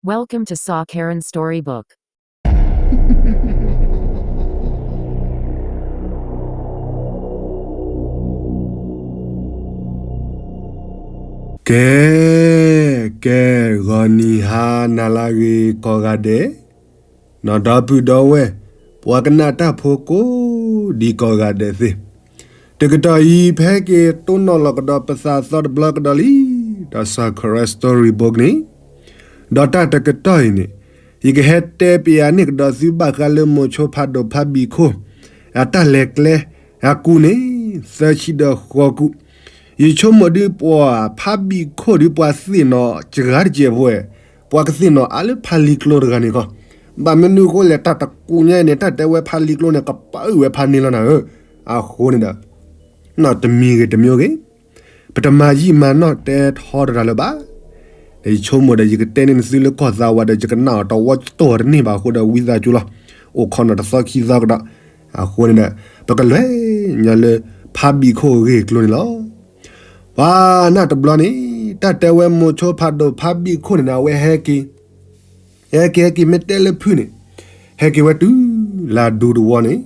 Welcome to Saw Karen Storybook. ကဲ, ကဲ, ဂီၤနံၤဟါနၤလၢအဂ့ၤကိးဂၤဒဲး, နီၢ်ဒီပုၢ်ဒီဝဲၢ်, ပှၤကနၣ်တၢ်ဖိကိးဒံကိးဂၤဒဲးသ့ၣ်, တကတီၢ်အံၤ ဖဲက့ၤတိၢ်နီၣ်လီၤကဒီးပသးသီတဘျီကဒီးလံ, ဒီး Saw Karen Storybook န့ၣ်, ဒီးတၢ်တကတီၢ်အံၤန့ၣ်, ယကဟဲတဲပယၤန့ၣ်ကဒီးသုဘၣ်ဃးလၢမိၤဆိဖးဒိၣ်ဖးဘံၣ်ခိၣ် အတၢ်လဲၤကျဲ အကူၣ်န့ၣ် သၢဆံဒီးဃိးကူၣ်, ယဆိကမိၣ်ဒုးပှၤဖးဘံၣ်ခိၣ်ဒုးပှၤသ့ၣ်နီၣ်စှၤတစဲးဖိဝဲ, ပှၤကသ့ၣ်နီၣ်အါလၢဖးလံၤကျိတဂၤန့ၣ်ခီ, ဘၣ်မနုၤအဃိလဲၣ် တၢ်တကူၣ်ညါအံၤန့ၣ် တၢ်တဲဝဲဖးလံၤကျိန့ၣ် ကပာ်အုၣ်ဝဲဖးန့ၢ်လီၤနၤဧၢ, အဃိန့ၣ်ဒီး နီၢ်တမံၤဂ့ၤတမံၤဂ့ၤ ပတမၤယံာ်မၤနီၢ်တဲထီတရၤလၢၤဘၣ်. ယဆိကမိၣ်ဒီးယကတဲန့ၢ်နသုလၢကီၢ်သးဝးဒီး ယကနၣ်အီၤတဝီတတီၢ်တန့ၢ်ဘၣ်အဃိဒီး ဝံသးစူၤလီၤ, အိၣ်ခိးနီၣ်တသီခံသီကဒီး, အဃိန့ၣ်ဒီး ပကလဲၤညါလၢ ဖးဘံၣ်ခိၣ်အဂ့ၢ်အကျိၤန့ၣ်လီၤ. ပှၤနၢ်တဘျီန့ၣ် တၢ်တဲဝဲမိၤဆိဖးဒိၣ်ဖးဘံၣ်ခိၣ်န့ၣ်ဒီး အဝဲဟဲက့ၤ ဟဲက့ၤဟဲက့ၤမ့ၢ်တဲလၢဖုၣ်န့ၣ်, ဟဲက့ၤဝဲတုၤလၢအဒူတဝီန့ၣ်,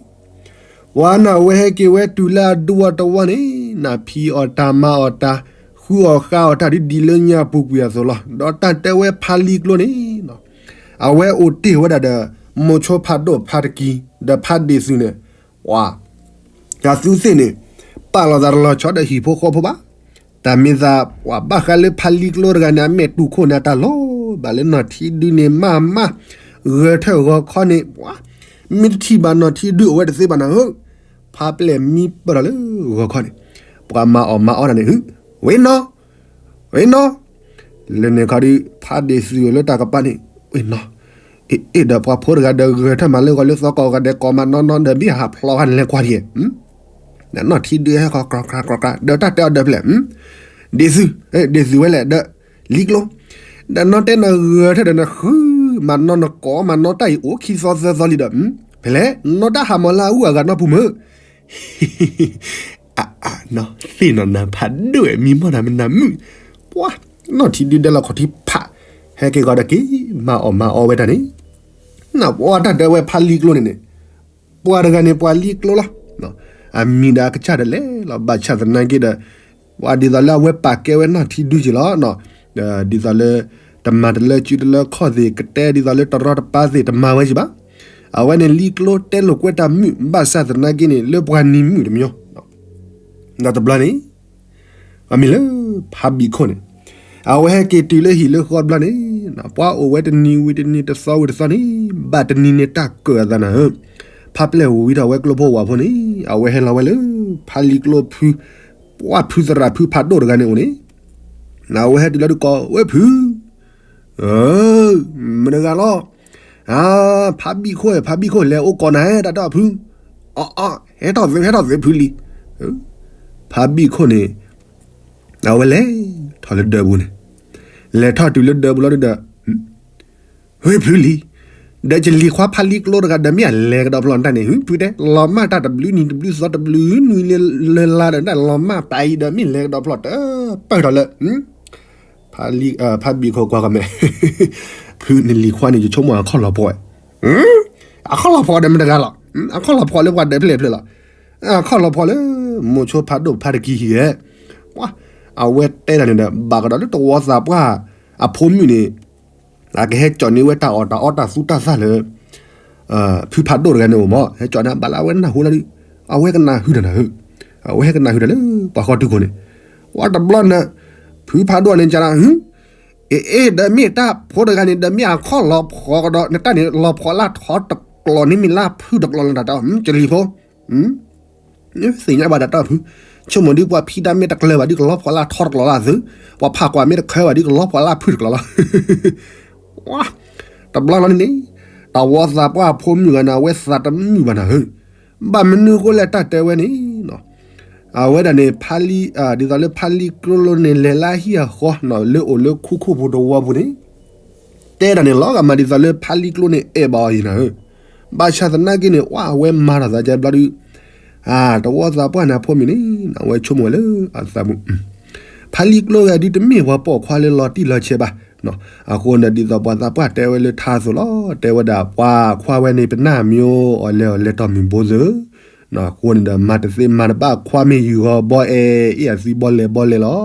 ပှၤနၢ်ဝဲဟဲက့ၤဝဲတုၤလၢအဒူအီၤတဝီန့ၣ်, နၢ်ဖံးအီၣ်တၢ်မၤအီၣ်တၢ်, ဃုအီၣ်ဃါအီၣ်တၢ်ဒ်ဒ်လၢညါပူၤကွံာ်အသိးလီၤ. ဒီးတၢ်တဲဝဲဖးလံၤကျိန့ၣ်, အဝဲအိၣ်တ့ၢ်ဝဲဒၣ်ဒီး မိၤဆိဖးဒိၣ်ဖးတကံ, ဒီးဖးဒ့ၣ်သုးန့ၣ်, ပှၤ တၢ်သူသ့ၣ်န့ၣ် ပာ်လီၤသးတလီၤဆီဒီးဟံၣ်ဖိဃီဖိဘၣ်. တၢ်မ့ၢ်သးပှၤဘၣ်ဃးလၢဖးလံၤကျိတဂၤန့ၣ် အမဲာ်တူၢ်ခိၣ်န့ၣ် အတၢ်လီၤဘၣ်လၢနီၢ်ထံဒုန့ၣ်မးမး, ဂဲၤထၢၣ်ဂီၤခီန့ၣ်, ပှၤ မ့ၢ်တထံၣ်ဘၣ်နီၢ်ထံဒုအိၣ်ဝဲတသ့ဘၣ်နၤဧၢ, ဖးပျဲၢ်မံပၢၢ်ထီၣ်လၢဂီၤခီန့ၣ်, ပှၤမၤအီၣ်မၤအီတၢ်န့ၣ်, ဝ့ၤနီၢ် ဝ့ၤနီၢ်, လၢန့ၣ်ခီဒီး ဖးဒ့ၣ်သုးလၢတၢ်ကပၤန့ၣ်, ဝ့ၤနီၢ်, အ့ၣ်ဒီးပှၤဖိတဂၤဒီးဂဲၤထၢၣ်မးလၢဂီၤလၢသီကိးဂၤဒဲးကိးမးနီၢ်နီၢ်ဒီး မ့ၢ်ဟးဖျိးဂၤန့ၣ်လဲၤကွၢ်ဒံး, နီၢ်ထံဒုဟဲဃီၤကြၢကြၢကြၢကြၢ ဒီးတၢ်တဲအီၤဒီးဖဲလဲၣ်, ဒ့ၣ်သုး, ဒ့ၣ်သုးဝဲလဲၣ်ဒီး လံၤကျိ, ဒီးနီၢ်တဲနဂဲၤထၢၣ်ဒီးနဃုမးနီၢ်နကိးမးနီၢ်တၢ်အံၤအိၣ်ခံသီသၢသီလံဒီး, ဖဲလဲၣ် နီၢ်တၢ်ဟးမီၤလၢအအုၣ်အဂၤနီၢ်ပူၤမုၢ် အအနီၢ်သ့ၣ်နီၣ်နၤဖးဒိၣ်ဝဲမံမီၢ်နၤမနၤမုၣ်, ပှၤ နီၢ်ထံဒုဒဲလီၤခီၣ်ထံဖး, ဟဲက့ၤဂီၤဒီးက့ၤမၤအီၣ်မၤအီဝဲတၢ်န့ၣ်, နပှၤတၢ်တဲဝဲဖးလံၤကျိန့ၣ်န့ၣ်, ပှၤတဂၤန့ၣ်ပှၤလံၤကျိလီၤ, အမံၤဒီးအကစၢ်ဒီးလဲၤလီၤ ဘၣ်ဆၣ်သနာ်က့ဒီး, ပှၤဒ်သိးလၢအဝဲပာ်ကဲဝဲနီၢ်ထံဒုက့ၤလီၤ, ဒ်သိးလၢ တမၤတလၢစုတလၢခီၣ်သ့ၣ် ကတဲဒ်သိးလၢတရီတပါသ့ၣ် တမၤဝဲက့ၤဘၣ်. အဝဲန့ၣ်လံၤကျိတဲလိာ်ကွဲတၢ်မုာ် ဘၣ်ဆၣ်သနာ်က့န့ၣ် လၢပှၤနံၤမုာ်တမံၤ, ဒီးတဘျီန့ၣ် အမံၤလၢ ဖးဘံၣ်ခိၣ်န့ၣ်, အဝဲဟဲက့ၤတုၤလၢဟံၣ်လၢဃီတဘျီန့ၣ်, ပှၤအိၣ်ဝဲတနံၤဝံၤတနံၤ တသီဝံၤတသီန့ၣ်, ဘၣ်တနံၤန့ၣ်တၢ်ကၢၣ်အသးနၤဧၢ, ဖးပျဲၢ်ဝံၤထီၣ်ဝဲကျိဖိဝၣ်ဖိန့ၣ်, အဝဲဟဲလီၤဝဲလၢ ဖးလံၤကျိဖု, ပှၤဖုသရၣ်ဖုဖးဒိၣ်တဂၤန့ၣ်အိၣ်န့ၣ်, အဝဲဟဲတုၤလီၤဒုးကိးဝဲဖု ဧၢ, မတၤတဂၤလီၤ. အါ, ဖးဘံၣ်ခိၣ်ဧၢ, ဖးဘံၣ်ခိၣ် လဲၤအိၣ်ကိးနၤဧၢ တၢ်တီၢ်ဖု. အီၣ်အီၣ်, ဟဲထီၣ်သ့, ဟဲထီၣ်သ့ဖုလံ. ဖးဘံၣ်ခိၣ်န့ၣ် အဝဲလဲၤထီၣ်လၢဒၢးပူၤန့ၣ်, လဲၤထီၣ်တုၤလၢဒၢးပူၤလီၤဒုးဒီး, ဟ့ၣ်ဖုလံ. ဒီးယလံၤခွါဖးလံၤကျိတဂၤဒီး မ့ၢ်အလဲၤကဒီးဖျီၣ်နတၢ်န့ၣ် ဟ့ၣ်ဖုတဲ, လီၤမၢ်တၢ်တဘျုးနံၤတဘျုးသီတဘျုးနွံလၢလါဒီး လီၤမၢ်တၢ်အံၤဒီးမ့ၢ်လဲၤကဒီးဖျီၣ်တပၢၢ်ထီၣ်လၢ ဖးဘံၣ်ခိၣ်ကွၢ်ကီၢ်မဲာ်, ဖုန့ၣ်လံၤခွါန့ၣ် ယဆိကမိၣ်အခီၣ်လီၤဖှီၣ်ဝဲ, အခီၣ်လီၤဖှီၣ်ဒီးမတၤတဂၤလီၤ. အခီၣ်လီၤဖှီၣ်လၢပှၤဒဲးဖျဲၣ်ဖျဲၣ်လီၤ. အခီၣ်လီၤဖှီၣ်လၢ မိၤဆိဖးဒိၣ်ဖးတကံဟံၣ်ဧဲ, ပှၤ, အဝဲတဲဒၣ်န့ၣ်ဒီး ဘၣ်ကဒီးလၢတဝီသးပှၢ်အဖိမုၣ်န့ၣ် အကဟဲကၠီၣ်န့ၢ်ဝဲတၢ်အီၣ်တၢ်အီတၢ်သူတၢ်သၣ်လၢ ဖုဖးဒိၣ်တဂၤန့ၣ်အိၣ်မး, ဟဲကၠီၣ်န့ၢ်ဘၣ်လၢအဝဲနၢ်ဟူလီၤဒုး, အဝဲကနၢ်ဟူတၢ်လၢ, အဝဲဟဲကနၢ်ဟူတၢ်လၢ ပှၤဃီတုၤခိၣ်န့ၣ်, ပှၤတဘျီန့ၣ်, ဖုဖးဒိၣ်န့ၣ်ကဒီး, အ့ၣ်အ့ၣ် ဒီးမ့ၢ်တၢ်ဖိတဂၤန့ၣ် ဒီးမ့ၢ်အခီၣ်လီၤဖှီၣ်ကဒီး နတၢ်န့ၣ် လီၤဖှီၣ်လၢထီတကျိၤန့ၣ် မ့ၢ်လၢဖုတကျိၤလီၤတၢ်တဲ, ကလံၤဖိ သ့ၣ်ညါဘၣ်တၢ်တီၢ်ဖု, ဆိကမိၣ်ဒုးပှၤဖံးတၢ်မ့ၢ်တကျၢၤဘၣ်ဒုး ကလီၤဖှီၣ်လၢထီတကျိၤလီၤသု, ပှၤဖးကွၢ်မ့ၢ်တခဲဘၣ်ဒုး ကလီၤဖှီၣ်လၢဖုတကျိၤလီၤ. တဘျီလီၤန့ၣ်န့ၣ်, တဝီသးပှၢ်အဖိမုၣ်ဂၤန့ၣ် အဝဲသးတမုာ်ဘၣ်နၤဧၢ, ဘၣ်မနုၤဃိလဲၣ်တၢ်တဲဝဲန့ၣ်, အဝဲဒၣ်န့ၣ် ဖးလံ, ဒ်သိးလၢဖးလံကျိလိၤန့ၣ် လဲၤလၢဟံၣ်အဃီ လၢအိၣ်လၢခူခိၣ်ဖိတဝီပူၤန့ၣ် တဲဒၣ်န့ၣ်လီၤဂာ်မးဒ်သိးလၢဖးလံကျိန့ၣ် အဲၣ်ဘၣ်အီၤယံၤနၤဧၢ, ဘၣ်ဆၣ်သနာ်က့န့ၣ် အဝဲမၤထီၣ်သးကဲဘျီဒုး, တဝီသးပှၢ်န့ၣ်အဖိမုၣ်န့ၣ် အဝဲဆိကမိၣ်ဝဲလၢအသးပူၤ, ဖးလံကျိဂၤဒုးတမ့ၢ်ပှၤပိာ်ခွါလၢလီၤတံၢ်လီၤဆဲးဘၣ်, အဃိန့ၣ်ဒီး ဒ်သိးပှၤသးပှၢ်တဲဝဲလၢထါအသိးလီၤ, တဲဝဲဒၣ်ပှၤခွါဝဲန့ၣ် ပနၢ်မံၤအိၣ်အီၤလဲၤအီၤလဲၤတီၢ်မုၢ်ဘိသၢ, အဃိန့ၣ်ဒီး မၤတသ့မၤတဘၣ်ခွါမ့ၢ်ယုၢ်ဂီၤဘီအဲၣ် အ့ၣ်အသံဘီလဲၤဘီလဲၤလီၤ.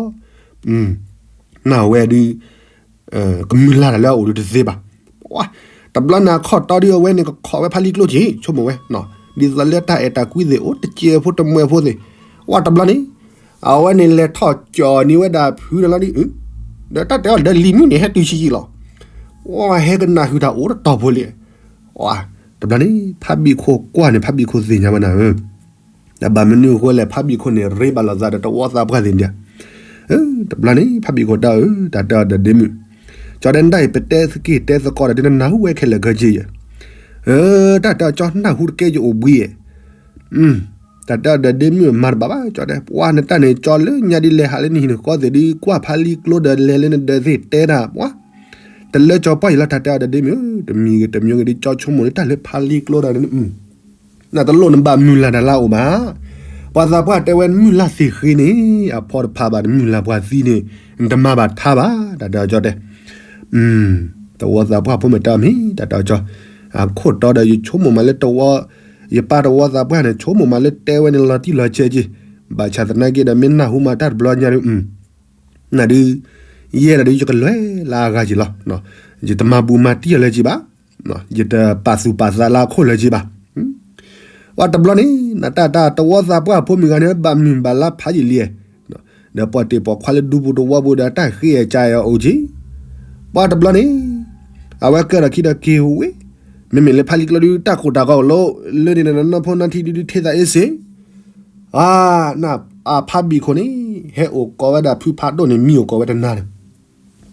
နဝဲဒုး ကမုၢ်လၢ်တၢ်လၢအအိၣ်ဒုးတသ့ဘၣ်. တဘျီန့ၣ်အခီၣ်တီဒုးအဝဲန့ၣ် ကခိးဝဲဖးလံကျိက့ၤ ဆိကမိၣ်ဝဲ, ဒ်သိးလၢတၢ်အဲၣ်တၢ်ကွံသ့ၣ် အိၣ်တစဲးဖိတမှဲးဖိသ့ၣ်, ဝဲတဘျီန့ၣ် အဝဲန့ၣ်လဲၤထီၣ်ကၠီၣ်န့ၢ်ဝဲဒၣ်ဖုတလီၤဒုး, ဒီးတၢ်တဲအီၤဒီးလံၤမုၢ်န့ၣ် ဟဲတုၤဆံးယံာ်လီၤ. ဝဲဟဲကနၢ်ဟုၣ်တၢ်အိၣ်တတီၤဖိလံ. တဘျီန့ၣ် ဖးဘံၣ်ခိၣ်ကွၢ်န့ၣ် ဖးဘံၣ်ခိၣ်သ့ၣ်ညါဝဲနၤဧၢ, တၢ်ဘၣ်မနုၤအဃိလဲၣ် ဖးဘံၣ်ခိၣ်န့ၣ် ရ့ဘၣ်လိာ်သးဒီးတဝီသးပှၢ်သ့ၣ်ဒၣ်. တဘျီန့ၣ် ဖးဘံၣ်ခိၣ်တဲအီၤ တၢ်တဲအီၤဒီးဒ့မုၣ်, ကၠီဒဲ နတၢ်အံၤ ပတဲသက့ၢ်တဲသကိးဒီး ဒ်နနၢ်ဟူဝဲခဲလၢာ်ခဲဆ့ယဲၢ်, တၢ်တဲအီၤ ကၠီနၢ်ဟူတကဲယအိၣ်ဘှံးယဲၢ်, တၢ်တဲအီၤဒီးဒ့မုၣ် မၤတဘၣ်ဘၣ် ကၠီဒဲ ပှၤနတၢ်န့ၣ် ကၠီလၢညါဒ်လဲၣ် ဟးလၢနဟံၣ်နဃီသ့ၣ်ဒုး ကွၢ်ဖးလံကျိဒီးလဲၤလၢနဒၢးသ့ၣ်တဲတၢ် ပှၤ တလၢကၠီပှၢ်ယံၤလီၤ တၢ်တဲအီၤဒီးဒ့မုၣ်ဧၢ, တမံၤဂ့ၤတမံၤဂ့ၤဒုး ကၠီဆိကမိၣ်လၢတၢ်လၢဖးလံကျိဒီးန့ၣ် နတလိၣ်နဘၣ်မုၢ်လၢ်တၢ်လၢအအိၣ်ဘၣ်. ပှၤသးပှၢ်တဲဝဲ နမုၢ်လၢ်သ့ၣ်ဃ့န့ၣ် အဖီတဖးဘၣ် နမုၢ်လၢ်ပှၤသံန့ၣ် နတမၤဘၣ်ထါဘၣ် တၢ်တဲအီၤကၠီတဲ. တဝီသးပှၢ်ဖိမ့ၢ်တဲအီၤမ့ၢ် တၢ်တဲအီၤကၠီ, အခိၣ်တီဒီး ယဆိကမိၣ်မးလၢတဝီ, ယပၢ်တဝီသးပှၢ်န့ၣ် ဆိကမိၣ်မးလၢတဲဝဲန့ၣ်လီၤတံၢ်လီၤဆဲးက့, ဘၣ်ဆၣ်သနာ်က့ဒီး မ့ၢ်နၢ်ဟူမးတၢ်တဘျီညါဒုး နဒုး ယဲဒၣ်ဒုး ယကလဲၤလၢအဂၤက့ၤလီၤ. ယတမၤဘူးမၤတံၢ်အီၤလၢၤက့ၤဘၣ်, ယတပာ်သူၣ်ပာ်သးလၢအခိၣ်လၢၤက့ၤဘၣ်. ဝဲတဘျီန့ၣ် နတၢ်တၢ်တဝီသးပှၢ်ဖိမုၣ်ဂၤန့ၣ် ဘၣ်မုၢ်ဘၣ်လါဖးယံာ်လံ, ဒီးပိာ်တ့ၢ်ပိာ်ခွါလၢဒူပူၤတဝီပူၤဒီး တၢ်ဃ့အကၢအီၤအိၣ်က့ၤ. ပှၤတဘျီန့ၣ် အဝဲကဲထီၣ်ခံဒီးက့ၤဝ့ၢ်, မ့မ့ၢ်လၢဖးလံကျိဒုး တၢ်ကိၢ်တၢ်ဂီၤလီၤ, လၢန့ၣ်နီၢ်ဖိနီၢ်ထံဒုး ဒုးထံသးအ့ၣ်စ့ၢ် အါ, နဖးဘံၣ်ခိၣ်န့ၣ် ဟဲအိၣ်ကိးဝဲဒၣ်ဖုဖးဒိၣ်န့ၣ် မံအိၣ်ကိးဝဲတနၤန့ၣ်,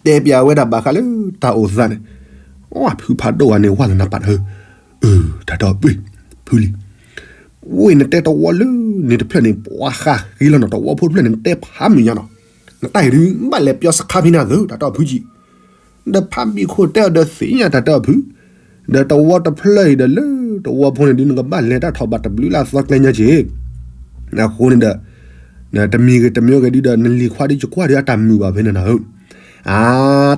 တဲပျးဝဲဒၣ်ဘၣ်ဃးလၢတၢ်အိၣ်သးန့ၣ်, အဖုဖးဒိၣ်ဂၤန့ၣ် ဝဲသနာ်ပာ်တၢ်ဧၢ, တၢ်တဲအီၤ ဖုလံၤ, ဝ့ၢ်နတဲတဝီလၢန့ၣ်တဖျၢၣ်န့ၣ် ပှၤဃးဃ့လီၤနီၤ, တဝီဖိတဖျၢၣ်န့ၣ် နတဲဖးမုာ်ညါနီၤ, နတၢ်အံၤဒုး ဘၣ်လဲၤပျီစခါဖဲန့ၣ်သၢ တၢ်တဲအီၤဖုကံ ဒီးဖးဘံၣ်ခိၣ်တဲအီၤဒီးသ့ၣ်ညါတၢ်တဲအီၤဖု, ဒီးတဝီတဖျၢၣ်အံၤဒီးလၢတဝီဖိန့ၣ်ဒုး နကဘၣ်လဲၤတၢ်ထီၣ်ဘၣ်တဘျုးလၢအသီကျဲညါက့ၤ, အဃိန့ၣ်ဒီး တမံၤဂ့ၤတမံၤဂ့ၤဒုးဒီး နလံၤခွါဒုး ယကွၢ်ဒုးအတၢ်မုာ်ဘၣ်ဖဲန့ၣ်နၤဧၢ, အါ,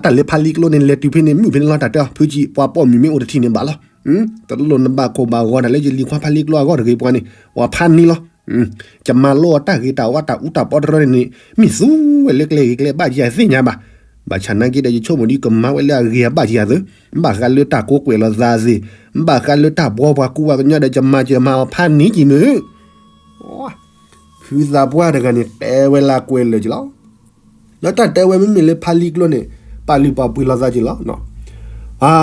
တၢ်လၢဖးလံကျိန့ၣ် လဲၤတုၤဖဲန့ၣ် မုာ်ဖဲန့ၣ်လီၤ တၢ်တဲအီၤဖုကံ ပှၤပိာ်မုၣ်မ့ၢ်အိၣ်တထံၣ်န့ၣ်ဘၣ်လီၤ, တလိၣ်နဘၣ်ခိၣ်ဘၣ်ဂီၤတၢ်လၢယလံၤခွါဖးလံကျိအဂီၢ်တဂ့ၤပှၤန့ၣ် ပှၤဖးန့ၢ်လီၤ ယမၤလိအီၤတၢ်ဂ့ၤတၢ်ဝါတၢ်အူတၢ်ပီတရၢန့ၣ်န့ၣ် မ့ၢ်သူဝဲလၢကျဲဂ့ၤကျဲဘၣ်ယၤသ့ၣ်ညါဘၣ်. ဘၣ်ဆၣ်နာ်က့ဒီး ယဆိကမိၣ်ဒ်ကမၤဝဲလၢအဂ့ၤအဘၣ်ယၤသ့, ဘၣ်ဃးလၢတၢ်ကိးကွဲးလိာ်သးသ့ၣ်, ဘၣ်ဃးလၢတၢ်ဘှီပှၤကူပှၤကညီဒီး ယမၤကမၤအီၤဖးန့ၢ်က့ၤမ့ၢ် ဖုသးပှၢ်တဂၤန့ၣ် တဲဝဲလၢကွဲးလၢာ်က့ၤလီၤ. ဒီးတၢ်တဲဝဲမ့မ့ၢ်လၢဖးလံကျိန့ၣ် ပာ်လုၢ်ပာ်ပှ့ၤလိာ်သးက့ၤလီၤ. အါ,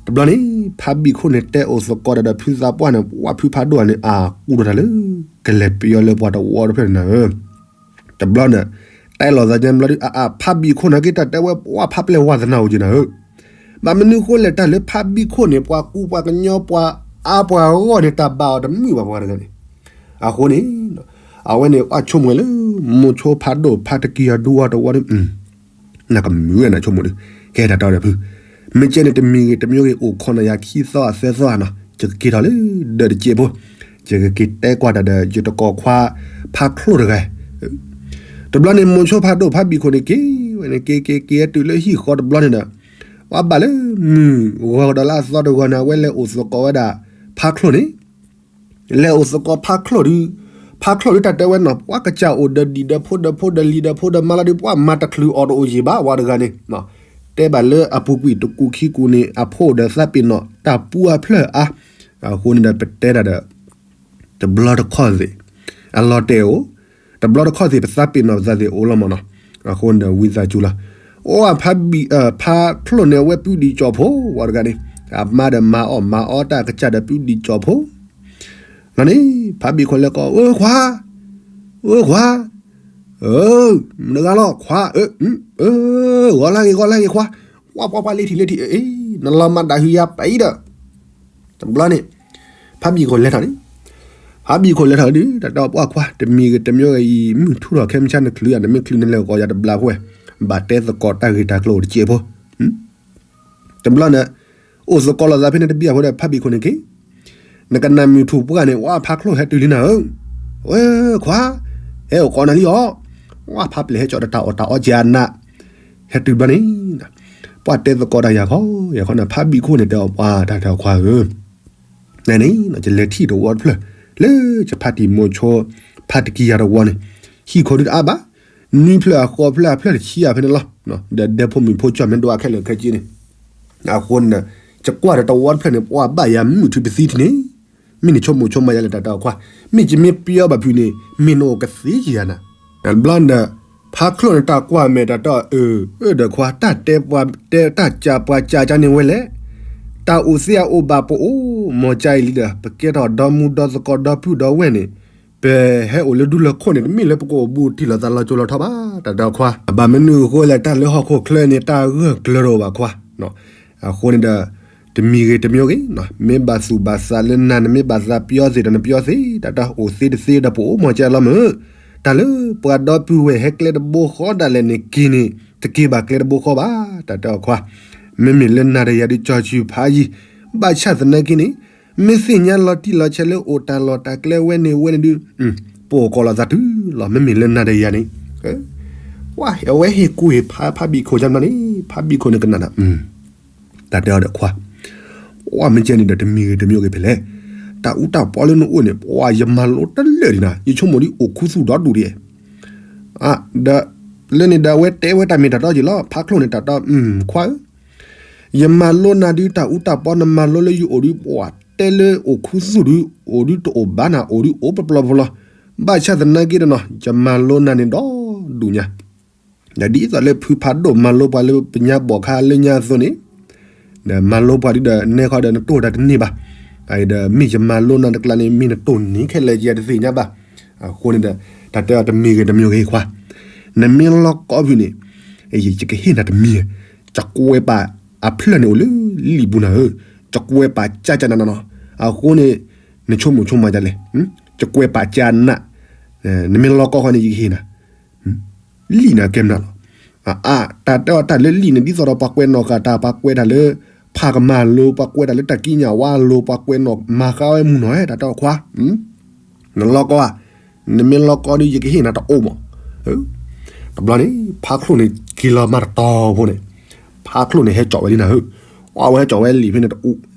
တဘျီန့ၣ် ဖးဘံၣ်ခိၣ်န့ၣ် တဲအိၣ်သကိးတၢ်ဒီးဖုသးပှၢ်န့ၣ် ပှၤဖုဖးဒိၣ်ဂၤန့ၣ် အကူဒီးတၢ်လၢ ကလဲၤပယီၤလၢပှၤတဝီတဖျၢၣ်န့ၣ်နၤဧၢ, တဘျီန့ၣ် တဲလိာ်သးန့ၣ်ဘျီဒုး အါအါ ဖးဘံၣ်ခိၣ်နာ်က့ တၢ်တဲဝဲပှၤဖးပျဲၢ်ဝါသနာအိၣ်က့ၤနၤဧၢ, ဘၣ်မနုၤဃိလဲၣ် တၢ်လၢဖးဘံၣ်ခိၣ်န့ၣ် ပှၤကူပှၤကညီပှၤအါပှၤဂီၢ်န့ၣ် တၢ်ဘၣ်အီၤတမုာ်ဘၣ်ပှၤတဂၤန့ၣ်, အဃိန့ၣ် အဝဲန့ၣ် အဆိကမိၣ်လၢ မိၤဆိဖးဒိၣ်ဖးတကံၢ်အဒူအီၤတဝီဒုး နကမုာ်ဝဲနဆိကမိၣ်ဒုး, ကဲတၢ်တဲအီၤဒီးဖု, မ့ၢ်ကဲန့ၣ်တမံၤဂ့ၤတမံၤဂ့ၤ အိၣ်ခိးနၤယၤခံသီအသၢသီဧါနီၤ, ယကက့ၤထီၣ်လၢဒၢးတစဲးဖိ, ယကက့ၤတဲကွၢ်တၢ်ဒီး ယတကိးခွါ ဖးချိၣ်တဂၤ, တဘျီန့ၣ် မိၤဆိဖးဒိၣ်ဖးဘံၣ်ခိၣ်န့ၣ် က့ၤဝဲန့ၣ် က့ၤက့ၤက့ၤတုၤလၢဟံၣ်ဃီတဘျီန့ၣ်ဒီး ပှၤဘၣ်လၢမုၢ်ဂီၤကဒီးလၢအသီတဂီၤန့ၣ် အဝဲလဲၤအိၣ်သကိးဝဲဒၣ် ဖးချိၣ်န့ၣ် လဲၤအိၣ်သကိးဖးချိၣ်ဒုး, ဖးချိၣ်ဒုးတၢ်တဲဝဲနီၤ ပှၤကစၢ်အိၣ်ဒီးဒံၣ်ဒီးဖိဒီးဖိဒီးလံၤဒီးဖိဒီးမါလီၤဒုး ပှၤမၤတချုးအီၤတအိၣ်ယံၤဘၣ် ဝဲတဂၤန့ၣ်, တဲဘၣ်လၢအပူၤကွံာ်တကူာ်ခံကူာ်န့ၣ် အဖိအိၣ်ဒီးသးပ့ၤနီၣ်တၢ်ပူအဖျၢၣ်အါ, အဃိန့ၣ်ဒီးပတဲတၢ်ဒီး တဘျီတခီၣ်သ့ၣ် အလီၤတဲာ်အိၣ်, တဘျီတခီၣ်သ့ၣ် ပသးပ့ၤနီၣ်ပသးသ့ၣ်အိၣ်လီၤမးနီၤ, အဃိန့ၣ်ဒီးဝံသးစူၤလီၤ, အိၣ်ဖးဘံၣ် ဖးချိၣ်န့ၣ် အဝဲပုၢ်ဒံးကၠီၣ်ဖိ ဝဲတဂၤန့ၣ်, အမါဒီးမၤအီၣ်မၤအီတၢ် အကစၢ်ဒီးပုၢ်ဒံးကၠီၣ်ဖိ လီၤန့ၣ် ဖးဘံၣ်ခိၣ်လဲၤကိး အၢခွါ, အၢခွါ, မတၤတဂၤလီၤခွါ, ဂီၤလၢဂ့ၤဂီၤလၢဂ့ၤခွါ, ပှၤပှၤပှၤလ့ၤထံးလ့ၤထံး, နလီၤမၤဒၣ်ဟုယၤပအံၤဒီး, တဘျီန့ၣ် ဖးဘံၣ်ခိၣ်လဲၤထီၣ်န့ၣ်, ဖးဘံၣ်ခိၣ်လဲၤထီၣ်ဒုး တၢ်တဲပှၤခွါ တမံၤဂ့ၤတမံၤဂ့ၤအံၤ မုၢ်ထူထီၣ်ခဲမုၢ်ဆါနချုးဧါ နမ့ၢ်ချုးနလဲၤဂီၤယၤတဘျီဖိဝဲ, ဘၣ်တဲသကိးတၢ်ဂ့ၢ်တၢ်ကျိၤအိၣ်တစဲးဖိ တဘျီန့ၣ် အိၣ်သကိးလိာ်သးဖဲန့ၣ်တဘျီအဃိဒီး ဖးဘံၣ်ခိၣ်န့ၣ်က့ၤ, နကနၣ်မုၢ်ထူၣ်ပှၢ်န့ၣ် ဝဲဖးချိၣ်ဟဲတုၤလံနၤဧၢ, ဝဲခွါ, ဟဲအိၣ်ကိးနၤလံအီၤ, ဝဲဖးပျဲၢ်ဟဲကၠီတၢ်အီၣ်တၢ်အီက့ၤအနး, ဟဲတုၤဘျီန့ၣ် ပှၤတဲသကိးတၢ်ယၤခီ ယၤခီန့ၣ် ဖးဘံၣ်ခိၣ်န့ၣ် တဲအီၤ ပှၤတၢ်တၢ်ခွါဧၢ, နန့ၣ် ယလဲၤထံၣ်တဝီတဖျၢၣ် လၢယဖါတံၢ်မိၤဆိ ဖါတကံယၤတဝီန့ၣ် ဟံၣ်ခိၣ်ဒုတအါဘၣ်, နွံဖျၢၣ်အဃိဖျၢၣ်အဖျၢၣ်တဆံယၤဖဲန့ၣ်လီၤ. ဒီးဒဲဖိမုၣ်ဖိကၠီၣ်မ့ၢ်ဒိးအခဲလၢာ်ခဲဆ့န့ၣ် အဃိန့ၣ် ယကွၢ်ဒီးတဝီတဖျၢၣ်န့ၣ် ပှၤဘၣ်ယၤမုၢ်ထူပသံထံန့ၣ် မ့ၢ်နဆိကမိၣ်ဆိကမးယၤလဲၣ် တၢ်တၢ်ခွါ, မ့ၢ်ယမ့ၢ်ပျီဘၣ်ဖုးန့ၣ် မ့ၢ်နအိၣ်ကသ့ကယၤနၤ. တဘျီဒီး ဖးချိၣ်န့ၣ်တၢ်ကွၢ်မဲာ်တၢ်တီ အၢ အၢဒီးခွါ တၢ်တဲပှၤတဲတၢ်ကးပှၤကးကါန့ၣ်ဝဲလဲၣ်, တၢ်အိၣ်သ့အအိၣ်ဘၣ်ပအိၣ် မ့ၢ်ကါအံၤလံဒီး ပကဲထီၣ်ဒီမူဒီသကိးဒီပုၢ်ဒီဝဲၢ်န့ၣ် ပဟဲအိၣ်လၢဒူလၢခိၣ်န့ၣ် တမ့ၢ်လၢပကအိၣ်ဘူးတံၢ်လိာ်သးလီၤကၠိလီၤထီဘၣ် တၢ်တၢ်ခွါ, ဘၣ်မနုၤအဃိလဲၣ် တၢ်လၢဟီၣ်ခိၣ်ချၢန့ၣ် တၢ်ဂၢၢ်ကျၢၤတအိၣ်ဘၣ်ခွါ အဃိန့ၣ်ဒီး တမံၤဂ့ၤတမံၤဂ့ၤ မ့ၢ်ဘၣ်သူၣ်ဘၣ်သးလၢနၤ နမ့ၢ်ဘၣ်သးပျီသ့ၣ်ဒီးနပျီသ့ တၢ်တၢ်အိၣ်သ့တသ့ဒီးပအိၣ်မ့ၢ်ကါလီၤမုၢ်, တၢ်လၢပှၤဒီပုၢ်ဝဲၢ်ဟဲကျဲတဘိဃီဒၣ်လဲာ်န့ၣ်က့ၤန့ၣ် တက့ၤဘၣ်ကျဲတဘိဃီဘၣ် တၢ်တၢ်ခွါ, မ့မ့ၢ်လၢနၤဒီးယၤဒုးကၠီၤဆူဖးယံၤ, ဘၣ်ဆၣ်သနာ်က့န့ၣ် မ့ၢ်သ့ၣ်ညါလီၤတံၢ်လီၤဆဲးလၢအိၣ်တၢ်လီၢ်တၢ်ကျဲဝဲန့ၣ်ဝဲန့ၣ်ဒုး ပအိၣ်ကီးလိာ်သးတုၤလီၤ မ့မ့ၢ်လၢနၤဒီးယၤန့ၣ်, ဝဲ အဝဲဟ့ၣ်ကူၣ်ဟ့ၣ်ဖးဖးဘံၣ်ခိၣ်ကန့ၣ် ဖးဘံၣ်ခိၣ်န့ၣ်ကနၣ်နၤ တၢ်တဲအီၤဒီးခွါ, ပှၤမ့ၢ်ကဲန့ၣ်ဒီးတမံၤဂ့ၤတမံၤဂ့ၤဖဲလဲၣ်, တၢ်အူတၢ်ပီလၢနအိၣ်န့ၣ် ပှၤယမၤလိတလၢာ်ဒံးနၤ ယဆိကမိၣ်ဒ်အိၣ်ခူသူၣ်ဒီဒူၣ်ဒံး, ဒီး လၢန့ၣ်ဒီးအဝဲတဲဝဲတၢ်မ့ၢ်တၢ်တီက့ၤလီၤ ဖးချိၣ်န့ၣ်တၢ်တီ ခွါဧၢ ယမၤလိနၤဒုးတၢ်အူတၢ်ပီနမၤလိလၢယအိၣ်ဒုး ပှၤတဲလၢအိၣ်ခူသူၣ်ဒုး အိၣ်ဒုးတအိၣ်ဘၣ်နၤ အိၣ်ဒုးအိၣ်ပပျီပလီၤ, ဘၣ်ဆၣ်သနာ်က့ဒီးနီၤ ယမၤလိနၤန့ၣ်ဒီဒူၣ်ညါ, ဒီးဒ်သိးလၢဖုဖးဒိၣ်မၤလိပှၤလၢပညါဘီၣ်ခါလၢညါအသိးန့ၣ်, ဒီးမၤလိပှၤဒုးဒီးနဲခီဒီးနတိၢ်တၢ်တန့ၢ်ဘၣ်, ဒီးမ့ၢ်ယမၤလိနၤတကျါန့ၣ် မ့ၢ်နတိၢ်န့ၢ်ခဲလၢာ်ယတသ့ၣ်ညါဘၣ်, အဃိန့ၣ်ဒီး တၢ်တဲအီၤတမံၤဂ့ၤတမံၤဂ့ၤခွါ, နမ့ၢ်လီၤကီဖုးန့ၣ် ယကဟ့ၣ်နၤတမံၤ, ကကွဲးပာ်အဖျၢၣ်န့ၣ်အိၣ်လၢလံာ်ပူၤနၤဧၢ, ကကွဲးပာ်ကၠါကၠါနၤနီၤနီၤ, အဃိန့ၣ် နဆိကမိၣ်ဆိကမးဒ်လဲၣ်, ကကွဲးပာ်ကၠါနၤ, နမ့ၢ်လီၤကီဃီန့ၣ် ယကဟ့ၣ်နၤ လံာ်န့ၣ်ကဲမနုၤလီၤ, အါ တၢ်တဲအီၤတၢ်လၢလံာ်န့ၣ် ဒ်သိးဒီးပှၤကွဲးနီၣ်ဃာ်တၢ် ပှၤကွဲးတၢ်လၢ ဖးကမၢ်လိၤ ပှၤကွဲးတၢ်လၢတၢ်ကံးညာ်ဝါလိၤ ပှၤကွဲးနီၣ်မၤဃါဝဲမုၢ်နီၢ်ဧဲ တၢ်တဲအီၤခွါ, နလီၤကီဧါ, နမ့ၢ်လီၤကီဒီး ယကဟ့ၣ်နၤတအိၣ်မး, တဘျီန့ၣ် ဖးချိၣ်န့ၣ်က့ၤလီၤမၤတတီၤဖိန့ၣ်, ဖးချိၣ်န့ၣ်ဟဲကၠီၣ်ဝဲလံနၤဧၢ, အဝဲဟဲကၠီၣ်ဝဲလံာ်ဖဲန့ၣ်တအူ,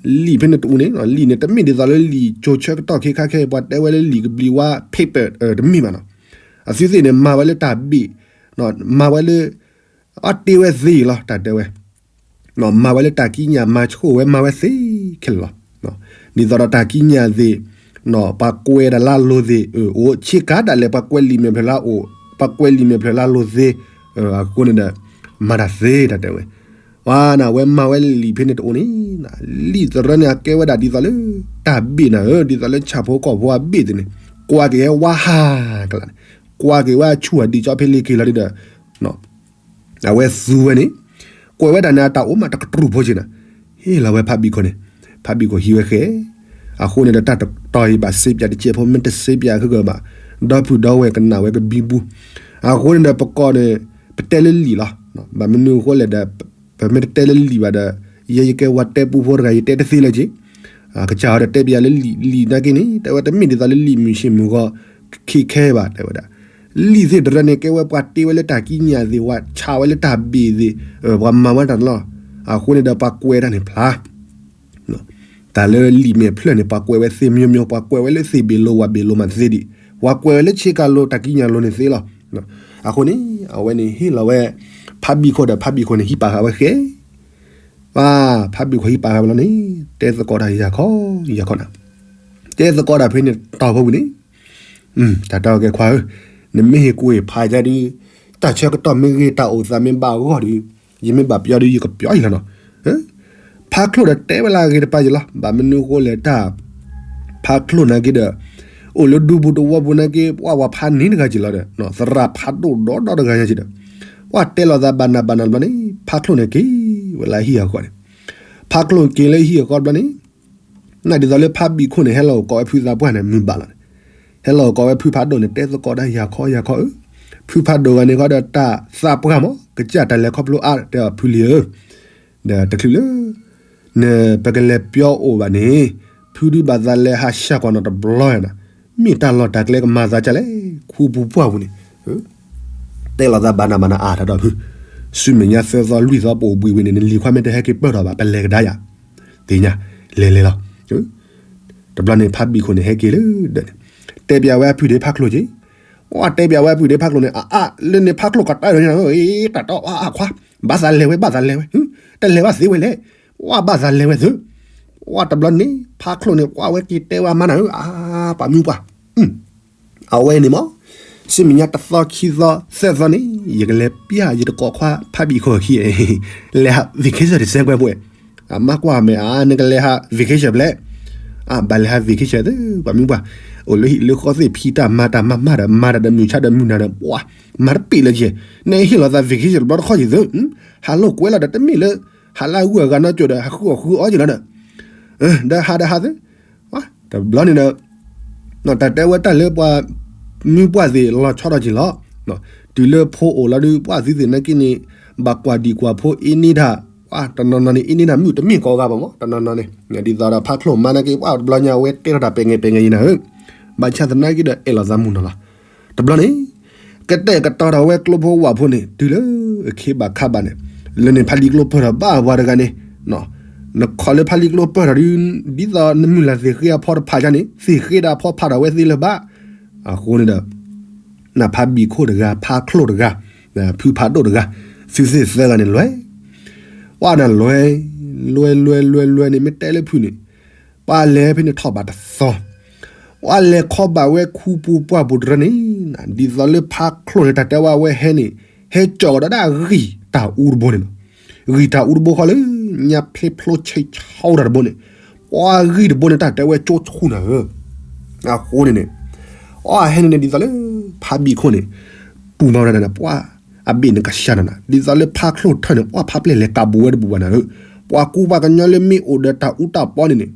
လံာ်ဖဲန့ၣ်တအူန့ၣ် လံာ်န့ၣ်တမ့ၢ်ဒ်သိးလၢလံာ်ကၠိဆၢကတီၢ်ခဲခါခဲအံၤ ပှၤတဲဝဲလၢလံာ်ကဘျံးဝါ paper တမ့ၢ်ဘၣ်နီၤ, အသုသ့ၣ်န့ၣ် မၤဝဲလၢတၢ်ဘ့ၣ်, မၤဝဲလၢ အတ့ဝဲသ့လီၤ တၢ်တဲဝဲ, မၤဝဲလၢတၢ်ကံးညာ် မၤဆိၣ်ဝဲ မၤဝဲသ့ခဲလၢာ်လီၤ, ဒ်သိးဒီးတၢ်ကံးညာ်သ့ၣ်, ပှၤကွဲးတၢ်လၢအလိၤသ့ၣ်, အိၣ်ဆ့ကၤဒၣ်လဲာ် ပှၤကွဲးလံာ်မဲာ်ဖျၢၣ်လၢအအိၣ်, ပှၤကွဲးလံာ်မဲာ်ဖျၢၣ်လၢအလိၤသ့, အဃိန့ၣ်ဒီး မၤတၢ်သ့ တၢ်တဲဝဲ, ဝါနၤ အဝဲမၤဝဲလံာ်ဖဲန့ၣ်တအိၣ်န့ၣ်, လံာ်သရၢန့ၣ် အကဲဝဲဒၣ်ဒ်သိးလၢ တၢ်ဘ့ၣ်နၤဧၢ, ဒ်သိးလၢဆၣ်ဖိကီၢ်ဖိအဘ့ၣ်သ့ၣ်န့ၣ်, ကွၢ်က့ၤဝဲဟးကလးန့ၣ်, ကွၢ်က့ၤဝဲအဆူၣ်အဒံးကၠီဖဲလ့ၤက့ၤလီၤဒ်ဒီး အဝဲသူဝဲန့ၣ်, ကွဲးဝဲဒၣ်န့ၣ် အတၢ်အိၣ်မးတကတြူၢ်ဖိက့ၤနၤ, ဟ့ၣ်လီၤဝဲဖးဘံၣ်ခိၣ်န့ၣ်, ဖးဘံၣ်ခိၣ်ဟံးဝဲဃဲ, အဃိန့ၣ်ဒီးတၢ်တတီၤအံၤဘၣ်စ့ပၠးတကဲးဖိ မ့ၢ်တစ့ပၠးခဲကဘၣ်, ဒီပုၢ်ဒီဝဲၢ်ကနၣ်ဝဲကဘံဘူ, အဃိန့ၣ်ဒီးပကီၢ်န့ၣ်, ပတဲလၢလံာ်လီၤ, ဘၣ်မနုၤအဃိလဲၣ်ဒီး, ပမ့ၢ်တတဲလၢလံာ်ဘၣ်ဒီး, ယဲယကဲဝဲတဲပူဖိတဂၤ ယတဲတသ့လၢၤက့ၤ ကစၢ်ဟီဒီးတဲပယၤလၢလံာ် လံာ်နာ်က့န့ၣ် တဲဝဲတမ့ၢ်ဒ်သိးလၢလံာ်မုၢ်ဆ့ၣ်မုၢ်ဂီၤ ခံခဲဘၣ် တဲဝဲဒၣ်, လံာ်သ့ၣ်တရၢန့ၣ် ကဲဝဲပှၤတ့ဝဲလၢတၢ်ကံးညာ်သ့ၣ် ပှၤဆးဝဲလၢတၢ်ဘ့ၣ်သ့ၣ်, ပှၤမၤဝဲတၢ်န့ၣ်လီၤ, အဃိန့ၣ်ဒီးပှၤကွဲးတၢ်န့ၣ်ဖျါ တၢ်လၢလံာ်မဲာ်ဖျၢၣ်န့ၣ် ပှၤကွဲးဝဲသ့ၣ်မိမိ ပှၤကွဲးဝဲလၢသ့ၣ်ဘ့ၣ်လိၤဝၣ်ဘ့ၣ်လိၤမးသ့ဒံး, ပှၤကွဲးဝဲလၢဆ့ကၤလိၤတၢ်ကံးညာ်လိၤန့ၣ်သ့လီၤ, အဃိန့ၣ် အဝဲန့ၣ်ဟ့ၣ်လီၤဝဲ ဖးဘံၣ်ခိၣ်ဒီး ဖးဘံၣ်ခိၣ်န့ၣ် ဟံးပာ်ဃာ်ဝဲဃဲ ဖးဘံၣ်ခိၣ်ဟံးပာ်ဃာ်ဝဲလီၤန့ၣ် တဲသကိးတၢ်ယၤခီ ယၤခီနၤ, တဲသကိးတၢ်ဖဲန့ၣ်တီၢ်ဖိပူၤန့ၣ်, တၢ်တဲအီၤကဲခွါဧၢ, နမ့ၢ်ဟ့ၣ်ကူၣ်ဟ့ၣ်ဖးယၤဒုး, တၢ်ဆၢကတီၢ်မ့ၢ်ဂ့ၤ တၢ်အိၣ်သးမ့ၢ်ဘၣ်အဂီၢ်ဒီး, ယမ့ၢ်ဘၣ်ပျီဒုး ယကပျီအံၤလီၤနီၤ, ဖးချိၣ်ဒီးတဲဝဲလၢအဂ့ၤတပၤယံၤလီၤ, ဘၣ်မနုၤအဃိလဲၣ်တၢ် ဖးချိၣ်နာ်က့ဒီး, အိၣ်လၢဒူပူၤတဝီပူၤနာ်က့ ပှၤဝဲဖးန့ၢ်တဂၤက့ၤလီၤဒီး သရၣ်ဖးဒိၣ်ဒီဒီတဂၤညါက့ၤဒီး, ပှၤတဲလိာ်သးဘၣ်နၤဘၣ်နၤတဘျီန့ၣ် ဖးချိၣ်န့ၣ်က့ၤဝဲလၢဟံၣ်အဃီန့ၣ်, ဖးချိၣ်က့ၤလၢဟံၣ်အဃီတဘျီန့ၣ်, နာ်ဒ်သိးလၢဖးဘံၣ်ခိၣ်န့ၣ် ဟဲလီၤအိၣ်ကိးဝဲဖုသးပှၢ်န့ၣ် မုၢ်ဘၣ်လီၤန့ၣ်, ဟဲလီၤအိၣ်ကိးဝဲဖုဖးဒိၣ်န့ၣ် တဲသကိးတၢ်ယၤခီယၤခီဧၢ, ဖုဖးဒိၣ်ဂၤန့ၣ်ဃီဒီးတၢ်သးပှၢ်မး ကစၢ်တၢ်လဲၤခီဖျိအါ တဲအီၤဖုလံၤဧၢ ဒီးတချုးလၢ နပကလဲၤပျီအိၣ်ဘၣ်န့ၣ်, ဖုဒုးဘၣ်သးလဲၤဟးဆှၢကွၢ်နီၣ်တဘျီယၤနၤ, မ့ၢ်တၢ်လီၢ်တၢ်ကျဲကမၤသးဒ်လဲၣ်, ခူပူၤပှၢ်ပူၤန့ၣ်, တဲလိာ်သးဘၣ်နၤဘၣ်နၤအါတၢ်ဒီးဖု, ဆူမဲာ်ညါသၢသီလွံၢ်သီပအိၣ်ဘှံးဝံၤန့ၣ် နလံၤခွါမ့ၢ်တဟဲက့ၤပၢၢ်ထီၣ်ဘၣ် ပလဲၤကဒါယၤ, သ့ၣ်ညါ, လဲၤလဲၤလီၤ. တဘျီန့ၣ် ဖါဘံၣ်ခိၣ်န့ၣ် ဟဲက့ၤလၢဒၢးန့ၣ်, တဲပၠးဝဲအဖုဒ့ဖးချိၣ်က့ၤ, ဝဲတဲပၠးဝဲအဖုဒ့ဖးချိၣ်န့ၣ် အအါလၢန့ၣ် ဖးချိၣ်ကတၢၢ်ဒီးညါ, တၢ်တီအါအါခွါ, ဘၣ်သးလဲၤဝဲ ဘၣ်သးလဲၤဝဲ, တလဲၤဘၣ်သ့ဝဲလဲၣ်, ဝဲဘၣ်သးလဲၤဝဲသ့, ဝဲတဘျီန့ၣ် ဖးချိၣ်န့ၣ် ဝဲဝဲက့ၤတဲဝဲမါနၤဧၢ, အါ, ပှၤမုၢ်ပှၢ် အဝဲန့ၣ်မ့ၢ် ဆူမဲာ်ညါတသီခံသီသၢသီန့ၣ် ယကလဲၤပၠးယတကိးခွါဖးဘံၣ်ခိၣ်ခံ, လဲၤဟး vacation တစဲးကွဲးပှဲၤ, အမါကွၢ်မဲာ် အါ နကလဲၤဟး vacation ဖဲလဲၣ်, အါ ဘၣ်လဲၤဟး vacation သ့ ပှၤမုၢ်ပှၢ်, အိၣ်လၢဟံၣ်လၢဃီသ့ၣ်ဖံးတၢ်မၤတၢ်မၤမၤဒီး မၤတၢ်ဒီးမုၢ်ဆါဒီးမုၢ်နၤဒီး ပှၤ မၤတပ့ၢ်လၢက့ၤ, နဟ့ၣ်လီၤသး vacation တဘျီတခီၣ်က့ၤသ့, ဟးလိာ်ကွဲလီၤဒီးတမ့ၢ်လၢ ဟးလၢအဂုၤအဂၤနီတကၠိၤဒီး ဟးဃုအီၣ်ဃုအီက့ၤလီၤဒီး ဒီးဟးဒီးဟးသ့, တဘျီန့ၣ်ဒီး တၢ်တဲဝဲတၢ်လၢပှၤမုၢ်ပှၢ်သ့ၣ်လီၤဆီထီၣ်က့ၤလီၤ. တုၤလၢဖိအိၣ်လီၤဒုး ပှၤသုသ့ၣ်နာ်က့န့ၣ် ဘၣ်ကွၢ်ဒံၣ်ကွၢ်ဖိအ့န့ၢ်တၢ်, တနီၤနီၤန့ၣ် အ့န့ၢ်တၢ်မုၣ်တမ့ၢ်ကိးဂၤဘၣ်မး တနီၤနီၤန့ၣ် ဒ်သိးဒီးဖးချိၣ်မါနာ်က့ ပှၤတဘျီညါဝဲတဲထီၣ်တၢ်ပဲာ်ငဲာ်ပဲာ်ငဲာ်ယံၤနၤဧၢ, ဘၣ်ဆၣ်သနာ်က့ဒီးအဲၣ်လီၤသးမုၢ်နီၤလီၤ. တဘျီန့ၣ် ကတဲာ်ကတီၤထီၣ်ဝဲကျိဖိဝၣ်ဖိန့ၣ် တုၤလၢအခ့ဘၣ်ခါဘၣ်န့ၣ်, လၢန့ၣ်ဖးလံာ်ကျိပၢၢ်ထီၣ်ဘၣ်ပှၤတဂၤန့ၣ်, နခီလၢဖးလံာ်ကျိပၢၢ်ထီၣ်ဒုး ဒ်သိးနမုၢ်လၢ်သ့ၣ်ဃ့အဖီတဖၣ်ယါန့ၣ် သ့ၣ်ဃ့ဒၣ်ဖီဖးထီၣ်ဝဲသ့လၢၤဘၣ်. အဃိန့ၣ်ဒီး နဖးဘံၣ်ခိၣ်တဂၤ ဖးချိၣ်တဂၤ, ဖုဖးဒိၣ်တဂၤ, သုသ့ၣ်သၢဂၤန့ၣ်လွဲၢ်, ပှၤနလွဲၢ်, လွဲၢ်လွဲၢ်လွဲၢ်လွဲၢ်န့ၣ် မ့ၢ်တဲလၢဖုန့ၣ် ပှၤလဲၤဖဲန့ၣ်ထီၣ်ဘးတသီ, ပှၤလဲၤခီဘးဝဲခူပူၤပှၢ်ပူၤတရၢန့ၣ်, ဒ်သိးလၢဖးချိၣ်န့ၣ် တၢ်တဲဝဲဝဲဟဲန့ၣ် ဟဲကၠီၣ်ကဒီးဒၣ်ဂံၢ်တၢ်အူတဘိန့ၣ်လီၤ. ဂံၢ်တၢ်အူတဘိဃီလၢ ညါဖျ့ဖျိဆဲးဆီတၢ်တဘိန့ၣ်, ပှၤဂံၢ်တဘိန့ၣ် တၢ်တဲဝဲကၠိဆူၣ်နၤဧၢ. အဃိန့ၣ်န့ၣ်, အဟဲန့ၣ်န့ၣ် ဒ်သိးလၢ ဖးဘံၣ်ခိၣ်န့ၣ် ပူၤမၤဝဲဒၣ်န့ၣ် ပှၤအဘ့ၣ်န့ၣ်ကစၢ်နၤနၤ, ဒ်သိးလၢဖးချိၣ်ထၢၣ်န့ၣ် ပှၤဖးပျဲၢ်လဲၤကးဘူးဝဲတဘူးဘၣ်နၤဧၢ. ပှၤကူပှၤကညီလၢမ့ၢ်အိၣ်ဒီးတၢ်အူတၢ်ပီန့ၣ်န့ၣ်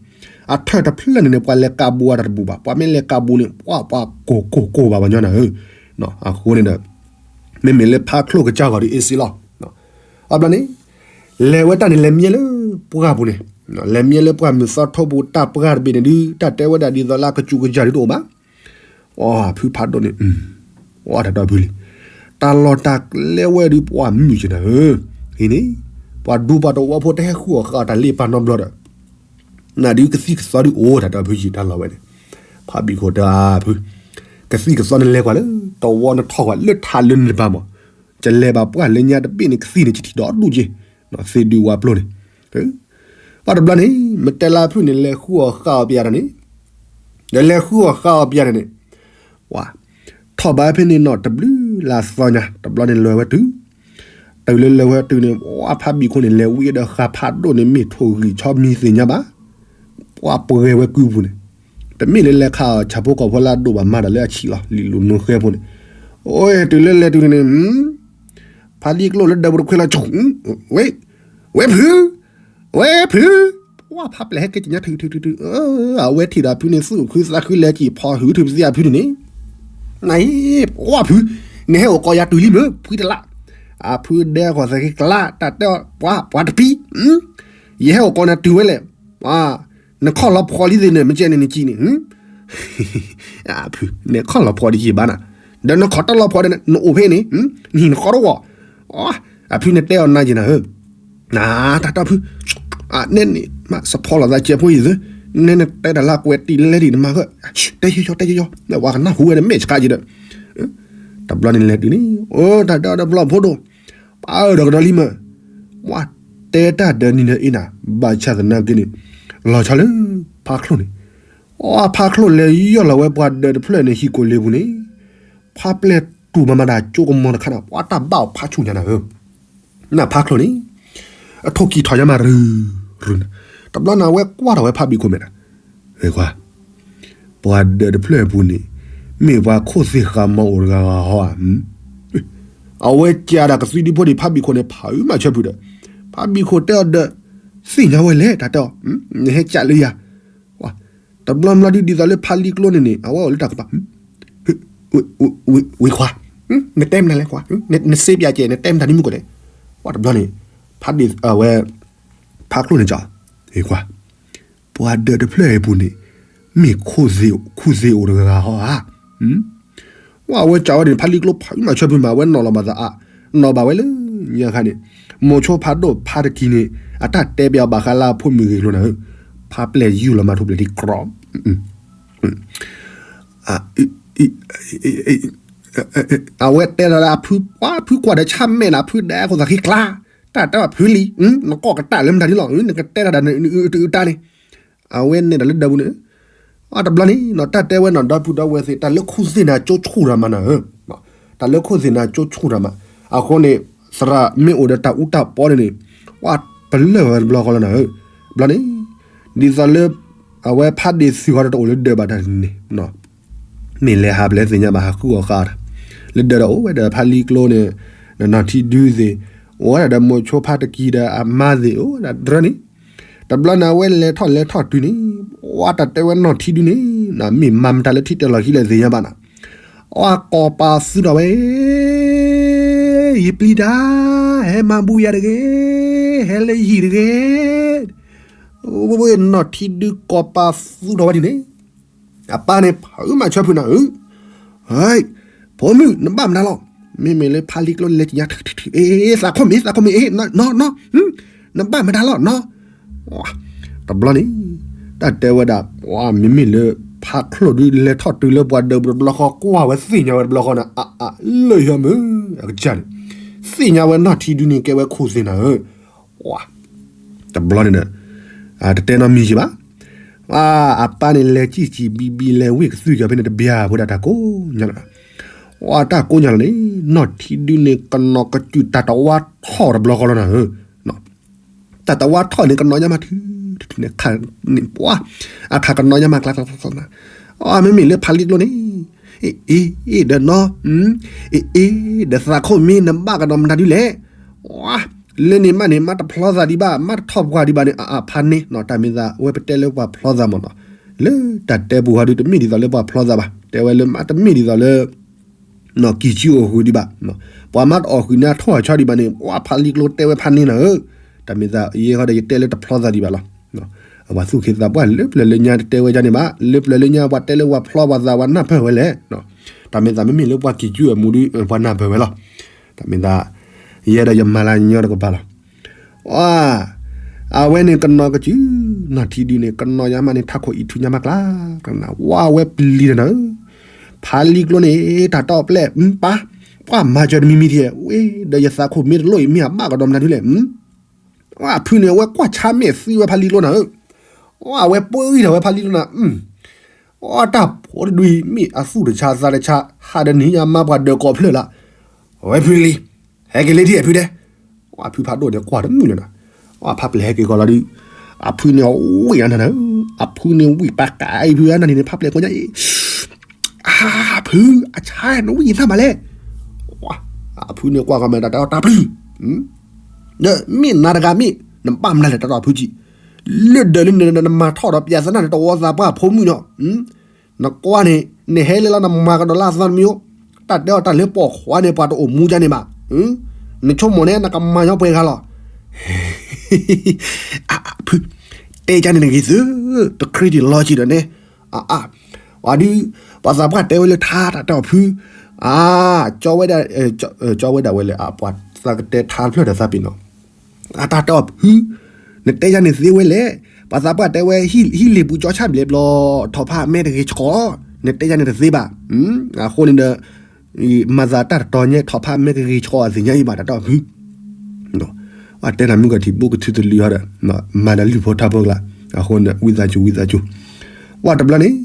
အထၢၣ်တဖျၢၣ်န့ၣ်န့ၣ် ပှၤလဲၤကးဘူးဝဲတၢ်တဘူးဘၣ်. ပှၤမ့ၢ်လဲၤကးဘူးန့ၣ် ပှၤပှၤကိၢ်ကိၢ်ကိၢ်ဘၣ်ပှၤညီနၤဧၢ. အဃိန့ၣ်ဒီး မ့မ့ၢ်လၢဖးချိၣ်ကစၢ်ဂီၤဒ်အ့ၣ်စ့လီၤ. အဘျီန့ၣ် လဲၤဝဲတၢ်န့ၣ် လဲၤမံလၢပှၢ်ပူၤန့ၣ်, လဲၤမံလၢပှၢ်မုၢ်သီထိပူၤ တၢ်ပှၢ်တဘ့ၣ်န့ၣ်ဒုး တၢ်တဲဝဲဒၣ်ဒ်သိးလၢအကစူၢ်ကစၢ်ဒုးတအိၣ်ဘၣ်. အီ ဖုဖးဒိၣ်န့ၣ်, အီ တၢ်တီဖုလံ, တၢ်လီၢ်တၢ်ကျဲဝဲဒုး ပှၤမုၢ်က့ၤနၤဧၢ, အံၤန့ၣ် ပှၤဒူပှၤတဝီဖိတဟဲဃုအီၣ်ဃုအီတၢ်လ့ပာ်နီတဘျီဒီး နဒုးကသံၣ်ကသီဒုးအိၣ်တၢ်တီဖုယံာ်တၢ်လီၢ်ဝဲန့ၣ်, ဖးဘံၣ်ခိၣ်တၢ်ဖု, ကသံၣ်ကသီနလဲၤကွၢ်လၢ တဝီနထီၣ်ကွၢ်လၢထးလၢနတပၤမး, ကလဲၤဘၣ်ပှၢ်လၢညါတဘ့ၣ်န့ၣ် ကသံၣ်န့ၣ် ကထံၣ်ဒီးဒူၣ်က့ၤ, သ့ၣ်ဒုးဝါပျိန့ၣ် ပှၤတဘျီန့ၣ် မ့ၢ်တဲလၢဖုန့ၣ် လဲၤဃုအီၣ်ဃုအီပယါတၢ်န့ၣ်, ဒီးလဲၤဃုအီၣ်ဃုအီပယါတၢ်န့ၣ်, ပှၤ ထီၣ်ဘးဖဲန့ၣ်နီၣ်တဘျုးလါသီညါ တဘျီန့ၣ်လဲၤဝဲတုၤ, တုၤလၢလဲၤဝဲတုၤန့ၣ် ပှၤဖးဘံၣ်ခိၣ်န့ၣ် လဲၤဝံဒီးဃာ်ဖးဒိၣ်န့ၣ် မ့ၢ်ထိၣ်ဂံၢ်ဆီမံသ့ၣ်ညါဘၣ်, ပှၤပှဲၤဝဲကုပူၤန့ၣ်, တမ့ၢ်လၢလဲၤခးအီၣ်ဆၣ်ဖိကီၢ်ဖိလၢအဒိၣ်ဘၣ်မးဒီးလၢအဆံးလီၤ လံာ်လိာ်နိဃဲဖိန့ၣ်, အိ တုၤလၢလဲၤတုၤန့ၣ် ဖးလံာ်ကျိလၢဒၢးပူၤတခွဲလီၤ ဝဲ, ဝဲဖု, ဝဲဖု, ပှၤဖးပျဲၢ်ဟဲက့ၤကညါထုထုထုထု, အဝဲထံၣ်ဒီးဖုန့ၣ် သူၣ်ခုသးခုလဲၤက့ၤဖီၣ်ဟုထုပသံအဖုန့ၣ်န့ၣ်, နအံၤ ပှၤဖု, နဟဲအိၣ်ကိးယၤတုၤလံမ့ၢ် ဖှံတလး, အဖုဒဲကီၢ်သဲးက့ၤကလါ တၢ်တဲအီၤ ပှၤ ပှၤတပံ, ယဟဲအိၣ်ကိးနၤတုၤဝဲလဲၣ်, နခီၣ်လီၤဖှီၣ်လံသ့ၣ်န့ၣ် မ့ၢ်ကဲန့ၣ်နကံန့ၣ် ဖု, နခီၣ်လီၤဖှီၣ်ဒံးကံဘၣ်နၤ, ဒီးနခီၣ်တၢ်လီၤဖှီၣ်ဒီး နအိၣ်ဖဲန့ၣ်, နဟံၣ်နဃီတဝီၢ်, အဖုန့ၣ်တဲအီၤနၤယံၤနၤဧၢ, နတၢ်တီဖု, နဲန့ၣ် မ့ၢ်စဖီလီၤသးကဲဖိယံၤသၢ, နဲနတဲတၢ်လၢကွဲးတံၢ်လဲဒံးနမၤဃၢ, တဲယီယီတဲယီယီ, နဝၤကနၢ်ဟူဝဲန့ၣ် မဲာ်ဆှးက့ၤဒီး, တဘျီန့ၣ်လဲၤတုၤန့ၣ်, အိ တၢ်ဒီတဘျီဖိဒိၣ်, ပၢ်အၢၣ်ဒီးကဒီးလံမၢ်, ပှၤတဲတၢ်ဒီးနံၤဒီးအ့နၤ, ဘၣ်ဆၣ်သနာ်က့န့ၣ်, လီၤဆီလၢ ဖးချိၣ်န့ၣ်, အဖးချိၣ်လဲၤယီၢ်လီၤဝဲပှၤဒၢးတဖျၢၣ်န့ၣ် ဟံၣ်ကိၢ်လ့ပူၤန့ၣ်, ဖးပျဲၢ်တူၢ်မၤမၤတၢ်ကၠိကမီၤတခါန့ၣ် ပှၤတၢ်ဘၣ်အီၤဖးဆူၣ်ညါနၤဧၢ, နဖးချိၣ်န့ၣ်, အထိၣ်ကံၢ်ထီၣ်ညါမးရုၢ်ရုၢ်န့ၣ်, တဘျီန့ၣ်ဝဲကွၢ်ထီၣ်ဝဲဖးဘံၣ်ခိၣ်မဲာ်နၤ, ဝဲကွၢ် ပှၤဒၢးတဖျၢၣ်အပူၤန့ၣ်, မ့ၢ်ပှၤခိၣ်သ့ၣ်ဃာ်မၤအိၣ်တဂၤဂၤဟီဧါ, အဝဲကးဒၣ်ကသုဒံဖိန့ၣ် ဖးဘံၣ်ခိၣ်န့ၣ် ဖးအုးမၤဆၢဖုးဒီး, ဖးဘံၣ်ခိၣ်တဲအီၤဒီး, သ့ၣ်ညါဝဲလဲၣ် တၢ်တဲအီၤ, နဟဲကးလၢယၤ, တဘျီဘျီဒုးဒ်သိးလၢဖးလံကျိန့ၣ်န့ၣ် အဝဲအိၣ်လၢတၢ်ကပၤ ဝံၤခွါ, နတဲမနုၤလဲၣ်ခွါ, နစ့ပျးကဲ နတဲမတၤဒ်မုၢ်ကီၢ်လဲၣ်, ပှၤတဘျီန့ၣ်, ဖးဒံးဝဲ, ဖးကျိန့ၣ်ကီ, ဝံၤခွါ, ပှၤဒၢးတဖျၢၣ်အံၤပူၤန့ၣ်, မ့ၢ်ခိၣ်သ့ၣ်အိၣ်တဂၤဂၤဟီဧါ, ဝဲအဝဲကးဝဲန့ၣ် ဖးလံကျိဖးမၤဆၢဖုးမး အဝဲနီၣ်လီၤဘၣ်သးအါ, နီၣ်ဘၣ်ဝဲလၢ ညါခါန့ၣ် မိၤဆိဖးဒိၣ်ဖးတကံၤန့ၣ် အတၢ်တဲပျီဘၣ်ဃးလၢအဖိမုၣ်ဂ့ၢ်ကျိၤနၤဧၢ, ဖးပျဲၢ်ယူၢ်လီၤမးထူပျဲၢ်ထံကြီ အဝဲတဲလီၤလၢအဖု, ပှၤဖုကွၢ်ဒီးဆါမဲာ်နၤ ဖုဒဲခိၣ်သးခံကျါ, တၢ်တဲဘၣ်ဖုလံ, နကီၢ်ကတၢၢ်လၢမတၤဒ်လီၤ, နကတဲတၢ်ဒီးနအုတအုတၢ်န့ၣ်, အဝဲနဲၣ်ဒီးလၢဒၢးပူၤန့ၣ်, အတဘျီန့ၣ် တၢ်တဲဝဲနီၢ်ဒီပုၢ်ဒီဝဲၢ်သ့ၣ် တၢ်လၢခိၣ်သ့ၣ်န့ၣ်ကၠိဆူၣ်တၢ်မးနၤဧၢ, တၢ်လၢခိၣ်သ့ၣ်န့ၣ်ကၠိဆူၣ်တၢ်မး, အဃိန့ၣ် သရၣ်မ့ၢ်အိၣ်ဒီးတၢ်အူတၢ်ပီန့ၣ်န့ၣ်, ပှၤပလၢၢ်ဝဲတဘျီဃီလီၤနၤဧၢ, တဘျီန့ၣ် ဒ်သိးလၢ အဝဲဖးဒ့ၣ်သုးဃီဒီးတအိၣ်လၢဒၢးဘၣ်တၢ်န့ၣ် မ့ၢ်လဲၤဟးပလဲၤသ့ၣ်ညါဘၣ် ဟးဃုအီၣ်ဃာ်အီၤတၢ်, လၢဒၢးဒီးအိၣ်ဝဲဒီးဖးလံကျိန့ၣ်, နီၢ်ထံဒုသ့ၣ်, အိၣ်ဝဲဒၣ်ဒီးမိၤဆိဖးတကံၤဒီးအမါသ့ၣ် အိၣ်ဝဲဒၣ်တြၢန့ၣ်, တဘျီန့ၣ်အဝဲလဲၤထီၣ်လဲၤထီၣ်တုၤန့ၣ်, ဝဲတၢ်တဲဝဲနီၢ်ထံဒုန့ၣ်, မ့ၢ်မၤမတၤလၢထံတၢၢ်လီၢ်ခံလဲၣ်သ့ၣ်ညါဘၣ်နၤ, အကိးပာ်သူၣ်ထီၣ်ဝဲ ယပျံၤတၢ်, ဟဲမၤဘူၣ်ယၤတဂ့ၤ, ဟဲလၢယဟံၣ်တဂ့ၤ, နီၢ်ထံဒုကိးပာ်သူၣ်ထီၣ်ဝဲဒ်န့ၣ်, အပၢ်န့ၣ် ဖုမၤဆၢဖုနၤဧၢ, ဖိမုၣ် နဘၣ်မတၤလီၤ, မ့မ့ၢ်လၢဖးလံကျိလဲၤကညါ, သးခိၣ်မ့ၢ် သးခိၣ်မ့ၢ် နီၢ်, နဘၣ်မတၤလီၤနီၢ်, တဘျီန့ၣ် တၢ်တဲဝဲဒၣ်, မ့မ့ၢ်လၢ ဖးချိၣ်ဒုလဲၤထီၣ်တုၤလၢပှၤဒၢးပူၤတဘျီဃီ ကွၢ်ဝဲသ့ၣ်ညါဝဲတဘျီဃီန့ၣ်, အလၢယမုၢ် အကစၢ်န့ၣ်, သ့ၣ်ညါဝဲနီၢ်ထံဒုန့ၣ် ကဲဝဲခိၣ်သ့ၣ်နၤဧၢ, တဘျီန့ၣ်ဒီး တတဲနီတမံၤက့ၤဘၣ်, အပၢ်န့ၣ်လဲၤစံၣ်စံၣ်ဘံဘံ လဲၤဝ့ၢ်ကသုၣ်ကၢၤဖဲန့ၣ်တဘျီဖိဒၣ်တၢ်ကိးညါလီၤ, တၢ်ကိးညါလီၤန့ၣ် နီၢ်ထံဒုန့ၣ် ကနိးကစုာ်တၢ်တဝါထီၣ်တဘျီဃီလီၤနၤဧၢ, တၢ်တဝါထီၣ်န့ၣ် ကနိးညါမးထုးထုးန့ၣ်, အခါကနိးညါမးကျါကျါကျါ, မ့မ့ၢ်လၢဖးလံကျိန့ၣ်, အ့ၣ်အ့ၣ်ဒီးနီၢ်, အ့ၣ်အ့ၣ်ဒီးသးခိၣ်မ့ၢ် နဘၣ်ကဒီးမတၤဒုလဲၣ်, လၢန့ၣ်မးန့ၣ် မ့ၢ်တဖျီသးဒံးဘၣ် မ့ၢ်တထီၣ်ပှၢ်ဒံးဘၣ်န့ၣ် အဖးန့ၣ်နီၢ် တၢ်မ့ၢ်သးဝဲပတဲလၢပှၤဖျီသးမးနီၢ်, လၢတၢ်တဲပူၤဟီဒုတမ့ၢ်ဒ်သိးလၢပှၤဖျီသးဘၣ် တဲဝဲလၢမ့ၢ်တမ့ၢ်ဒ်သိးလၢ နီၢ်ကံၢ်ဆူအီၣ်ဃုာ်ဒံးဘၣ်, ပှၤမ့ၢ်တအီၣ်ဃုာ်န့ၣ် အထိၣ်အဆီဒံးဘၣ်န့ၣ် ပှၤဖးလံကျိတဲဝဲဖးန့ၣ်နၤဧၢ, တၢ်မ့ၢ်သးယဲဃီဒီးယတဲလၢတဖျီသးဒံးဘၣ်လီၤ, အဝဲသူၣ်က့သးပှၢ်လၢပျၢၤလၢညါတတဲဝဲဒ်န့ၣ်ဘၣ် လၢပျၢၤလၢညါပှၤတဲလၢပှၤဖျီပှၤသးပှၤနၢ်ပၢၢ်ဝဲလဲၣ်, တၢ်မ့ၢ်သးမ့မ့ၢ်လၢပှၤကံၢ်ဆူအမူဒု ပှၤနၢ်ပၢၢ်ဝဲလီၤ, တၢ်မ့ၢ်သး ယဲဒီးယမၤလၢညီတကပၤလီၤ အဝဲန့ၣ်ကနိးကစုာ်, နီၢ်ထံဒုန့ၣ် ကနိးညါမးန့ၣ် ထးခိၣ်အံၤထုးညါမးကျါ, ဝဲပျံၤတနၤဧၢ, ဖးလံကျိန့ၣ် တၢ်တီပျဲၢ် ပၢ်, ပှၤမၤစၢၤတမံၤမံၤထံၣ်, ဝဲဒီးယသးခိၣ်မ့ၢ်တလိၣ်အံၤ မ့ၢ်အဘၣ်ကဒီးမတၤဒုလဲၣ်, အဖုန့ၣ် အဝဲကွၢ်ဆါမဲာ်သံဝဲဖးလံကျိနၤဧၢ, အဝဲပှ့ၤထီၣ်ဝဲဖးလံကျိနၤ အတၢ်ဖိတဒုအံၤ မ့ၢ်အသူၣ်တဆါသးတဆါ ဟးဒီးနံၤညါမါပှၤဒၢးကိးဖျၢၣ်လၢ, အဝဲဖုလံ, ဟဲက့ၤလၢထံၣ်အဖုဒဲး, အဖုဖးဒိၣ်န့ၣ်ကွၢ်တမုာ်လၢၤနၤ, အဖးပျဲၢ်ဟဲက့ၤကီးလီၤဒုး, အဖုန့ၣ်ဝံၣ်အနၤနၤ, အဖုန့ၣ်ဝံၣ်ပာ်ကးအံၤဖုအနၤန့ၣ် ဖးပျဲၢ်ကိးညါအံၤ, အဖု အဆါနဝံၣ်သးမးလဲၣ်, အဖုန့ၣ်ကွၢ်ကီးမးတၢ်တၢ်တၢ်ပျုၤ ဒီးမ့ၢ်နၤတဂၤမ့ၢ် နဘၣ်မနုၤလဲၣ်တၢ်တီၢ်ဖုကံ, လၢဒၢးလၢနမၤထီၣ်ဒီးပျးသနၢ်န့ၣ် တဝီသးပှၢ်ဖိမုၣ်နီၤ, နကွၢ်န့ၣ် နဟဲလၢလီၤနမၤကဒီးလၢအသီတမံၤ, တၢ်တဲအီၤတၢ်လၢပိာ်ခွါန့ၣ် ပှၤတအိၣ်မူဒ်န့ၣ်ဘၣ်, နဆိကမိၣ်န့ၣ် နကမၤညီပှဲၤဂၤလီၤ ဖု, တဲကန့ၣ်နဂ့ၤသု, တခရံာ်တလီၤဆံးဒီးန့ၣ်, အအ, ဝဲဒုး, ပှၤသးပှၢ်တဲဝဲလၢထါတၢ်တီၢ်ဖု, အ, ကၠီဝဲဒၣ်, ကၠီဝဲဒၣ်ဝဲလဲၣ်, ပှၤသးကတဲထါတဖျၢၣ်ဒီးသးပ့ၤနီၤ, အတၢ်တီၢ်ဖု, နတဲယၤန့ၣ်သ့ဝဲလဲၣ်, ပှၤသးပှၢ်တဲဝဲ ဟံၣ်လ့ၣ်ပူၤကၠီဆၣ်ဘျဲးဘျီ, ထီၣ်ဖးမဲာ်တဂ့ၤဆှီ, နတဲယၤန့ၣ်တသ့ဘၣ်, အဃိန့ၣ်ဒီး မၤသးတၢ်တတီၤညါ ထီၣ်ဖးမဲာ်ကဂ့ၤဆှီအသ့ၣ်ညါအံၤဘၣ် တၢ်တီၢ်ဖု, တဲနၤမုၢ်ကထံၣ်ဘိကထုတလံၤဟီဒီး, မၤဒီးလုၢ်ဖိထါဖိကလါ, အဃိန့ၣ် ဝံသးစူၤ ဝံသးစူၤ, ဝဲတဘျီန့ၣ်,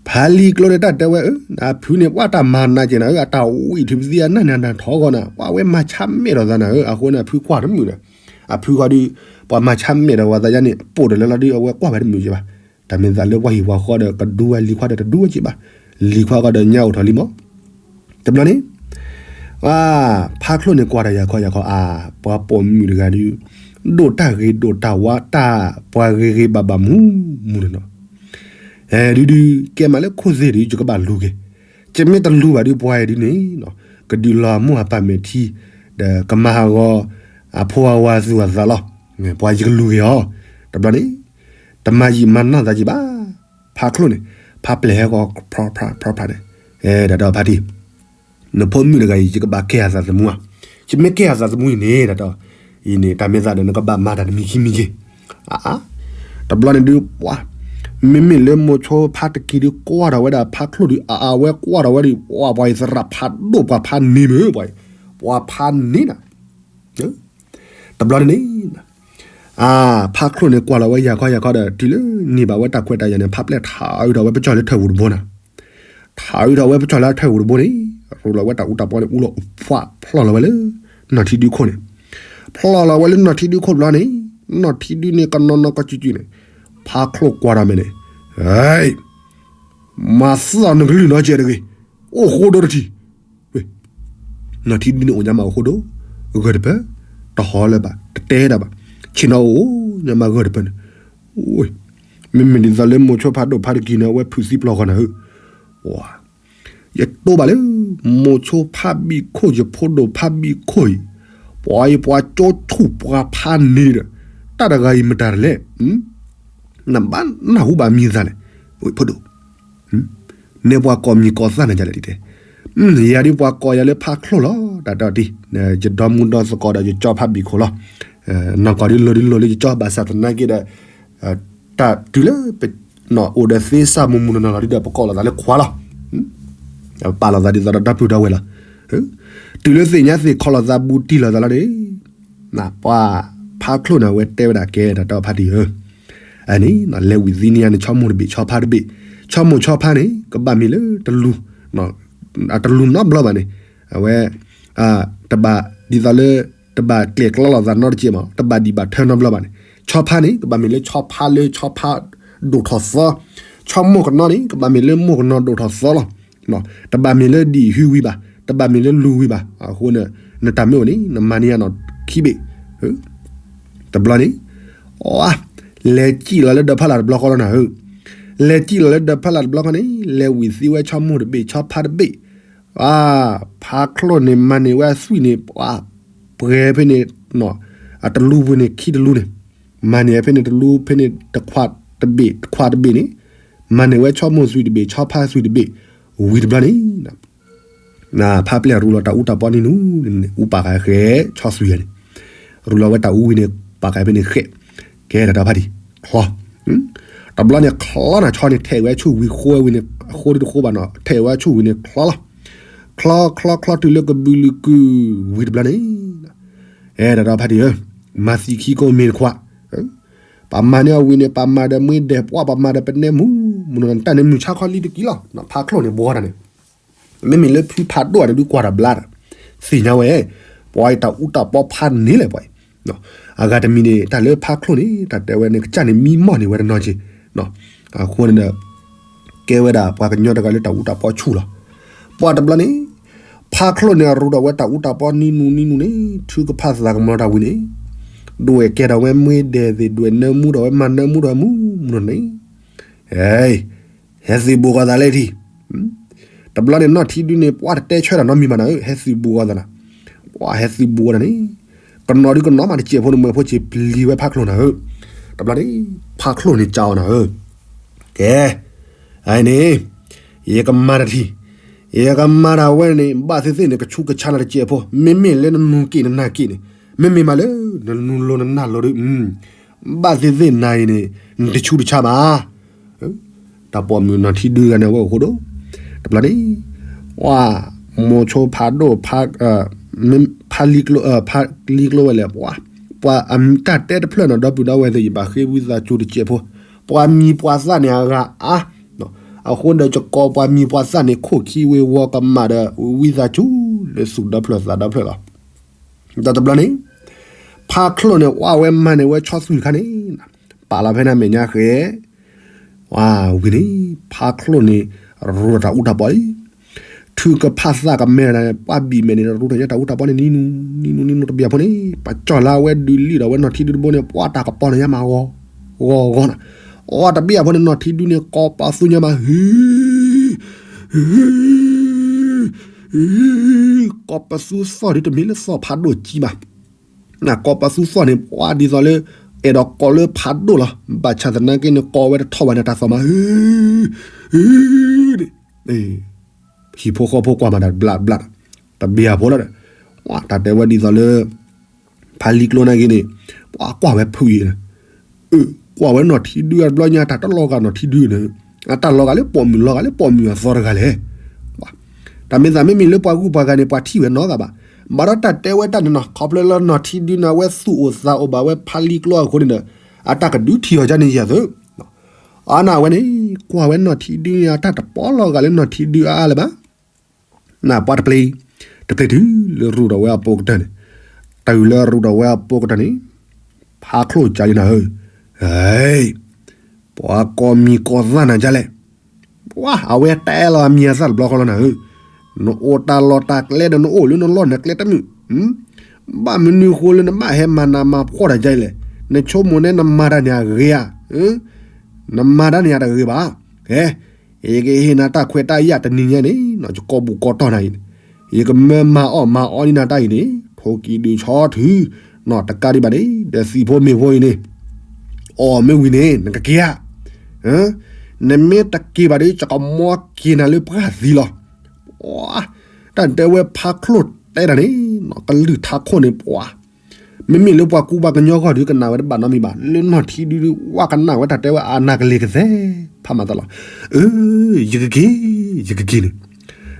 ဖးလံကျိန့ၣ်တၢ်တဲဝဲ, အဖုန့ၣ် ပှၤတၢ်မၤနၤကဲနၤဧၢ, အတၢ်ဝံၣ်ထုးပသံအနၢ်န့ၣ် အနၢ်ထီၣ်ဂီၢ်နၤ, ပှၤဝဲမၤဆါမဲာ်ဒီးသးနၤဧၢ, အဃိန့ၣ် အဖုကွၢ်တမုာ်ဒီး, အဖုဃီဒုး, ပှၤမၤဆါမဲာ်ဒီးဝဲသးယါန့ၣ် ပိာ်ဒီးလၢလီၤဒုး အဝဲကွၢ်ဝဲတမုာ်ကဲဘၣ်, တၢ်မ့ၢ်သးလၢပှၤဟံၣ်ပှၤဃီဒီး ကဒူဝဲလံၤခွါဒီးတဒူဝဲကဲဘၣ်, လံၤခွါဃီဒီးညါအိၣ်ထီၣ်လံမး တဘျီန့ၣ်, ဖးချိၣ်န့ၣ်ကွၢ်တၢ်ယၤခီယၤခီအါ, ပှၤပိာ်မုၣ်တဂၤဒုး, ဒိၣ်တၢ်ဂ့ၤဒိၣ်တၢ်ဝါတၢ်, ပှၤဂ့ၤဂ့ၤဘၣ်ဘၣ်မူမူန့ၣ်နီၤ, ဒုဒု, ကဲမးလၢခိၣ်သ့ၣ်ဒုး ယကဘၣ်လူၤက့ၤ, ယမ့ၢ်တလူၤဘၣ်ဒုး ပှၤအံၤဒုးန့ၣ်, ကဒုးလီၤအမိၢ်အပၢ်မဲာ်ထံ, ဒီးကမၤဟးဂီၤ, အဖိအဝၤသူၣ်အသးလီၤ, ပှၤယကလူၤက့ၤအီၤ, တဘျီန့ၣ် တမၤယံာ်မၤနီၢ်သးကဲဘၣ်, ဖးချိၣ်န့ၣ်, ဖးပျဲၢ်ဟဲကီး, ဖးဖးန့ၣ်, တၢ်ဒီးဖးတံၢ်, နဖိမုၣ်တဂၤအံၤ ယကဘၣ်ကဲအသးသမူဧါ, ယ ယမ့ၢ်ကဲအသးသမူအံၤန့ၣ် တၢ်တီ အံၤန့ၣ် တၢ်မ့ၢ်သးဒီး နကဘၣ်မၤတၢ်တမံၤခံမံၤက့ၤ အါ တဘျီန့ၣ်ဒုး ပှၤ မ့မ့ၢ်လၢမိၤဆိဖါတက့ၤဒုးကွၢ်ထီၣ်ဝဲဒၣ်ဖါချိၣ်ဒုး အါ အဝဲကွၢ်ထီၣ်ဝဲဒၣ် ပှၤ ပှၤအံၤသရၣ်ဖးဒိၣ် ပှၤဖးန့ၢ်မ့ၢ် ပှၤ ပှၤဖးန့ၢ်နၤ တဘျီန့ၣ်န့ၣ် အါ ဖါချိၣ်န့ၣ်ကွၢ်လီၤဝဲယၤခီယၤခီဒီး တုၤလၢန့ၢ်ဘၣ်ဝဲတၢ်ခွဲးတၢ်ယာ်န့ၣ် ဖါပျဲၢ်ထးအုးထီၣ်ဝဲပကၠီၣ်လၢထၢၣ်ပူၤတဘိနၤ ထးအုးထီၣ်ဝဲပကၠီၣ်လၢထၢၣ်ပူၤတဘိန့ၣ် ရူလီၤဝဲတၢ်အူတၢ်ပီန့ၣ် အူလီၤအူဖျီၣ်လီၤဝဲလၢ နီၢ်ထံဒုခိၣ်န့ၣ် ဖျီၣ်လီၤဝဲလၢနီၢ်ထံဒုခိၣ်တဘျီန့ၣ် နီၢ်ထံဒုန့ၣ် ကနီၤနီၤကီကၠူကၠူန့ၣ် ဖါချိၣ်ကွၢ်ထီၣ်မဲာ်န့ၣ် မၤသီၣ်နကလုၢ်နီတစဲးတဂ့ၤ အိၣ်ဃိဒိတထံၣ် ဝ့ၢ် နီၢ်ထံဒုန့ၣ်အိၣ်ညါမးအိၣ်ဃိဒိ ဂၢၢ်တဖၢ တဟီလၢၤဘၣ် တတဲတၢ်ဘၣ် ဆ့ၣ်နီၤအိၣ်ညါမးဂၢၢ်တဖၢန့ၣ် ဝ့ၢ် မ့မ့ၢ်ဒ်သိးလၢမိၤဆိဖးဒိၣ်ဖါတက့ၤန့ၣ် အဝဲဖုးသံပျီၢ်ဃီနၤဧၢ ယတိၢ်ဘၣ်လၢ မိၤဆိဖးဘံၣ်ခိၣ် ယဖိဒိၣ်ဖးဘံၣ်ခိၣ်အံၤ ပှၤအံၤပှၤကၠိဆူၣ်ပှၤဖးန့ၣ်ဒီး တၢ်တဂၤအံၤမတၤတလဲၣ် နဘၣ်နၢ်ဟူဘၣ်မံၤသးလဲၣ် ဝ့ၢ်ဖိဒိၣ် နဲပှၤကိးမံၤကိးသၣ်နၤဒ်လဲၣ်ဒ်တဲ, ယၤဒ်ပှၤကိးယၤလၢဖးချိၣ်လီၤ တၢ်တီတံၢ်, ယဒီမုၢ်ဒီသကိးဒီးယကၠီဖးဘံၣ်ခိၣ်လီၤ, နီၢ်ကီၢ်ဒ်လိၤဒ်လိၤလၢယကၠီ ဘၣ်ဆၣ်သနာ်က့ဒီး တၢ်တုၤလၢ အိၣ်ဒီးသ့စၢ်မုၢ်မုၢ်နီၢ်နီၢ်လီၤဒ်ဒီး ပကိးလိာ်သးလၢခွါလီၤ, ပာ်လိာ်သးဒ်သိးဒီးဒီပုၢ်ဒီဝဲၢ်လီၤ, တုၤလၢသ့ၣ်ညါသ့ၣ်ခီလိာ်သးဘူးတံၢ်လိာ်သးလီၤန့ၣ် ပှၤဖးချိၣ်န့ၣ် အဝဲတဲဝဲဒၣ်ကဲတၢ်တီဖါတံၢ်ဧၢ, အန့ၣ် လဲၤဝံၤသံန့ၢ်ယၤန့ၣ် ဆီမိၢ်တဘ့ၣ် ဆီဖါတဘ့ၣ်, ဆီမိၢ်ဆီဖါန့ၣ် ကဘၣ်မ့ၢ်လၢတလူၤ, အတလူၤနီတဘျီဘၣ်န့ၣ်, အဝဲ တဘၣ်ဒ်သိးလၢ တဘၣ်ကျဲၣ်ကျီလိာ်သးနီတစဲးမး တဘၣ်ဒံးဘၣ်ထၢနီတဘျီဘၣ်န့ၣ်, ဆီဖါန့ၣ် ကဘၣ်မ့ၢ်လၢဆီဖါလၢဆီဖါဒိၣ်ထီၣ်သီ, ဆီမိၢ်ကနီန့ၣ် ကဘၣ်မ့ၢ်လၢမိၢ်ကနီဒိၣ်ထီၣ်သီလီၤ. တဘၣ်မ့ၢ်လၢဒံၣ်ဟုဝံၤဘၣ်, တဘၣ်မ့ၢ်လၢလူၤဝံၤဘၣ်, အဃိန့ၣ် နတၢ်မ့ၢ်အိၣ်န့ၣ် နမၤန့ၢ်ယၤနီၢ်ခံဘ့ၣ်, တဘျီန့ၣ် လဲၤစံၣ်လီၤလၢဒၢးဖးလၢ်တဘျီဃီလီၤနၤဧၢ, လဲၤစံၣ်လီၤလၢဒၢးဖးလၢ်တဘျီဃီန့ၣ် လဲၤဝံၤသံဝဲဆီမိၢ်တဘ့ၣ် ဆီဖါတဘ့ၣ်, ဖးချိၣ်န့ၣ် မၤန့ၢ်ဝဲအသွံၣ်န့ၣ် ပှၤ ပှဲၤဖဲန့ၣ် အတလူၤဖဲန့ၣ် ခံတလူၤန့ၣ်, မၤန့ၢ်ဖဲန့ၣ်တလူၤဖဲန့ၣ် တခွးတဘ့ၣ် တခွးတဘ့ၣ်န့ၣ်, မၤန့ၢ်ဝဲဆီမိၢ်သွံၣ်တဘ့ၣ် ဆီဖါသွံၣ်တဘ့ၣ်, ဝံၤတဘျီန့ၣ် ဖးပျဲၢ်ရူလီၤတၢ်အူတၢ်ပီနံၤနူၤန့ၣ် အူပာ်ဃာ်ဃဲ ဆီသွံၣ်ယၤန့ၣ်, ရူလီၤဝဲတၢ်အူဝံၤန့ၣ် ပာ်ဃာ်ဖဲန့ၣ်ဃဲ, ကဲတၢ်တီဖါတံၢ် ချီ, တဘျီန့ၣ်ချီနၤ ဆီန့ၣ်ထဲးဝဲဆူၣ်ဝံၤဃိဝဲဝံၤန့ၣ် အဃိဒ်တဃိဘၣ်နီၤ ထဲးဝဲဆူၣ်ဝံၤန့ၣ်ချီလီၤ, ချီချီချီတုၤလၢကဘုးလုာ်ကုၢ်ဝံၤတဘျီန့ၣ်, အဲတၢ်တီဖါတံၢ်ဧၢ, မၤသံခံကိးမ့ၢ်တခွး, ပမၤန့ၢ်အဝံၤန့ၣ် ပမၤဒီးမှ့ဒဲးပှၢ် ပမၤဒီးပနဲမူ, မုၢ်နီၢ်တၢ်န့ၣ်မုၢ်ဆါခီလံတကံၢ်လီၤ, ဖးချိၣ်န့ၣ်ဘှီတၢ်န့ၣ် မ့မ့ၢ်လၢဖုဖးဒိၣ်အတဒုးကွၢ်တၢ်ဘျါဒီး သ့ၣ်ညါဝဲ, ပှၤအံၤတၢ်အူတၢ်ပီဖးန့ၣ်လဲၣ်ပှၤအံၤ, အဂၤတမံၤန့ၣ် တၢ်လၢဖးချိၣ်န့ၣ် တၢ်တဲဝဲန့ၣ် ကစၢ်န့ၣ်မံမီၢ်န့ၢ်ဝဲတနီၤက့ၤ, အဃိန့ၣ်ဒီး ကဲဝဲဒၣ်ပှၤကညီတဂၤလၢတၢ်အူတၢ်ပီဆူၣ်လီၤ, ပှၤတဘျီန့ၣ် ဖးချိၣ်န့ၣ် အရူဒီးဝဲတၢ်အူတၢ်ပီနံၤနူၤနံၤနူၤန့ၣ် ထုကဖၣ်သးကမီၤတၢ်ဝံၤန့ၣ်, ဒွဲၣ်ကဲထီၣ်ဝဲမှ့ဒဲးသ့ၣ် ဒွဲၣ်နၢမူဒီးဝဲမၤနၢမူဒီးဝဲမူမုၢ်နီၢ်န့ၣ် ဟဲသုးဘူးဂီၤသးလၢထံ, တဘျီန့ၣ် နီၢ်ထံဒုန့ၣ် ပှၤတတဲဆၢတၢ်နီတမံၤဘၣ်နၤဧၢ, ဟဲသုးဘူးဂီၤသးနၤ, ပှၤဟဲသုးဘူးဂီၤသးန့ၣ်, ကနီၤဒုကနီၤမးတစဲးဖိန့ၣ် မၢဖိစ့ပျံၤဝဲဖးချိၣ်နၤဧၢ, တဘျီန့ၣ် ဖးချိၣ်န့ၣ်ကးအီၤနၤဧၢ, ကဲ, အန့ၣ်, ယကမၤတၢ်ထံၣ်, ယကမၤတၢ်ဝဲန့ၣ် ဘၣ်သ့ၣ်သ့ၣ်န့ၣ် ကဆူးကဆါနၤတစဲးဖိ, မ့မ့ၢ်လၢနနူၤက့ၤနနၢ်က့ၤန့ၣ်, မ့မ့ၢ်မးလၢ နနူၤလိၤနနၢ်လိၤဒီး ဘၣ်သ့ၣ်သ့ၣ်နၤအံၤန့ၣ် နတဆူးတဆါဘၣ်. တၢ်ပိာ်မုၣ်နီၢ်ထံဒုဂၤန့ၣ် အဝဲအိၣ်ဃိဒိၣ်, တဘျီန့ၣ်, ပှၤ, မိၤဆိဖးဒိၣ်, ဖးလံကျိ, ဖးလံကျိဝဲလဲၣ်, ပှၤ, ပှၤတၢ်တဲတဖျၢၣ်နီၢ်ဒီပုၢ်ဒီဝဲၢ်သ့ၣ် ယဘၣ်ဃ့ဝံသးစူၤတစဲးဖိ, ပှၤမံၤပှၤသၣ်န့ၣ်အဂၤအါ, အဃိဒီးယကိးပှၤမံၤပှၤသၣ်န့ၣ် ခိၣ်ခံဝ့ၤဝီၤကမၣ်ဒီး ဝံသးစူၤလၢသူၣ်ဒီဖျၢၣ်သးဒီဖျၢၣ်လီၤ. ဒီးတဘျီန့ၣ်, ဖးချိၣ်န့ၣ် ဝဲမၤန့ၢ်ဝဲဆီသွံၣ်တခါန့ၣ်, ပာ်လီၤဖဲန့ၣ်အမဲာ်ညါဃဲ, ဝံၤန့ၣ်, ဖးချိၣ်န့ၣ်, ရူဒီးတၢ်အူတၢ်ပီလံ, ထုကဖၣ်သးကမဲာ်, ပှၤဘံၣ်မဲာ်န့ၣ် ရူထီၣ်ညါတၢ်အူတၢ်ပီန့ၣ် နံၤနူၤ, နံၤနူၤ, နံၤနူၤတဘျီဖိန့ၣ်, ပှၤကၠီၣ်လၢအဝဲဒုးလံဒီးဝဲနီၢ်ထံဒုတဘိန့ၣ် ပှၤတၢ်ကပီၤန့ၣ်ညါမးဂီၤ, ဂီၤဂီၤနီၤ, အတဘျီဖိန့ၣ် နီၢ်ထံဒုန့ၣ် ကိးပသူညါမး ဟံ ကိးပသူသီၣ်ဒ်တမ့ၢ်လၢသီၣ်ဖးဒိၣ်ကံဘၣ်, ကိးပသူသီၣ်န့ၣ် ပှၤဒ်သိးလၢ, အဲၣ်ဒိးကိးလၢဖးဒိၣ်လီၤ, ဘၣ်ဆၣ်သနာ်က့န့ၣ် ကိးဝဲတထီၣ်ဘၣ်န့ၣ် တၢ်သီၣ်မး ဟံ ဟံၣ်ဖိဃီဖိကွၢ်မၤတၢ်ဘျးဘျး, တဘျီဖိလီၤဒီး, တၢ်တဲဝဲဒ်သိးလၢ ဖါလံၤကျိနာ်က့န့ၣ် ပှၤကွၢ်ဝဲဖုးအံၤ, အၢ ကွၢ်ဝဲနီၢ်ထံဒုအတဘျီညါ တၢ်တလီၤဂာ်နီၢ်ထံဒုန့ၣ်, အတၢ်လီၤဂာ်လၢပိာ်မုၣ်လီၤဂာ်လၢပိာ်မုၣ်အသီတဂၤလဲၣ်. တၢ်မ့ၢ်သးမ့မ့ၢ်လၢပှၤဂုၤပှၤဂၤန့ၣ် ပှၤထံၣ်ဝဲနီတဂၤဘၣ်. ဘၣ်ဒီးတၢ်တဲဝဲတၢ်န့ၣ်နီၤ ခီဖျိလၢနီၢ်ထံဒုန့ၣ်အဝဲသူၣ်အိၣ်သးအိၣ်ဘၣ်ဝဲဖါလံၤကျိအဃိန့ၣ်ဒီး အတၢ်ကဒုးထံၣ်အီၤဒ်န့ၣ်ယၤသ့ အါန့ၣ်အဝဲန့ၣ် ကွၢ်ဝဲနီၢ်ထံဒုန့ၣ် အတၢ်တပီလီၤဂာ်လၢနီၢ်ထံဒုအါအါလၢၤဘၣ်. နပှၤတပျ့ၤ, တပျ့ၤတုၤလၢရူးဒီးဝဲအပိာ်ကတၢၢ်န့ၣ်, တုၤလၢရူးဒီးဝဲအပိာ်ကတၢၢ်န့ၣ်, ဖါချိၣ်ကၢ်လံနၤဧၢ, ဟဲ, ပှၤကိးမံၤကိးသၣ်နၤဒ်လဲၣ်, ပှၤအဝဲတအဲၣ်လီၤအမံၤအသၣ်တဘျီဃီလီၤနၤဧၢ, နအိၣ်တၢ်လီၢ်တၢ်ကျဲဒီးနအိၣ်လၢနလီၢ်နကျဲတမုာ် ဘၣ်မနုၤဃိလၢနဘၣ်ဟဲမၤနးမၤဖှီၣ်တၢ်ဒ်လဲၣ်, နဆိကမိၣ်န့ၣ်နမၤတၢ်န့ၣ်အဂ့ၤဧါ, နမၤတၢ်န့ၣ်အတဂ့ၤဘၣ်, ဟဲ, ယကဟ့ၣ်နၤတၢ်ခွဲးတၢ်ယာ်တနံၤညါန့ၣ် ယကိာ်ဘူၣ်ကိာ်တီၢ်နၤအံၤ, ယကမၢမၤအီၣ်မၤအီဒ်နၤတၢ်အံၤန့ၣ် ထိၣ်ကံၣ်ဒုးဆီထု, နီၢ်တကးဒံးဘၣ်န့ၣ် ဒီးသံၣ်ဖိမ့ၢ်ဖိအံၤန့ၣ် အီၣ်မ့ၢ်ဝံၤန့ၣ် နကက့ၤဧါ, နမ့ၢ်တက့ၤဘၣ်ဒီး ယကမီက့ၤနၤလၢပှၢ်သံလီၤ. တၢ်တဲဝဲဖါချိၣ်တဲတၢ်န့ၣ် ကလုၢ်ထါခိၣ်န့ၣ်ပှၤ မ့မ့ၢ်လၢပှၤကူပှၤကညီဂီၢ်ဒီးကနၣ်ဝဲတဘၣ်နီတမံၤဘၣ်, လၢနီၢ်ထံဒုဒုး ဝဲကနၣ်ဝဲတၢ်တဲဝဲအနၢ်ကလ့ၤကသဲး ဖးမၤသးလီၤ. အၢ ယကက့ၤ ယကက့ၤန့ၣ်,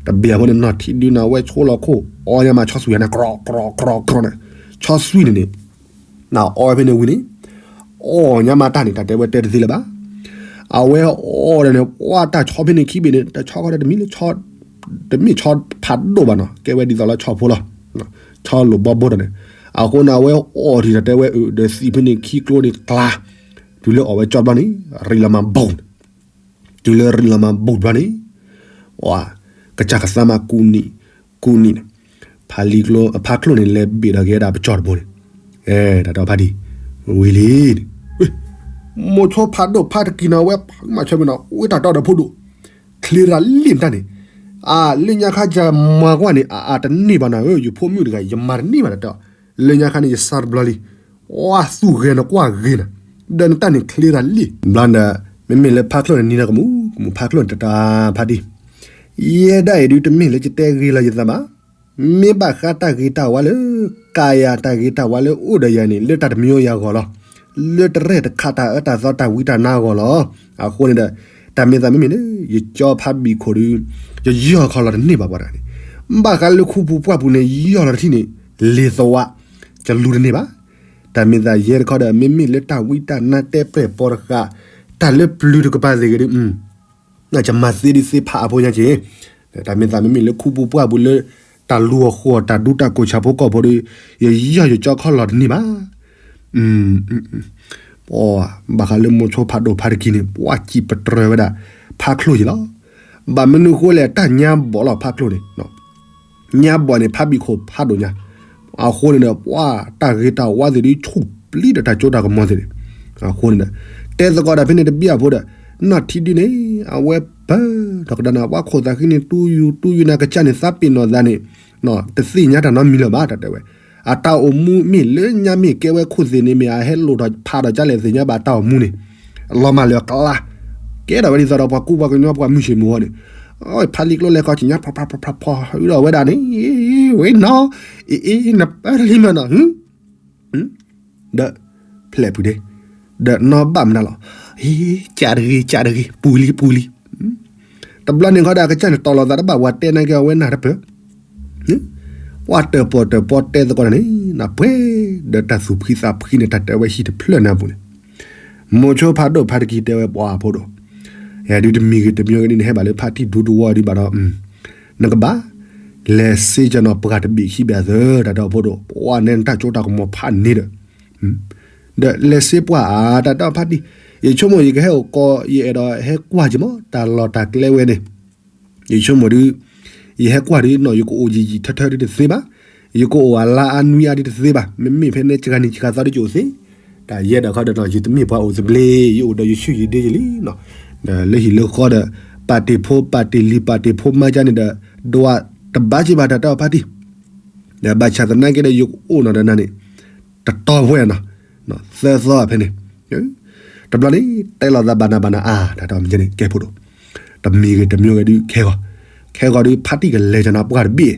တဘျီအဃိန့ၣ် နီၢ်ထံဒုန့ၣ် အဝဲဆိလီၤခိၣ် အီၣ်ညါမးဆီဆွံန့ၣ် ကြီကြီကြီန့ၣ်, ဆီဆွံန့ၣ်န့ၣ် နအီၣ်ဝဲဖဲန့ၣ်ဝံၤန့ၣ်, အီၣ်ညါမးတၢ်န့ၣ် တၢ်တဲဝဲတဲတသ့လၢၤဘၣ်. အဝဲအီၣ်ဒီးန့ၣ် ပှၤတၢ်ဆီဖဲန့ၣ်ခံဘ့ၣ်န့ၣ် တၢ်ဆီခီဒီးတမံၤလၢ တမ့ၢ်ဆီဖးဒိၣ်ဘၣ်နီၤ, ကဲဝဲဒ်သိးလၢဆီဖိလီၤ, ဆီလိာ်ဘီဘိတၢ်န့ၣ်, အဃိန့ၣ် အဝဲအီၣ်ထံၣ်တၢ်တဲဝဲအၢ ဒီးသံၣ်ဖဲန့ၣ်ခံကျိန့ၣ်ကျါ, တုၤလၢအီၣ်ဝဲကၠီတဘျီန့ၣ် ရံၣ်လီၤမးဘူး, တုၤလၢရံၣ်လီၤမးဘူးတဘျီန့ၣ်, ကစၢ်ကသါမးကူနံၤ, ကူနံၤန့ၣ်, ဖါလံၤကျိ ဖါချိၣ်န့ၣ် လဲၤဘ့ၣ်ဒီးက့ၤဝဲဒၣ်ပကၠီတဘိန့ၣ်, တၢ်တဲဖါတံၢ်, ဝံၤလံန့ၣ်, မိၤဆိဖးဒိၣ်ဖါတံၢ်က့ၤန့ၣ် အဝဲဖးမၤဆၢမ့ၢ်နီၤ ဝံတၢ်တီဒီးဖိဒိၣ် ချ့ရၤလံၣ်တၢ်န့ၣ်, အါ လၢညါခါယမၤကွၢ်န့ၣ် အါအါတန့ၢ်ဘၣ်နၤဧၢ ယဖိမုၣ်တဂၤ ယမၤတန့ၢ်ဘၣ်တၢ်တဲ, လၢညါခါန့ၣ် ယစၢ်တဘျီလံ, ဝါသူၣ်ဂဲၤနကွၢ်ဂ့ၤနၤ, ဒီးနတၢ်န့ၣ်ချ့ရၤလံၣ်, ဘျီဒီး မ့မ့ၢ်လၢဖါချိၣ်န့ၣ် နံၤဒီးကမူး ကမူးဖါချိၣ်န့ၣ်တတၢ်ဖါတံၢ်, ယဲဒၣ်အံၤဒုးတမ့ၢ်လၢယတဲဂ့ၤလီၤယသးဘၣ် မ့ၢ်ဘၣ်ဃးတၢ်ဂ့ၤတၢ်ဝါလၢ ကါယၤတၢ်ဂ့ၤတၢ်ဝါလၢအိၣ်ဒီးယၤန့ၣ် လၢတၢ်တမံၤယၤအဂီၢ်လီၤ. လၢတရဲၣ်တခါတၢ်အၢတၢ်သီတၢ်ဝံတၢ်နါအဂီၢ်လီၤ. အဃိန့ၣ်ဒီး တၢ်မ့ၢ်သးမ့မ့ၢ်န့ၣ် ယကၠီဖးဘံၣ်ခိၣ်ဒီး ယယီၢ်ခီလီၤတန့ၢ်ဘၣ်ပှၤတဂၤန့ၣ်, ဘၣ်ဃးလၢခူပူၤပှၢ်ပူၤန့ၣ် ယယီၢ်လီၤတထံၣ်န့ၣ် လ့ၤသဝး ယလူၤတန့ၢ်ဘၣ်. တၢ်မ့ၢ်သးယဲတခီဒီး မ့မ့ၢ်လၢတၢ်ဝံတၢ်နါတဲပျဲၢ်ပီတဃာ် တၢ်လၢပျုၤတကပၤသ့ၣ်ဂ့ၤဒီး ယမၤသ့ဒုးသ့ဖးအဖိညါက့ၤ, တၢ်မ့ၢ်သးမ့မ့ၢ်လၢခူပူၤပှၢ်ပူၤလၢ တၢ်လူၤအဃိ တၢ်ဒူတၢ်ကိၢ်ဆၣ်ဖိကီၢ်ဖိဒီး ယယီၢ်ယကၠီခီလီၤတန့ၢ်ဘၣ်. ဘၣ်ဃးလၢမိၤဆိဖးဒိၣ်ဖါတံၢ်က့ၤန့ၣ် ပှၤစံးပတြၢၤဝဲဒၣ် ဖါချိၣ်က့ၤလီၤ. ဘၣ်မနုၤဃိလဲၣ် တၢ်ညါဘီၣ်လီၤဖါချိၣ်န့ၣ် ညါဘီၣ်န့ၣ် ဖးဘံၣ်ခိၣ်ဖးဒိၣ်ညါ, အဃိန့ၣ်ဒီး ပှၤတၢ်ဂ့ၤတၢ်ဝါသ့ၣ်ဒုး ဆူၣ်ပျံၤဒီးတၢ်ကၠိတၢ်ကမီၤသ့ၣ်န့ၣ်, အဃိန့ၣ်ဒီး တဲသကိးတၢ်ဖဲန့ၣ်တဘျီအဖိဒီး နီၢ်ထံဒုန့ၣ် အဝဲပၢၢ်ထီၣ်ကဒါနၤ ပှၤခိၣ်သးဃံန့ၣ် တူယူၤတူယူၤနၤကစၢ်န့ၣ် သးပ့ၤနီၣ်သးန့ၣ် တသ့ၣ်ညါတၢ်နီတမံၤလၢၤဘၣ် တၢ်တဲဝဲ, အတၢ်အိၣ်မူမ့ၢ်လၢညါမ့ၢ်ကဲဝဲခိၣ်သ့ၣ်န့ၣ် မ့ၢ်အဟဲလိၣ်ထီၣ်ဖးထီၣ်ကလဲၣ်သ့ၣ်ညါဘၣ်တၢ်အိၣ်မူန့ၣ် လီၤမၢ်လၢအကျါ ကဲထီၣ်ဝဲဒ်သိးဒီးပှၤကူပှၤကညီပှၤမုၢ်ဆ့ၣ်မုၢ်ဂီၤန့ၣ်, ဖးလံၤကျိလဲၤခီကညါ ဖးဖးဖးဖးဖီဒီးဝဲဒၣ်န့ၣ်, ဝဲနီၤ, အ့အ့ နပၢၢ်တလံမနီၤ, ဒီး ဖျဲၣ်ဖုးဒ့, ဒီးနီၢ်ဘၣ်မနုၤလီၤ, ဟ့ ကးတဂ့ၤ ကးတဂ့ၤ ပူၤလံ ပူၤလံ, တဘျီန့ၣ်ခီဒီး အကစၢ်န့ၣ်တီၤလီၤသးတဘၣ် ပှၤတဲနာ်က့ၤအဝဲနၢ်တပၢၢ် ပှၤတၢၣ်ပီၣ်တၢၣ်ပီတဲသကိးတၢ်န့ၣ် နပှဲၤဒီးတၢ်သူၣ်ဖှံသးဖှံန့ၣ် တၢ်တဲဝဲဟံၣ်တဖျၢၣ်န့ၣ်အပူၤန့ၣ်, မိၤဆိဖးဒိၣ်ဖါတံၢ်က့ၤတဲဝဲပှၤအဖိဒိၣ်, ယဒုးတမံၤဂ့ၤတမံၤဂ့ၤဒုးန့ၣ် ဟဲဘၣ်လၢဖါတံၢ်ဒူတဝီဒံးဘၣ်ဒီး နကဘၣ် လဲၤစ့ကနီၤပှၤတဘ့ၣ်ခံဘ့ၣ်အသၢ တၢ်တဲအဖိဒိၣ် ပှၤနဲနတၢ်ကၠိတၢ်ကမီၤဖးန့ၣ်ဒီး ဒီးလဲၤစ့ပှၤဧါ တၢ်တဲဖါတံၢ်, ယဆိကမိၣ်ယကဟဲအိၣ်ကီး ယအဲၣ်ဒိးဟဲကွၢ်က့ၤမး တၢ်လီၢ်တၢ်ကျဲဝဲန့ၣ်, ယဆိကမိၣ်ဒုး ယဟဲကွၢ်ဒုးနီၤ ယကအိၣ်ယံာ်ယံာ်ထၢထၢဒုးတသ့ဘၣ်, ယကအိၣ်အလါအါနွံအါဒုးတသ့ဘၣ်, မ့မ့ၢ်ဖဲန့ၣ်စှၤနံၤစှၤသီဒုးကအိၣ်သ့, တၢ်ယဲဒၣ်ခီဒီးနီၤ ယတမ့ၢ်ပှၤအိၣ်သဘျ့ ယအိၣ်ဒီးယဆူၣ်ယဒ့ယလံနီၤ, ဒီးလၢဟံၣ်လၢဃီဒီး ပာ်တ့ၢ်ဖိပာ်တ့ၢ်လံၤပာ်တ့ၢ်ဖိမါကန့ၣ်ဒီး ဒွးတဘၣ်က့ၤဘၣ်တၢ်တဲဖါတံၢ် ဒီးဘၣ်ဆၣ်သနာ်က့ဒီး ယကအိၣ်နီၤဒီးနၤန့ၣ် တတီၤဖဲနီၤ, သၢသီဖဲန့ၣ်, တဘျီန့ၣ် တဲလီၤသးဘၣ်နၤဘၣ်နၤအါ တၢ်တဲမ့ၢ်န့ၣ် ကဲဖိဒိၣ်, တမံၤဂ့ၤတမံၤဂ့ၤဒုးခဲဂီၤ, ခဲဂီၤဒုး ဖါတံၢ်ကလဲၤကနၤပှၢ်တဘ့ၣ်,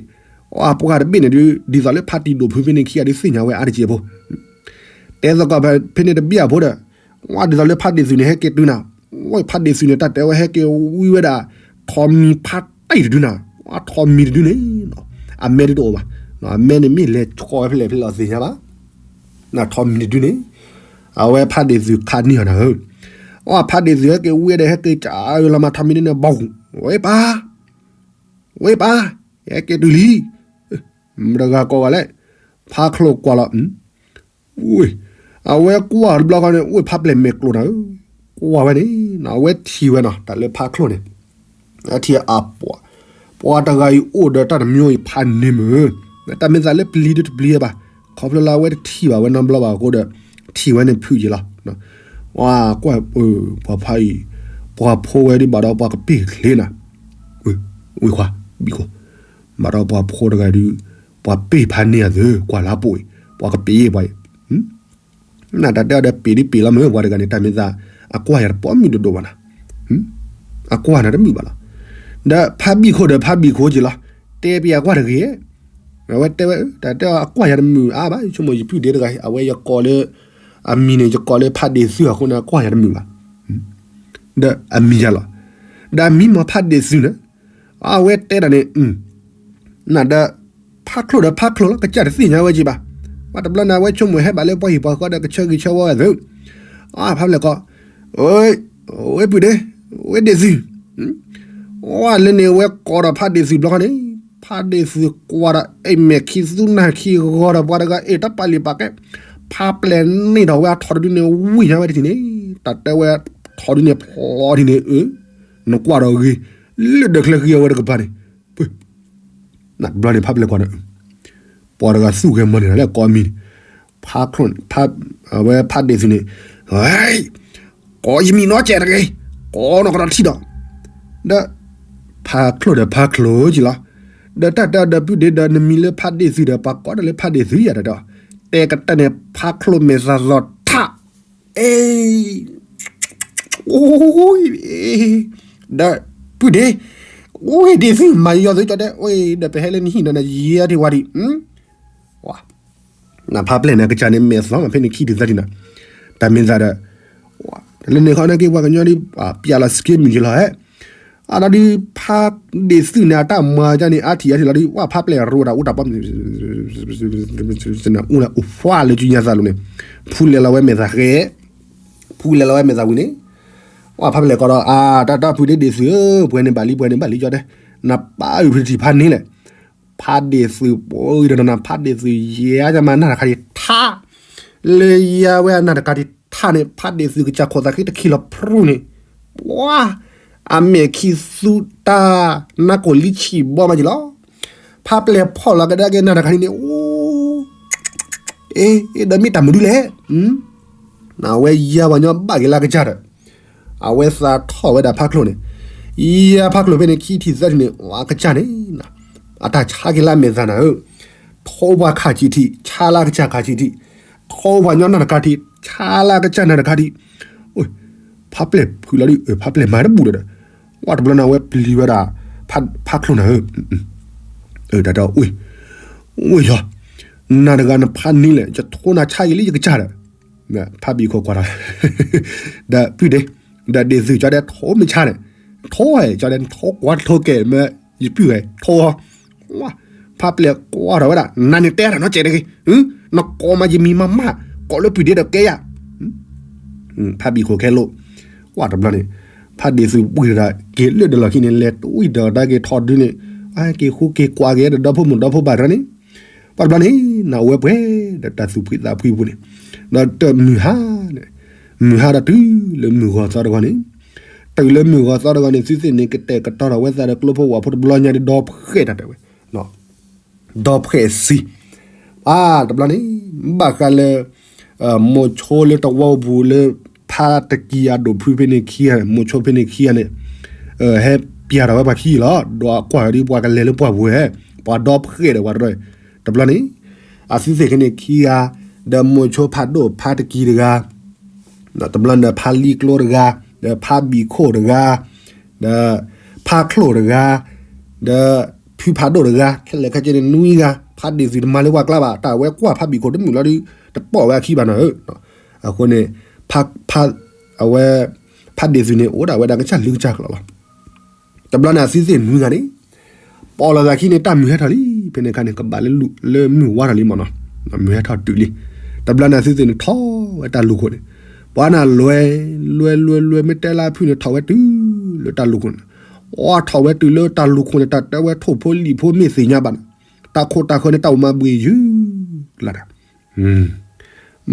အ အပှၤတဘ့ၣ်န့ၣ်ဒုး ဒ်သိးလၢဖါတံၢ်ဒိၣ်ဖုဖဲန့ၣ်ခံဂၤဒုးသ့ၣ်ညါဝဲအါတက့ၢ်ဖိ, တဲသကိးဖဲန့ၣ်တဘ့ၣ်အဖိဒီး, ဝဲဒ်သိးလၢဖါဒ့ၣ်သုးန့ၣ်ဟဲက့ၤတုၤနၤ, ဝဲဖါဒ့ၣ်သုးန့ၣ် တၢ်တဲဝဲဟဲက့ၤဝံဝဲဒၣ် ထိးမံၤဖါတံၢ်တဒုနၤ, ထိးမံၤတဒုန့ၣ် အမဲဒုးတအိၣ်ဘၣ်, အမဲန့ၣ်မ့ၢ်လဲၤဆှီဝဲဖဲလဲၣ်ဖဲလဲၣ်အီၤသ့ၣ်ညါဘၣ်, ထိးမံၤတဒုန့ၣ်, အဝဲဖါဒ့ၣ်သုးခးန့ၢ်အီၤနၤဧၢ, အဖါဒ့ၣ်သုးဟဲက့ၤဝံဒီး ဟဲက့ၤကၢလီၤမၤထိးမံၤဒုန့ၣ် ဘီၣ်, ဝဲပၢ် ဝဲပၢ်, ယဟဲက့ၤတုၤလံ, မတၤတဂၤကိးဂၤလဲၣ်, ဖါချိၣ်ကွၢ်လီၤ, ဝ့ၢ်, အဝဲကွၢ်တဘျီဃီန့ၣ် ဝ့ၢ်ဖါပျဲၢ်မဲာ်ကျိၤနၤဧၢ, ကွၢ်ဝဲန့ၣ် အဝဲထံၣ်ဝဲနီၤ တၢ်လၢဖါချိၣ်န့ၣ်, အထံၣ်အပှၤ, ပှၤတဂၤအံၤအိၣ်ဒီးတၢ်တမံၤအံၤဖးန့ၢ်မုၢ်, တၢ်မ့ၢ်သးလၢပျံၤဒုတပျံၤဘၣ်, ခီဖျိလၢအဝဲတထံၣ်ဘၣ်ဝဲနီတဘျီဘၣ်အဃိဒီး, ထံၣ်ဝဲန့ၣ်ဖုးယံာ်လီၤ, ဝဲကွၢ်, ပှၤဖါအံၤ, ပှၤဖိဝဲဒ်ဘၣ်ဒီးပှၤကပ့ၢ်ချ့နၤ, ဝ့ၢ်ခွါ, ဘံၣ်ခိၣ်, ဘၣ်ဒီးပှၤဖိတဂၤဒုး, ပှၤပ့ၢ်ဖးန့ၢ်အသုး ကွၢ်လၢပှဲၤအံၤ, ပှၤကပ့ၢ်ယဲပှၤအံၤ နတၢ်တဲအီၤဒီးပ့ၢ်ဒ်ပ့ၢ်လီၤမ့ၢ် ပှၤတဂၤန့ၣ် တၢ်မ့ၢ်သး အကွၢ်ယၤတပိာ်မုၣ်ဒိၣ်ဒိၣ်ဘၣ်နၤ, အကွၢ်နၤတမုာ်ဘၣ်လီၤ, ဒီးဖါဘံၣ်ခိၣ်ဒီးဖါဘံၣ်ခိၣ်က့ၤလီၤ, တဲပယၤကွၢ်တဂ့ၤ, အဝဲတဲဝဲ တၢ်တဲအီၤအကွၢ်ယၤတမုာ်အါဘၣ် ဆိကမိၣ်ယပုၢ်ဒ့တဂၤ အဝဲယကိးလၢ, အမံၤန့ၣ် ယကိးလၢဖါဒ့ၣ်သုးအဃိန့ၣ် အကွၢ်ယၤတမုာ်ဘၣ်, ဒီးအမံၤယၤလီၤ, ဒီးအမံၤမ့ၢ်ဖါဒ့ၣ်သုးန့ၣ်, အဝဲတဲဒၣ်န့ၣ် နဒီး ဖးချိၣ်ဒီးဖးချိၣ်လီၤ ကစၢ်တသ့ၣ်ညါဝဲက့ၤဘၣ်, ပှၤတဘျီန့ၣ် အဝဲဆိကမိၣ်ဟဲဘၣ်လၢပှၤဟံၣ်ပှၤဃီဒီးကဆၢဂ့ၤဆၢဝါဝဲသုး, အဖးပျဲၢ်ကီး, ဝဲပုၢ်ဒ့, ဝဲဒ့ၣ်သုး, အလၢန့ၣ် ဝဲကိးဒီးဖးဒ့ၣ်သုးဘျီဃီန့ၣ်, ဖးဒ့ၣ်သုးကွၢ်ဒီး အဲၣ်မဲာ်ခံသူနၢ်ခံဂီၤဒီးပှၤတဂၤ အဲၣ်တၢ်ပာ်လံာ်ပာ်ကဲ, ဖးပျဲၢ်န့ၢ်ဒီးဝဲအထိးတဒုန့ၣ် ဝံၢ်ညါဝဲတထံၣ်န့ၣ်, တၢ်တဲဝဲထိးဒုန့ၣ်ဖျိးထံၣ်န့ၣ်, နကွၢ်ဒီးဂ့ၤ, လၢဒၢးချၢဃံအဝဲတကပၤန့ၣ်, ဘျီန့ၣ်ဖးပျဲၢ်ကွၢ်ဒီး, ပှၤတဂၤသူၣ်ဂဲၤမီၢ်န့ၣ်လၢကိးမံၤန့ၣ်, ဖးချိၣ်န့ၣ်, အဝဲဖးဒ့ၣ်သုးန့ၣ်, ကိးယမံၤနီတစဲးတဂ့ၤ, ကိးနီၢ်ကီၢ်ဒီးထံၣ်ဒီး, ဒီး, ဖးချိၣ်ဒီးဖးချိၣ်က့ၤလီၤ, ဒီးတၢ်တဲအီၤဒီးပုၢ်ဒ့ဒီးနမံၤလၢဖးဒ့ၣ်သုးဒီး ပှၤကိးဒီးလၢဖးဒ့ၣ်သုးယၤဒီး, တဲကတၢၢ်န့ၣ် ဖးချိၣ်မဲာ်သးသီၣ်ထး အ့ အိ ဒီးပုၢ်ဒ့, အိ ဒ့ၣ်သုးမၤယီၤသုကီးဒဲး အိ ဒီးပဟဲလၢနဟံၣ်ဒီးနယံၤထံဝါဒံး, နဖးပျဲၢ်န့ၣ် ကစၢ်န့ၣ်မဲာ်သီမးဖဲန့ၣ်ခံထံၣ်သၢထံၣ်နၤ, တၢ်မ့ၢ်သးဒီး, တလၢန့ၣ်ခီန့ၣ်က့ၤပှၤကညီဒ်, ပျဲလီၤစက့မုၢ်က့ၤလီၤဟဲ အဒီးဒ်ဖးဒ့ၣ်သုးန့ၣ် အတၢ်မၤကန့ၣ် အါထံၣ်အါထံၣ်လီၤဒ် ဝဲဖးပျဲၢ်ရိတၢ်အိၣ်တၢ်ပီ, အိၣ်ဖျါလၢကညီသးလိၤန့ၣ်, ဖူလဲၤလီၤဝဲမဲာ်သးဃဲ, ဖူလဲၤလီၤဝဲမဲာ်သးဝံၤန့ၣ်, ဝဲဖးပျဲၢ်ကီးဒီး အတၢ်တၢ်ဖုဒ့ဒ့ၣ်သုးဧၢ, ပှဲၤန့ၣ်ဘၣ်လံ ပှဲၤန့ၣ်ဘၣ်လံကီးဒဲး, နပၢ်အုၣ်ဖုတထံၣ်ဖးန့ၣ်လဲၣ်, ဖးဒ့ၣ်သုးပှဲၤဒီးနၤ ဖးဒ့ၣ်သုးယဲၢ်ကမၤနၢ်တခါဒံးထါ လၢယၤဝဲအနၢ်တကးဒံးထါန့ၣ် ဖးဒ့ၣ်သုးကစၢ်ခိၣ်သးဃံတခံလီၤဖြူန့ၣ်, ပှၤ, အမဲာ်ခံသူတၢ်နါကိၣ်လံဆံးဘီမးက့ၤလီၤ, ဖးပျဲၢ်ဖီၣ်လီၤကဒါက့ၤနၢ်တကးဒံးန့ၣ်, အိ, အ့, ဒီးမ့ၢ်တၢ်မနုၤလဲၣ်, အဝဲယၤပှၤညီဘၣ်က့ၤလၢကစၢ်ဒီး အဝဲသးထီၣ်ဝဲဒၣ်ဖးချိၣ်န့ၣ်, ယၤဖးချိၣ်ဖဲန့ၣ် ခံထံၣ်သၢထံၣ်န့ၣ် အကစၢ်န့ၣ်, အတၢ်ဆါက့ၤလၢအမဲာ်သးနၤဧၢ, ထိပှၤခးဆံးထံး ဆါလၢအကစၢ်ခးဆံးထံး, ထိပှၤညီနၢ်တကးထံး ဆါလၢအကစၢ်နၢ်တကးထံး, ဖးပျဲၢ်ဖုးလီၤဒ် ဖးပျဲၢ်မၤတဘူၣ်ဒီး, ဝဲတဘျီန့ၣ် အဝဲပျံၤဝဲဒၣ် ဖးချိၣ်နၤဧၢ, တၢ်တဲအီၤ အိ, အိယီၤ, နၤတဂၤနဖးန့ၣ်လဲၣ် ယထိနၤဆါက့ၤလၢယကစၢ်ဒီး ဖးဘံၣ်ခိၣ်ကွၢ်ဒီး, ဒီးပုၢ်ဒ့, ဒီးဒ့ၣ်သုးကီးဒဲးထိမ့ၢ်ဆါန့ၣ်, ထိဝဲကီးဒဲးထိကွၢ်ထိကဲးမ့ၢ်ယပုၢ်ဝဲထိ, ဖးပျဲၢ်ကွၢ်ထီၣ်ဝဲဒၣ် နၤန့ၣ်တဲတၢ်နီတစဲးတဂ့ၤ, နကိးမးယမံၤမးမး, ကိးလၢပုၢ်ဒ့ဒီးကဲယၤ ဖးဘံၣ်ခိၣ်ခဲလိာ်, ဝဲတဘျီန့ၣ်, ဖးဒ့ၣ်သုးပှ့ၤဒီးက့ၤလၢဒၢးလီၢ်ခံန့ၣ် လဲၤတဝံၣ်ဒီးတၢ်က့ၤထီၣ်ဒုန့ၣ်, က့ၤဃူက့ၤကွၢ်က့ၤဒီးဒီဖိမိၢ်ဒီဖိပၢ်တၢ်န့ၣ်, ပှၤတဘျီန့ၣ် နဝဲပှဲၤဒီးတၢ်သူၣ်ဖှံသးဖှံပူၤန့ၣ်, ဒီးတမုၢ်ဟါန့ၣ်, မုၢ်ဟါဒီးတုၤလၢမုၢ်ဂီၤသီတဂီၤန့ၣ်, တုၤလၢမုၢ်ဂီၤသီတဂီၤန့ၣ် သုသ့ၣ်န့ၣ် ကတဲာ်ကတီၤထီၣ်ဝဲသးဒီးကျိဖိဝၣ်ဖိတဘျီညါဒီး ဒီဖှဲးတၢ်တဲဝဲ ဒီဖှဲးစံ, အါ တဘျီန့ၣ်, ဘၣ်ဃးလၢ, မိၤဆိလၢတဝီပူၤလၢ, ဖါတကံအဒိၣ်ဖုဖဲန့ၣ်ခံဂၤ, မိၤဆိဖဲန့ၣ်ခံဂၤန့ၣ်, ဟဲပျၢ်ထီၣ်ဝဲပှၤခံဂၤလီၤ, ဒီးကွၢ်ဒ်ပှၤကလဲၤလၢပှၢ်ပူၤဝဲ, ပှၤဒီဖှဲးဒီးပှၤတဘျီ, တဘျီန့ၣ်, အသုသ့ၣ်ခဲန့ၣ်ခံဂၤ, ဒီးမိၤဆိဖးဒိၣ်ဖါတကံတဂၤ တဘျီန့ၣ်ဖါလံကျိတဂၤ, ဒီးဖါဘံၣ်ခိၣ်တဂၤ, ဒီးဖါချိၣ်တဂၤ, ဒီး ဖုဖးဒိၣ်တဂၤ ခဲလၢာ်ခဲဆ့န့ၣ်နွံဂၤ, ဖးဒ့ၣ်သုးတမၤလၢပှၤကျါဘၣ်, တၢ်ဝဲကွၢ်ဖးဘံၣ်ခိၣ်တမုာ်လီၤဒီး တပိာ်ဝဲအခံဘၣ်နီၤဧၢ. အဃိန့ၣ် ဖး, ဖး, အဝဲ ဖးဒ့ၣ်သုးန့ၣ် အိၣ်ဒၣ်ဝဲဒၣ်ကစၢ်လုၢ်ကစၢ်ကျိၤလီၤ. တဘျီန့ၣ်အသုသ့ၣ်နွံဂၤန့ၣ် ပိာ်လိာ်သးခံန့ၣ် တၢ်မုၢ်ဟဲထီၣ်လံ, ဖဲန့ၣ်အခါန့ၣ် ကဘၣ်လၢမုၢ်ဝါထီၣ်လံမ့ၢ်နီၤ, မုၢ်ဟဲထီၣ်တုၤလံ. တဘျီန့ၣ်အသုသ့ၣ်န့ၣ်ထီၣ်ဝဲတၢ်လူၤခိၣ်န့ၣ်, ပှၤန့ၣ်လွဲ, လွဲလွဲလွဲ မ့ၢ်တဲလၢအဖုန့ၣ် ထီၣ်ဝဲတုၤလၢတၢ်လူၤခိၣ်န့ၣ်, အိၣ်ထီၣ်ဝဲတုၤလၢတၢ်လူၤခိၣ်န့ၣ် တၢ်တဲဝဲထိၣ်ဖိလံာ်ဖိမ့ၢ်သ့ၣ်ညါဘၣ်န့ၣ်, တၢ်ခိၣ်တၢ်ဃၢၤန့ၣ် တၢ်အိၣ်မၤဘှ့ၣ်ယုၢ်လၢ်ဒၣ်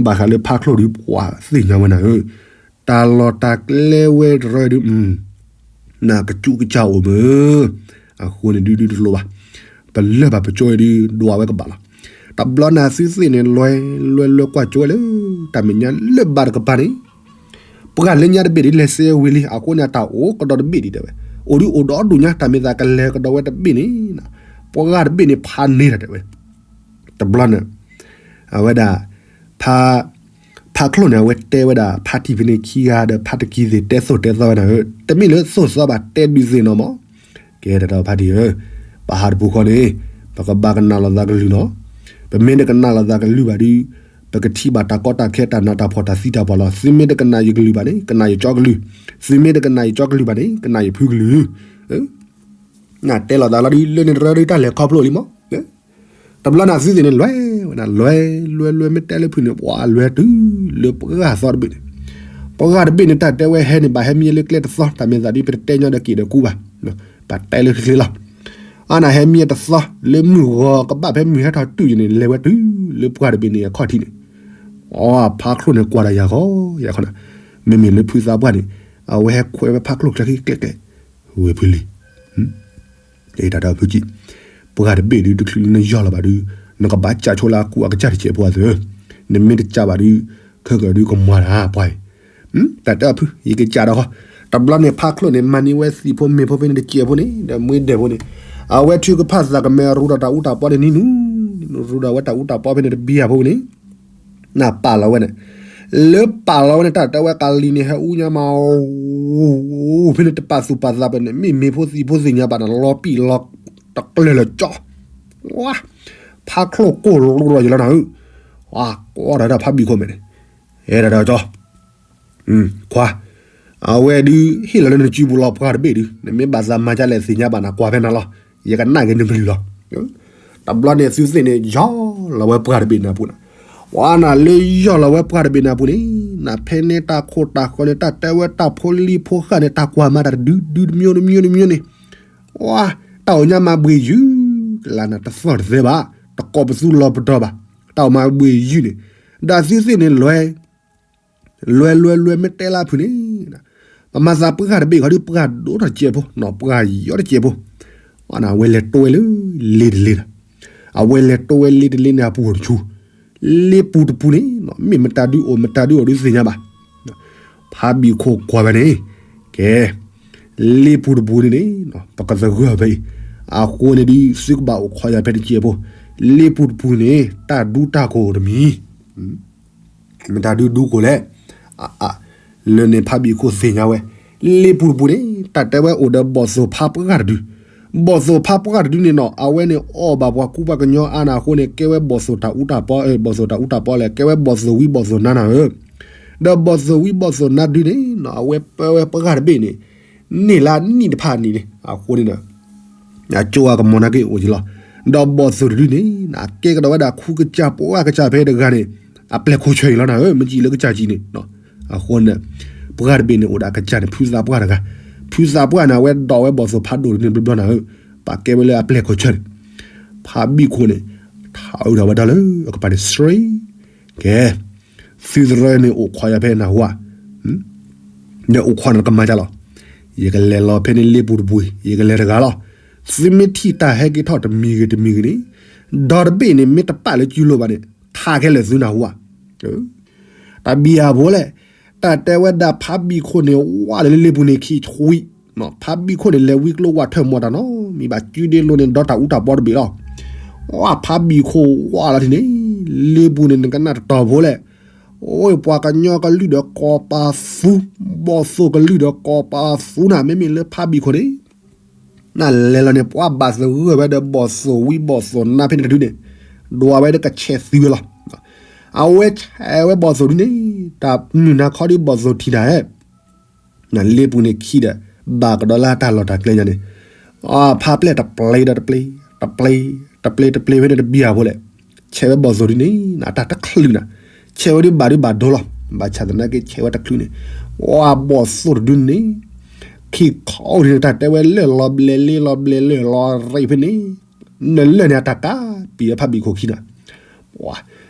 ဘၣ်ဃးလၢဖးချိၣ်ဒုးပှၤသ့ၣ်ညါဝဲနၤဧၢ, တၢ်လီၢ်တၢ်ကျဲဝဲတရၢဒုး, နကစူးကစၢ်အိၣ်မ့ၢ်, အဃိန့ၣ်ဒုးဒုးတလိၣ်ဘၣ်, ပလၢၢ်ဘၣ်ပကၠိဝဲဒုး ဒွးဝဲကဘၣ်လီၤ. တဘျီန့ၣ်သုသ့ၣ်န့ၣ် လွဲလွဲလွဲကွၢ်ကၠိဝဲလၢ တၢ်မဲာ်ညါလၢဘၣ်တကပၤန့ၣ် ပှၤလၢညါတဘ့ၣ်ဒ်လဲၤစဲဝံၤလံ, အဃိန့ၣ် တၢ်အိၣ်ကဒီးတဘ့ၣ်ဒံးတဲဝဲ, အိၣ်ဒုးအိၣ်ဒီဒူၣ်ညါ တၢ်မ့ၢ်သးကလဲၤကဒီးဝဲတဘ့ၣ်န့ၣ်, ပှၤတဘ့ၣ်န့ၣ်ဖးန့ၢ်တၢ်တဲဝဲ, တဘျီန့ၣ်, အဝဲဒၣ်, ဖး, ဖးချိၣ်န့ၣ် အဝဲတဲဝဲဒၣ် ဖးထံၣ်ဖဲန့ၣ်ခံဂၤဒီး ဖးတကံၢ်သ့ၣ်တဲသိၣ်တဲသီဝဲနၤဧၢ, တမ့ၢ်လၢသိၣ်သီဘၣ် တဲဒုးသ့ၣ်နီၤမး, ကဲတၢ်ဒီးဖးထံၣ်ဧၢ, ပဟးတပူၤဃီန့ၣ်, ပကဘၣ်ကနၣ်လိာ်သးကလုၢ်နီၤ, ပမ့ၢ်တကနၣ်လိာ်သးကလုၢ်ဘၣ်ဒုး, ပကထံၣ်ဘၣ်တၢ်ကီတၢ်ခဲတၢ်နးတၢ်ဖှီၣ်တၢ်သံတၢ်ပှၢ်လီၤ. သုမ့ၢ်တကနၣ်ယကလုၢ်ဘၣ်န့ၣ် ကနၣ်ယကၠီကလုၢ်, သုမ့ၢ်တကနၣ်ယကၠီကလုၢ်ဘၣ်န့ၣ် ကနၣ်ယဖုကလုၢ်, နတဲလိာ်သးလီၤဒုး လၢန့ၣ်တရၢဒုးတၢ်လဲၤခီဖျိလံမး တဘျီန့ၣ်သုသ့ၣ်န့ၣ်လွဲဝဲနၤ, လွဲလွဲလွဲမ့ၢ်တဲလၢဖုန့ၣ် ပှၤလွဲတုၤလၢပှၤသီတဘ့ၣ်န့ၣ်, ပှၤတဘ့ၣ်န့ၣ် တၢ်တဲဝဲဟဲန့ၣ် ဘၣ်ဟဲမံလၢကျဲတသီ တၢ်မ့ၢ်သးဒ်ပတတဲညီဒီးက့ၣ်ဒီးကူဘၣ်, ပတဲလၢချ့ချ့လီၤ. အါနၢ်ဟဲမံတသီ လၢမုၢ်ဂီၤကဘၣ်ဖဲမုၢ်ဟဲထီၣ်တုၤယန့ၣ် လဲၤဝဲတုၤလၢပှၤတဘ့ၣ်န့ၣ်အခီၣ်ထံးန့ၣ်, အဖးချိၣ်န့ၣ်ကွၢ်ဒီးယၤဃီယၤခီနၤ, မ့မ့ၢ်လၢဖုသးပှၢ်န့ၣ် အဝဲဟဲခွဲးဝဲဖးချိၣ်ချၢခံကျဲကျဲ, ဝဲဖုလံ တၢ်ဒီးဖုကံၢ်, ပှၤတဘ့ၣ်ဒုးတချုးလၢနယီၢ်လီၤဘၣ်ဒုး, နကဘၣ်ကးဆိလၢအကူအကစၢ်တစဲးဖိအသိး, နမ့ၢ်တကးဘၣ်ဒုး, ခဲကၢၤဒုးကမၤတၢ်ပှၤအံၤ, တၢ်တဲအီၤဖု ယကကးဒီးဃီ, တဘျီန့ၣ်ဖးချိၣ်န့ၣ် မၤန့ၢ်ဝဲသံၣ်ဖိမ့ၢ်ဖိဖဲန့ၣ်တစဲးဖိန့ၣ် ဒီးမှံဒဲးဖိန့ၣ်, အဝဲထုကဖၣ်သးကမဲာ်ရူဒီးတၢ်အူတၢ်ပီန့ၣ်နံၤနူ, ရူဒီးဝဲတၢ်အူတၢ်ပီဖဲန့ၣ်တဘံၣ်အဖိန့ၣ် နပာ်လီၤဝဲန့ၣ်, လၢပာ်လီၤဝဲန့ၣ် တၢ်တဲဝဲကလံၤန့ၣ် ဟဲအူညါမး, ဖဲန့ၣ်တပာ်သူၣ်ပာ်သးဘၣ်န့ၣ် မ့ၢ်မ့ၢ်ဖိသံၣ်ဖိသ့ၣ်ညါဘၣ်န့ၣ် လီၤပံာ်လီၤတကျၢၤလၢကၠီ, ဝါ, ဖးချိၣ်ကိၢ်လိၤဒီးယလီၤနၤဧၢ, ဝါ, ကိးဒီးဒၣ်ဖးဘံၣ်ခိၣ်မဲာ်န့ၣ်, အဲၣ်ဒၣ်ဒီးကၠီ ခွါ, အဝဲဒုးဟ့ၣ်လီၤလၢနစုပူၤလီၤ ပှၤတဘ့ၣ်ဒုး နမ့ၢ်ဘၣ်သးမၤဒ်လဲၣ်သ့ၣ်ညါဘၣ်နၤ ကွၢ်ဖဲနၤလီၤ, ယကနၣ်က့ၤနကလုၢ်လီၤ. တဘျီန့ၣ်သုသ့ၣ်န့ၣ် ယီၢ်လီၤဝဲပှၤတဘ့ၣ်န့ၣ်အပူၤန့ၣ်, ဝါနၤလၢယီၢ်လီၤဝဲပှၤတဘ့ၣ်န့ၣ်အပူၤန့ၣ်, နဖဲန့ၣ်တၢ်ခိၣ်တၢ်ဃၢၤန့ၣ် တၢ်တဲဝဲတၢ်ဖိလံၤဖိဃာ်န့ၣ် တၢ်ကွၢ်မၤတၢ်တဒုဒုတမံၤတမံၤတမံၤန့ၣ်, ဝါ, တၢ်အိၣ်ညါမၤဘှ့ၣ်ယုၢ်ကလါနၤ တသီၣ်တသဲဘၣ်, တကိးပသူလီၤပတီၢ်ဘၣ်, တၢ်အိၣ်မၤဘှ့ၣ်ယုၢ်န့ၣ်, ဒီးသုသ့ၣ်န့ၣ်လွဲ လွဲလွဲလွဲမ့ၢ်တဲလၢဖုန့ၣ်, ပမၤသးပှၢ်တဘ့ၣ်ဃီဒီးပှၢ်ဒိၣ်ထီၣ်တစဲးဖိ, ပှၢ်ယီၤတစဲးဖိ, အဝဲလဲၤတိဝဲလၢလ့တလ့ဒီး, အဝဲလဲၤတိဝဲလ့တလ့န့ၣ်အပူၤတဆူ, လ့ပူၤတပူၤန့ၣ် မ့ၢ်မတၤဒုအိၣ်မတၤဒုအိၣ်ဒုးသ့ၣ်ညါဘၣ်. ဖးဘံၣ်ခိၣ်ကွၢ်ဝဲန့ၣ်, ကဲ, လ့ပူၤတပူၤန့ၣ်န့ၣ် ပကသဂၢၢ်ဖဲအံၤ, အဃိန့ၣ်ဒုး သုကဘၣ်အိၣ်ခိးယၤဖဲတစဲးဖိ, လ့ပူၤတပူၤန့ၣ် တၢ်ဒူတၢ်ခိၣ်တမံၤ မတၤဒုဒူကိၣ်လဲၣ်, လၢန့ၣ်ဖးဘံၣ်ခိၣ်သ့ၣ်ညါဝဲ, လ့ပူၤတပူၤန့ၣ် တၢ်တဲဝဲအိၣ်ဒီးဘီၣ်သိၣ်ဖးပှၢ်တဒု, ဘီၣ်သိၣ်ဖးပှၢ်တဒုန့ၣ်နီၤ အဝဲန့ၣ်အီၣ်ဘၣ်ပှၤကူပှၤကညီအါနၤအဃိန့ၣ် ကဲဝဲဘီၣ်သိၣ်တၢ်အူတၢ်ပီ, ဘီၣ်သိၣ်တၢ်အူတၢ်ပီလဲၣ် ကဲဝဲဘီၣ်သိၣ်ဝံဘီၣ်သိၣ်နါနၤဧၢ, ဒီးဘီၣ်သိၣ်ဝံဘီၣ်သိၣ်နါဒုန့ၣ်နီၤ အဝဲပၢဝဲပှၢ်တဘ့ၣ်န့ၣ် န့ၢ်လၢနံၣ်တဖၣ်နံၣ်န့ၣ် အဃိန့ၣ်ဒီး အကၠိအကမီၤနာ်က့အိၣ်က့ၤလီၤ. ဒီးဘီၣ်သိၣ်တဒုန့ၣ် အကဲကဒီးဝဲဒၣ်ခူကစၢ်ပှၢ်ကစၢ်ဖဲတဂၤန့ၣ် အပျဲၢ်ခိၣ်ဆၢအံၤလီၤနၤဧၢ, မ့ၢ်ကံၣ်လၢကစၢ်ကံၣ်န့ၣ်, အဃိန့ၣ် ပှၢ်တဘ့ၣ်န့ၣ်အိၣ်ဒီးအကစၢ်န့ၣ် ဖုသးပှၢ်တဂၤ, ဖုသးပှၢ်န့ၣ် အဝဲဒိးဝဲဘီၣ်သိၣ်ဖးဒိၣ်တဒုန့ၣ်ဘျီဘျီနၤဧၢ, ပာ်ကဲဝဲလၢအပျဲၢ်ခိၣ်ဆၢန့ၣ်, ဖးဘံၣ်ခိၣ်န့ၣ် ထးအုးထီၣ်ဝဲဒၣ်လၢအကပၤန့ၣ် စရ့ ကဲ, သုသရၢန့ၣ်အိၣ်ခိးယၤဖဲနၢ်ဟူဧါ, ဒီးအိၣ်ခိးန့ၣ်ကမၤဒ်လဲၣ်, ယကလဲၤလီၤဖဲန့ၣ်လ့ပူၤတပူၤ, ယကလဲၤတဂၤလီၤ. သုမ့ၢ်ထံၣ်တၢ်ဟဲက့ၤထီၣ်တမံၤဂ့ၤတမံၤဂ့ၤန့ၣ်, ဒီတဘ့ၣ်န့ၣ် မ့ၢ်တပာ်လၢစုလိၤဘၣ်န့ၣ် ထးခဲလၢာ်သုနၢ်ဟူဧါ. တၢ်ဘံၣ်အဖိလဲၣ်, တၢ်တဲဝဲဒၣ်ဖးဘံၣ်ခိၣ်န့ၣ် ဝါလၢလ့ပူၤန့ၣ်ခံဆွံ, ဖးဘံၣ်ခိၣ်န့ၣ် လဲၤဝံကျိဝဲထၢၣ်မီၢ်တၢ်နီတမံၤဘၣ်, စုဒ့လိၤန့ၣ် ဒီတၢ်အူတၢ်ပီတဘ့ၣ်လီၤ. ဝါဖးဘံၣ်ခိၣ်ဝါလီၤထံၣ်န့ၣ်, လ့ပူၤန့ၣ် နကနၣ်တတီၤဖိလဲၣ်, အိၣ်ပှၤကညီကလုၢ်ဒီးကီးပာ်သူ, ဘီၣ်သိၣ်ကလုၢ်ဒီးကီးပာ်သူနၤ, မ့မ့ၢ်လၢဖးဘံၣ်ခိၣ်န့ၣ် နလဲၤလီၤန့ၣ် ပှၤဘၣ်သဂၢၢ်ဝဲဒီးဘီၣ်သိၣ်ဝံဘီၣ်သိၣ်နါဖဲန့ၣ်တဒုန့ၣ်, ဒွးဝဲဒီးကဆဲးသံဝဲလီၤ. အဝဲဆဲးဝဲဘီၣ်သိၣ်ဒုန့ၣ် တၢ်မုၢ်နၤခီဒုဘီၣ်သိၣ်ထံၣ်တၢ်ဧဲ, လ့ပူၤန့ၣ်ခံဒီး ဘၣ်ကဒီးလၢတၢ်လီၢ်တၢ်ကျဲညါန့ၣ်, ဖးပျဲၢ်တပျ့ၤဒီးတပျ့ၤ, တပျ့ၤ, တပျ့ၤတပျ့ၤဖဲန့ၣ်တဘံၣ်အဖိလဲၣ်, ဆဲးဝဲဘီၣ်သိၣ်ဒုန့ၣ် အတၢ်တချုးနၤ, ဆဲးဝဲဒုဘၣ်ဒုဘၣ်ဒိလီၤ, ဘၣ်ဆၣ်သနာ်က့ဆဲးဝဲတချုးန့ၣ်, ဝဲဘီၣ်သိၣ်တဒုန့ၣ် ခံခီအိၣ်န့ၣ် တၢ်တဲဝဲလၢၢ်လီၤဘျဲးလ့လီၤဘျဲးလၢၢ်လီၤရံၣ်ဖဲန့ၣ်, နလၢၢ်န့ၣ်အတၢ်ကးပံာ်ဝဲဖးဘံၣ်ခိၣ်ခံနၤ,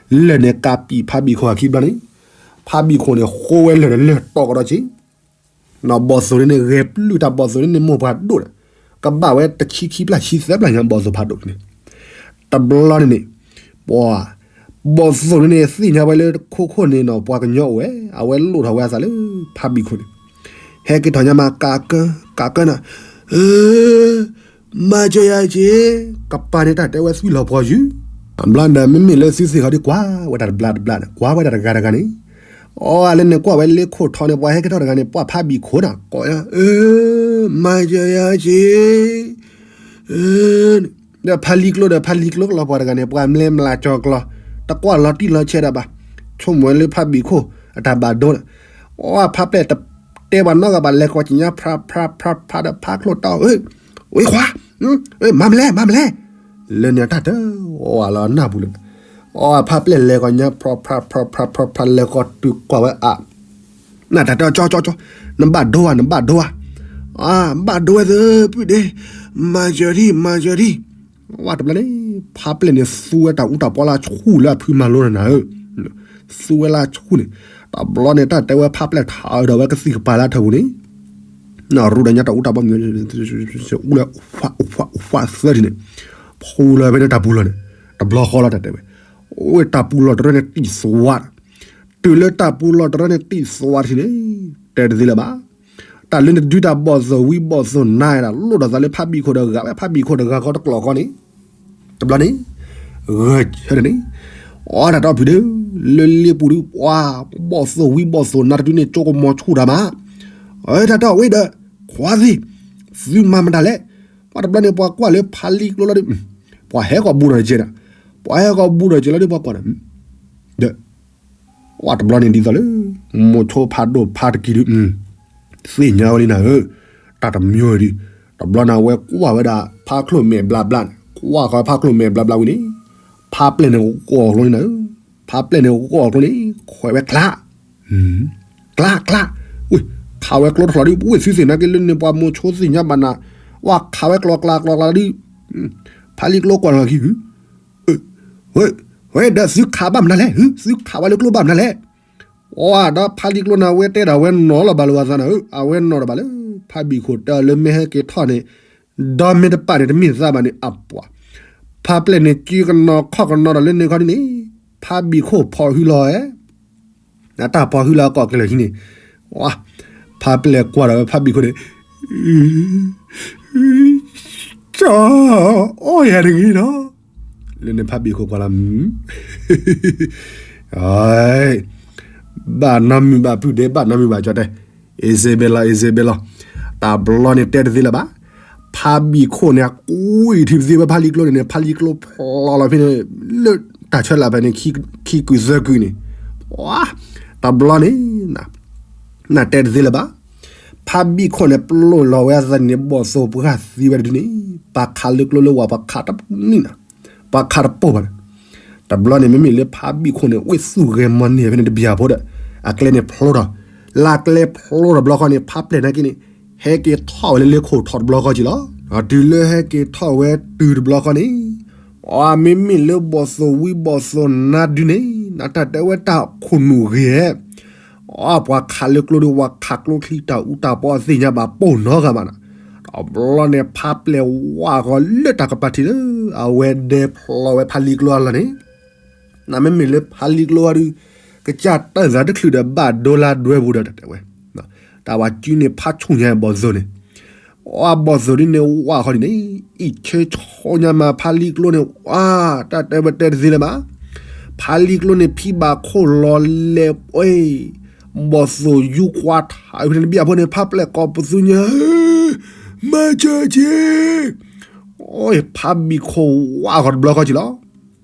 လၢၢ်န့ၣ်ကးပံာ်ဖးဘံၣ်ခိၣ်အခံဘျီန့ၣ်, ဖးဘံၣ်ခိၣ်န့ၣ် ဃိဝဲလၢၢ်ဒီးလၢၢ်တီၢ်ကဒီးဆံ ဘီၣ်သိၣ်န့ၣ် ဂဲၤပျုၢ်တၢ်ဘီၣ်သိၣ်န့ၣ် မိၢ်ပှၢ်ဒိၣ်ဒီး ကဘၣ်ဝဲတဆံခံပျၢ်ဆံသၢပျၢ်ညါဘီၣ်သိၣ်ဖးဒိၣ်န့ၣ်, တဘျီန့ၣ်န့ၣ်, ပှၤ, ဘီၣ်သိၣ်န့ၣ်န့ၣ် သ့ၣ်ညါဝဲလၢခိခိၣ်န့ၣ်နီၤ ပှၤကညီအိၣ်ဝဲ အဝဲလိၣ်ထီၣ်ဝဲအသးလၢ ဖးဘံၣ်ခိၣ်န့ၣ်, ဟဲက့ၤထီၣ်ညါမး ကးကၢ, ကးကၢနၤ, မၤစၢၤယၤက့ၤ, ကပၤန့ၣ်တၢ်တဲဝဲသွံၣ်လီၤပှီၤယုၢ်, ဘျီဒီးမ့မ့ၢ်လၢသုသ့ၣ်ခီဒုးကွၢ်ဝဲတၢ်တဘျါတဘျါန့ၣ် ကွၢ်ဝဲတၢ်တဂၤတဂၤန့ၣ်, အီလၢန့ၣ်ကွၢ်ဝဲလၢခိၣ်ထီန့ၣ် ပှၤဟဲက့ၤထီၣ်တဂၤန့ၣ် ပှၤဖးဘံၣ်ခိၣ်နၤ ကိး, မၤစၢၤယၤက့ၤ ဒီးဖးလံကျိဒီး ဖးလံကျိကလီၤပှၤတဂၤန့ၣ် ပှၤမလဲမလၤကၠီၤကျီၤ, တကွၢ်လီၤတံၢ်လီၤဆဲးဒၣ်ဘၣ်, ဆိကမိၣ်ဝဲလၢဖးဘံၣ်ခိၣ်အတၢ်ဘၣ်ဒိန့ၣ်, အီဖးပျဲၢ်တတဲပှၤနီတဂၤဘၣ် လဲၤကိးကညါ ဖးဖးဖးဖးဒီးဖးချိၣ်တီၢ်, ဝ့ခွါ, မၤမလဲ မၤမလဲ, လၢန့ၣ်အတၢ်တအီၣ်လီၤနၢ်ပူၤလၢ, အီဖးပျဲၢ်လဲၤကိးညါ ဖးဖးဖးဖးဖး လဲၤကိးတုၤကွၢ်ဝဲအ နတၢ်တဲကၠီကၠီကၠီ, နဘၣ်ဒိဧါ နဘၣ်ဒိဧါ, ဘၣ်ဒိဝဲသ့ၣ်ပုၢ်ဒ့, မၤစၢၤဒံး မၤစၢၤဒံး, ဝဲတဘျီန့ၣ် ဖးပျဲၢ်န့ၣ် သူဝဲတၢ်အူတၢ်ပီလၢအဆူၣ်လၢအဖုမၤလိနၤဧၢ, သူဝဲလၢအဆူၣ်န့ၣ်, တဘျီန့ၣ် တၢ်တဲဝဲဖးပျဲၢ်ထးဒီးဝဲကသံၣ်ကပၤလၢအထၢၣ်ပူၤန့ၣ် ရူဒီးညါတၢ်အူတၢ်ပီ အူလၢ အိၣ်ဖးအိၣ်ဖးအိၣ်ဖးသၢထံၣ်န့ၣ်, ဖူလၢဖဲန့ၣ်တၢ်ပူၤလီၢ်န့ၣ်, တဘျီဃီလီၤတၢ်တဲဝဲ, အိၣ်တၢ်ပူၤလီၢ်တရၢန့ၣ်တံၢ်သွါ, တုၤလၢတၢ်ပူၤလီၢ်တရၢန့ၣ်တံၢ်သွါထံၣ်န့ၣ်, တဲတသ့လၢၤဘၣ်, တၢ်လၢနဒုးတၢ်ဘီၣ်သိၣ်ဝံဘီၣ်သိၣ်နါဒၣ် လိၣ်ထီၣ်သးလၢဖးဘံၣ်ခိၣ်တဂၤ ဝဲဖးဘံၣ်ခိၣ်တဂၤဃီတကျိၤဃီန့ၣ် တဘျီန့ၣ်, ဂဲၤဆၢထၢၣ်န့ၣ်, အီတၢ်တီၢ်ဖုးဒီး, လၢလ့ပူၤဒုး ပှၤ, ဘီၣ်သိၣ်ဝံဘီၣ်သိၣ်နါတဒုန့ၣ် ကၠိကမီၤဆူၣ်တၢ်မး, အတၢ်တီၢ်ဝဲဒီး, ခွါသ့ၣ်, သုမၤမတၤလဲၣ်, ပှၤတဘျီန့ၣ် ပှၤကွၢ်လၢဖးလံကျိလီၤဒီး, ပှၤဟဲကီၢ်ဘူးဒီးကဲဒီး, ပှၤဟဲကီၢ်ဘူးဒီးကဲလီၤဒီးပှၤကွၢ်ဒီး, ဒီး ပှၤတဘျီန့ၣ်ဒ်သိးလၢ, မိၤဆိဖးဒိၣ်ဖးတကံၤဒုး, သ့ၣ်ညါဝဲလံနၤဧၢ, တၢ်တမံၤဝဲဒုး, တဘျီန့ၣ်အဝဲကွၢ်ဝဲဒၣ်ဖးချိၣ်မဲာ်ဘျါဘျါန့ၣ် ကွၢ်ဃီဖးချိၣ်မဲာ်ဘျါဘျါဝံၤန့ၣ်, ဖးပျဲၢ်န့ၣ်ကကိးအီၤကျိန့ၣ်နၤဧၢ, ဖးပျဲၢ်န့ၣ်ကကိးအီၤကျိန့ၣ် ခွဲးဝဲကျါ ကျါကျါ, ဝ့ၢ်, ခးဝဲကျိတထီၣ်လီၤဒုး ဝ့ၢ်သုသ့ၣ်နာ်က့လၢန့ၣ်ပှၤမိၤဆိသ့ၣ်ညါဘၣ်နၤ, ဝဲခးဝဲကျိကျါကျိကျါဒုး, ဖးလံကျိကွၢ်လီၤခံဂုၤ, ဝဲ, ဝဲဒီးသုခးဘၣ်မနုၤလဲၣ်, သုခးဝဲလၢကျိဘၣ်မနုၤလဲၣ်, အီဒီးဖးလံကျိန့ၣ် အဝဲတဲဒၣ်ဝဲနီၤလီၤဘၣ်လၢၤဝဲသးနၤဧၢ, အဝဲနီၤဒီးဘၣ်လၢ ဖးဘံၣ်ခိၣ်တဲအီၤလၢမ့ၢ်ဟဲက့ၤထီၣ်န့ၣ်, ဒီးမ့ၢ်တပာ်န့ၣ်တမ့ၢ်သးဘၣ်န့ၣ်အပှၤ, ဖးပျဲၢ်န့ၣ်က့ၤကနီၤခီၣ်ကနီၤဒီးလၢန့ၣ်ခီဒုးန့ၣ်, ဖးဘံၣ်ခိၣ်ဖီၣ်ဟုလီၤဝဲ နတၢ်ဖီၣ်ဟုလီၤကီၢ်ကလဲာ်ဟံးန့ၣ်, ဝါ, ဖးပျဲၢ်ကွၢ်ဒီးဝဲဖးဘံၣ်ခိၣ်န့ၣ်, ကၠီ, အီၣ်ယၤတဂ့ၤနီၤ, လၢန့ၣ်ဖးဘံၣ်ခိၣ်ကွၢ်လီၤ, ဘၣ်နီတမံၤဘၣ်ပုၢ်ဒ့ဘၣ်နီတမံၤဘၣ်ကၠီတဲ, အ့စ့ဘဲလီၤ အ့စ့ဘဲလီၤ, တဘျီန့ၣ်တဲတသ့လၢၤဘၣ်, ဖးဘံၣ်ခိၣ်န့ၣ် အကွံာ်ထံသ့ဝဲဖးလံကျိန့ၣ်န့ၣ် ဖးလံကျိဖျိလီၤဖဲန့ၣ်, လၢတၢ်ဆၢလၢ်ဖဲန့ၣ်, ခံကုာ်သၢကုာ်န့ၣ်, ဝါ, တဘျီန့ၣ် နတဲတသ့လၢၤဘၣ်, ဖးဘံၣ်ခိၣ်န့ၣ် ပလိၣ်လီၤဝဲအသးန့ၣ် ဘီၣ်သိၣ်ပှၢ်သံဝဲတဒုန့ၣ်, ပှၤခးလၢကျိလၢဝၤ ပှၤခးတန့ၢ်နၤ, ပှၤခးတပိၢ်ဘၣ်န့ၣ်, တဘျီန့ၣ် မ့မ့ၢ်လၢဖးဘံၣ်ခိၣ်န့ၣ် ဝ့ၢ်သူၣ်ဂဲၤမီၤန့ၢ်ဖဲန့ၣ်တဘျီဖိဒီး, အကျဲန့ၣ်ဖျိထီၣ်, လၢကျဲဖျိထီၣ်တဘျီဃီန့ၣ် ဖးပျဲၢ်နာ်က့န့ၣ်, ဟဲက့ၤထီၣ်ဝဲလၢလ့ခိၣ်ထီၣ်တဘျီဃီက့ၤလီၤ, တုၤလၢဟဲက့ၤထီၣ်ဝဲတုၤတဘျီဃီန့ၣ် အမ့မ့ၢ်လၢဘီၣ်သိၣ်ဝံဘီၣ်သိၣ်နါဒုန့ၣ် နတၢ်တဲဝဲတၢ်ခိၣ်နူာ်ဂ့ၤ, အပှၤခးလၢကျိဒီး ပှၤခးကျိချံတၢ်အူတၢ်ပီသ့ၣ်ညါဘၣ်ပိၢ်နီတဂၤဘၣ်နၤ, တဘျီန့ၣ် ဖးပျဲၢ်ဝါဃီလၢတၢ်ကပၤထံးလၢ အဝဲဒဲဖျိဝဲဖးလံကျိအလီၢ်န့ၣ် နမ့မ့ၢ်လၢဖးလံကျိဝဲဒုး ကစၢ်တၢ်သးတချုးဒီးဘၣ်ဒိလၢဒွဲပူၤဒီးတတဲဝဲ, တၢ်ဝဲကၠုန့ၣ်ဖးဆူၣ်ညါဘီၣ်သိၣ်န့ၣ်, အဘီၣ်သိၣ်ဒ်န့ၣ်ဝါဃီဒ်န့ၣ်, အံၣ်ဆၢဆိညါမးဖးလံကျိန့ၣ် ဝါ, တၢ်တဲဝဲတဲတသ့လၢၤဘၣ်, ဖးလံကျိန့ၣ်ဖံးဘၣ်ခိၣ်လီၤလဲၤပှဲၤ, ဘီၣ်သိၣ်ယူကွၢ်ထးဖဲန့ၣ်တဘျီဖိန့ၣ် ဖးပျဲၢ်ကိးပသူညါဧၢ မၤစၢၤက့ၤ, ဖးဘံၣ်ခိၣ်ဝါဃီၤတဘျီဃီက့ၤလီၤ.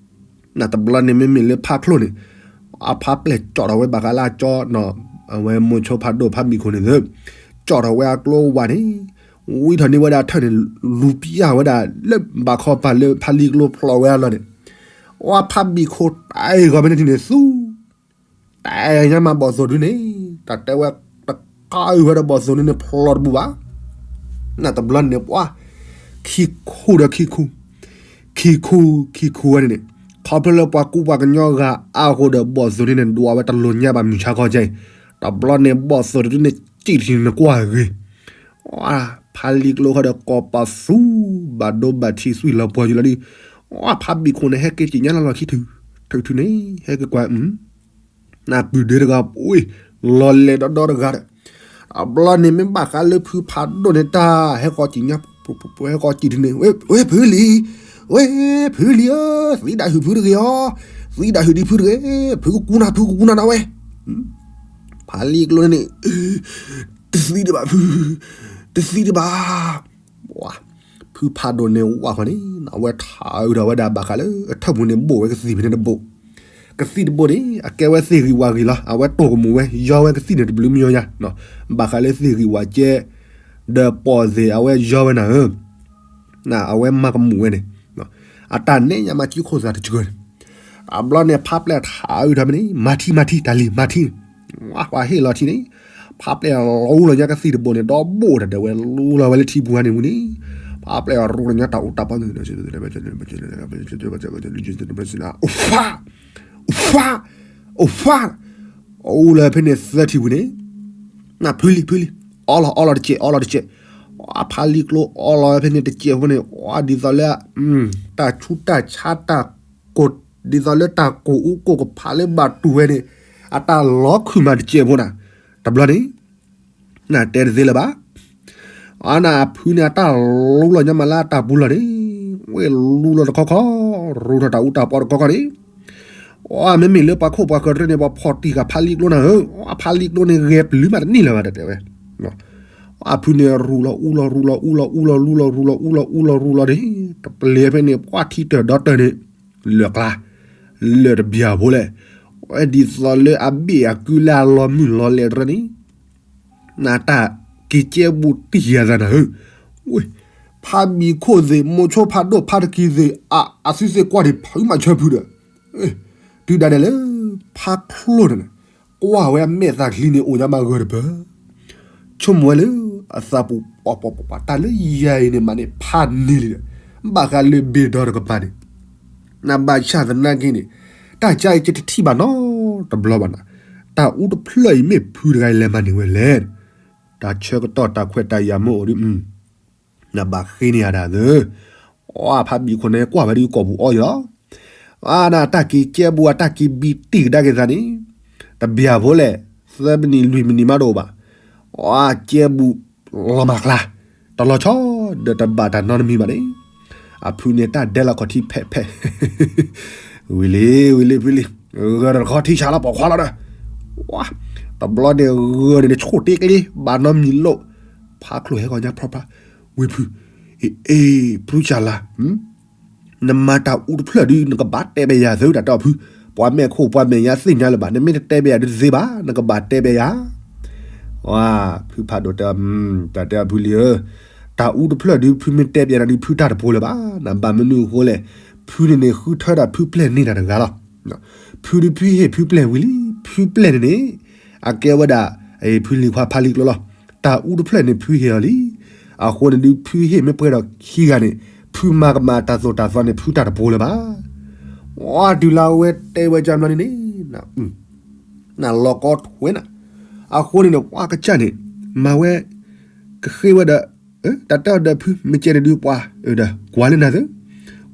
နတဘျီန့ၣ်မ့မ့ၢ်လၢဖးချိၣ်န့ၣ်, အဖးပျဲၢ်ကၠီၣ်ထီၣ်ဝဲဘၣ်ဃးလၢအကၠီ, အဝဲမိၤဆိဖးဒိၣ်ဖးဘံၣ်ခိၣ်န့ၣ်သ့, ကၠီၣ်ထီၣ်ဝဲအကျိဝါန့ၣ်, ဝံထီၣ်န့ၢ်ဝဲဒၣ်ထၢၣ်န့ၣ်, လူၤပျၢ်ဝဲဒၣ်လၢဘၣ်ခီပၤလၢဖးလံကျိဖျိးဝဲအလီၢ်န့ၣ်, အဖးဘံၣ်ခိၣ်တၢ်အံၤဂီၤဖဲန့ၣ်ထံၣ်န့ၣ်သူ တၢ်ညါမးဘီၣ်သိၣ်ဒုန့ၣ်, တၢ်တဲဝဲတကးအုၣ်ဝဲဒီးဘီၣ်သိၣ်ဒုန့ၣ်ဖျိးတဘူၣ်ဘၣ်. နတဘျီန့ၣ်ပှၤ, ခံခူဒီးခံခူ, ခံခူ, ခံခူဝဲန့ၣ်န့ၣ်, ခီဖျိလၢပှၤကူပှၤကညီဂၤအါအဃိဒီးဘီၣ်သိၣ်ဒုန့ၣ် ဒွးဝဲတလိၤညါဘၣ်မုၢ်ဆါခီကဲအံၤ, တဘျီန့ၣ်ဘီၣ်သိၣ်ဒုန့ၣ် စံၣ်တထံၣ်န့ၣ်ကွၢ်ဂ့ၤ ဖးလံကျိဃီဒီးကိးပသူ, ဘၣ်ဒိဘၣ်ထံးသွံၣ်လီၤပှီၢ်ယူၤလီၤဒု, ဖးဘံၣ်ခိၣ်န့ၣ် ဟဲက့ၤက့ၤညါလီၤလီၤခံထုး, ထုးထုးန့ၣ် ဟဲက့ၤကွၢ်, နပုၢ်ဒ့တဂၤ, လီၤလဲၤဒီဒီတဂၤဒီး, တဘျီန့ၣ်မ့ၢ်ဘၣ်ဃးလၢဖုဖးဒိၣ်န့ၣ်တၢ်ဟဲဃီက့ၤညါ, ဟဲဃီက့ၤထုးန့ၣ်, ဝဲဖုလံၤ, ဝဲဖုလံၤဧၢ, သံဒၣ်ဟုၣ်ဖုတဂ့ၤအီၤ, သံဒၣ်ဟုၣ်ဒံးဖုတဂ့ၤ, ဖုကကူနၤ ဖုကကူနၤနဝဲ ဖးလံကျိန့ၣ်, တသံတဘၣ်ဖု, တသံတဘၣ်. ဖုဖးဒိၣ်န့ၣ်ဝၣ်ဃီန့ၣ် အဝဲထးအုးထီၣ်ဝဲဒၣ်ဘၣ်ဃးလၢအထၢၣ်ပူၤန့ၣ် ဘိၣ်ဝဲကသံၣ်ဖဲန့ၣ်တဘိၣ်, ကသံၣ်တဘိၣ်န့ၣ် အကဲဝဲသ့ၣ်ဂံၢ်ဝၣ်ဂံၢ်လီၤ. အဝဲတိၢ်ကမူၣ်ဝဲ ယီဝဲကသံၣ်န့ၣ်တဘျုးမံယါ, ဘၣ်ဃးလၢသ့ၣ်ဂံၢ်ဝၣ်ကဲ, ဒီးပိာ်သ့ၣ်အဝဲယီဝဲနၤဧၢ အဝဲမၤကမူၣ်ဝဲန့ၣ်, အတၢ်နဲၣ်ညါမၤကံၣ်ခိၣ်သးတစှၤန့ၣ်, အဘျီန့ၣ် ဖးပျဲၢ်ထးအုးထီၣ်ဖဲန့ၣ် မၤထံမၤထံ တၢ်လံၤမၤထံ, ပှၤဟ့ၣ်လီၤထံန့ၣ်, ဖးပျဲၢ်လူလီၤညါကသံၣ်တဘိၣ်န့ၣ် ဒီဘိၣ်တၢ်ဒဲးဝဲလူလီၤဝဲလၢထံပူၤန့ၣ်ဝံၤန့ၣ်, ဖးပျဲၢ်လူလီၤညါတၢ်အူတၢ်ပီ အိၣ်ဖး, အိၣ်ဖး, အိၣ်ဖး, အူလီၤဖဲန့ၣ်သၢထံၣ်ဝံၤန့ၣ်, နဖုလံၤ ဖုလံၤ, အီလီၤ အီလီၤတစဲး အီလီၤတစဲး, ဖးလံကျိအီလီၤဝဲဖဲန့ၣ်တစဲးဖိန့ၣ်, ဒ်သိးလၢ, တၢ်ဆူးတၢ်ဆါတၢ်ကိၢ်, ဒ်သိးလၢတၢ်ကိၢ်အူကိၢ်ကဖးလၢဘၣ်တူၢ်ဝဲန့ၣ်, အတၢ်လီၤခုၣ်မးတစဲးဖိနၤ, တဘျီန့ၣ် နတဲတသ့လၢၤဘၣ်. အနဖုန့ၣ် အတၢ်လူလီၤညါမးလၢအတၢ်ပူၤလီၤန့ၣ်, ဝဲလူလီၤတခီခီ, ရူထီၣ်တၢ်အူတၢ်ပီတခီခီန့ၣ်, မ့မ့ၢ်လၢပှၤခိၣ်ပှၤဃၢၤတရၢန့ၣ် ပှၤဖီၣ်တံၢ်ဃာ်ဖးလံကျိနၤဧၢ, ဖးလံကျိန့ၣ် ဂဲၤပျုၤမးတန့ၢ်လၢၤဘၣ် တၢ်တဲဝဲ. အဖုန့ၣ် ရူလီၤအူလီၤရူလီၤအူလီၤအူလီၤရူလီၤရူလီၤအူလီၤရူလီၤန့ၣ်, တပျ့ၤဖဲန့ၣ် ပှၤထံတၢၢ်ဒီတၢၢ်န့ၣ်, လၢာ်ကျါ, လၢာ်တဘျၢၣ်ဖိလဲၣ်, ဒ်သိးလၢအဘ့ၣ်အကုလၢအလီၤမုၢ်လီၤလဲၣ်တရၢန့ၣ် နတၢ်က့ၤကဲဘူးတံၢ်ယၤသးနၤဧၢ, ဝဲ, ဖးဘံၣ်ခိၣ်သ့ၣ် မိၤဆိဖးဒိၣ်ဖးတကံၤသ့ၣ် အသုသ့ၣ်ကွၢ်ဒံးဖုမၤဆၢဖုဒီး, တုၤဒၣ်လဲာ်လၢ, ဖးချိၣ်န့ၣ်, ကွၢ်ဝဲအမဲာ်သၣ်ချံန့ၣ်အိၣ်ညါမးဂၢၢ်တပၢၢ်, ဆိကမိၣ်ဝဲလၢ, အသးပူၤပှၤပှၤပှၤပှၤတၢ်လၢယၤအံၤန့ၣ်မးန့ၣ် ဖးန့ၢ်လံဒီး, ဘၣ်ဃးလၢဘ့ၣ်ဒီတကပၤန့ၣ် နဘၣ်ဆၣ်သနာ်က့န့ၣ်, တၢ်ကါအံၤကတထံၣ်ဘၣ်နီတဘျီဘၣ်နၤ, တၢ်အူတဖျၢၣ်အံၤမ့ၢ်ဖုတဂၤအံၤလဲၤမၤန့ၢ်ဝဲလဲၣ်, တၢ်ဆၢကတီၢ်တၢ်ခွဲးတၢ်ယာ်မ့ၢ်အိၣ်ဒီး, နဘၣ်ဃ့န့ၢ်ယၤဒၣ်သၢ, အဖးဘံၣ်ခိၣ်န့ၣ်ကွၢ်ဝဲဒ်ကိာ်ပူၤအီယီၤ, အနတၢ်က့ၤကဲဘူးအတၢ်က့ၤဘံတံၢ်ကဒါက့ၤသးန့ၣ်, တဘျၢၣ်ဖိလဲၣ်, သၢမံးနံးလွံၢ်မံးနံးမးတအိၣ်ဘၣ်, အကဲဘူး, လီၤမၢ်ကျါ, တလီၤဆီ, ဒီးတဘၣ်တၢ်နီတမံၤဘၣ်န့ၣ်, အဖုန့ၣ်တၢ်ဒဲးလီၤခီၣ်ထံဖဲးဖဲး ဝံၤလံ ဝံၤလံ ဖုလံ, ဂၢၢ်တခီထံဆးလီၤပိာ်ခွါလီၤဒီး, ဝါ, တဘျီန့ၣ်ဂၢၢ်န့ၣ်တဆိၣ်တ့ကျ့ ဘၣ်နီတမံၤလိၣ်, ဖးချိၣ်ဟဲဂီၤညါဖျီဖျါ, ဝံၤဖု, အ့ အ့ ဖုဆးလါ, နမၤတၢ်အူတဖျၢၣ်ဒုး နကဘၣ်တဲဘၣ်ယၤသုတၢ်တဲအီၤဖု, ပှၤမဲာ်ခိၣ်ပှၤမဲာ်ညါသ့ၣ်ညါလၢၤဘၣ် နမ့ၢ်တတဲဘၣ်ယၤဒုးတသ့ဘၣ် နကဘၣ်တဲဘၣ်ယၤ ဝါ, ဖုဖးဒိၣ်တဲ, တၢ်တဲအီၤဖုလံဧၢ, တၢ်အူတဖျၢၣ်ဒုး ဖုမ့ၢ်တဲဘၣ်ယၤန့ၣ်ဒုး ဖုတၢ်တပှဲၤလၢၤဘၣ်, နဘၣ်မနုၤအဃိလဲၣ်, ဖုန့ၣ်န့ၣ် ဃုထၢဒၣ်ဖုပျဲၢ်န့ၢ်တၢ်တဂၤလီၤ. ဖုဒုးဖုဟ့ၣ်ဖုပျဲၢ်ဝံၤလံ, ဖုပျဲၢ်န့ၣ်န့ၣ်, အကဲဝဲဒၣ်, ဖုလံၤခွါဖးလံၤကျိလီၤ. တၢ်အူတဖျၢၣ်န့ၣ် ဖုဟ့ၣ်အီၤလံ. အဃိန့ၣ်ဒုး ဖုဟ့ၣ်မ့ၢ်ပှဲၤဒီးခံဂၤန့ၣ်, ဖုမၤကမၣ်တၢ်သိၣ်တၢ်သီန့ၣ် ဖုတၢ်တပှဲၤလၢၤဘၣ်. အီ တုၤလၢအဝဲတဲဝဲကၢ်ဘျီန့ၣ်န့ၣ်, နလီၤကီထွဲနၤ, အဃိန့ၣ်န့ၣ် ပှၤကစၢ်န့ၣ်, မၤဝဲ, ကဃ့ဝဲဒီး, တၢ်တဲအီၤဒီးဖု မ့ၢ်ကဲန့ၣ်ဒုးပှၤ, ဒီးကွၢ်လၢနၤသ့,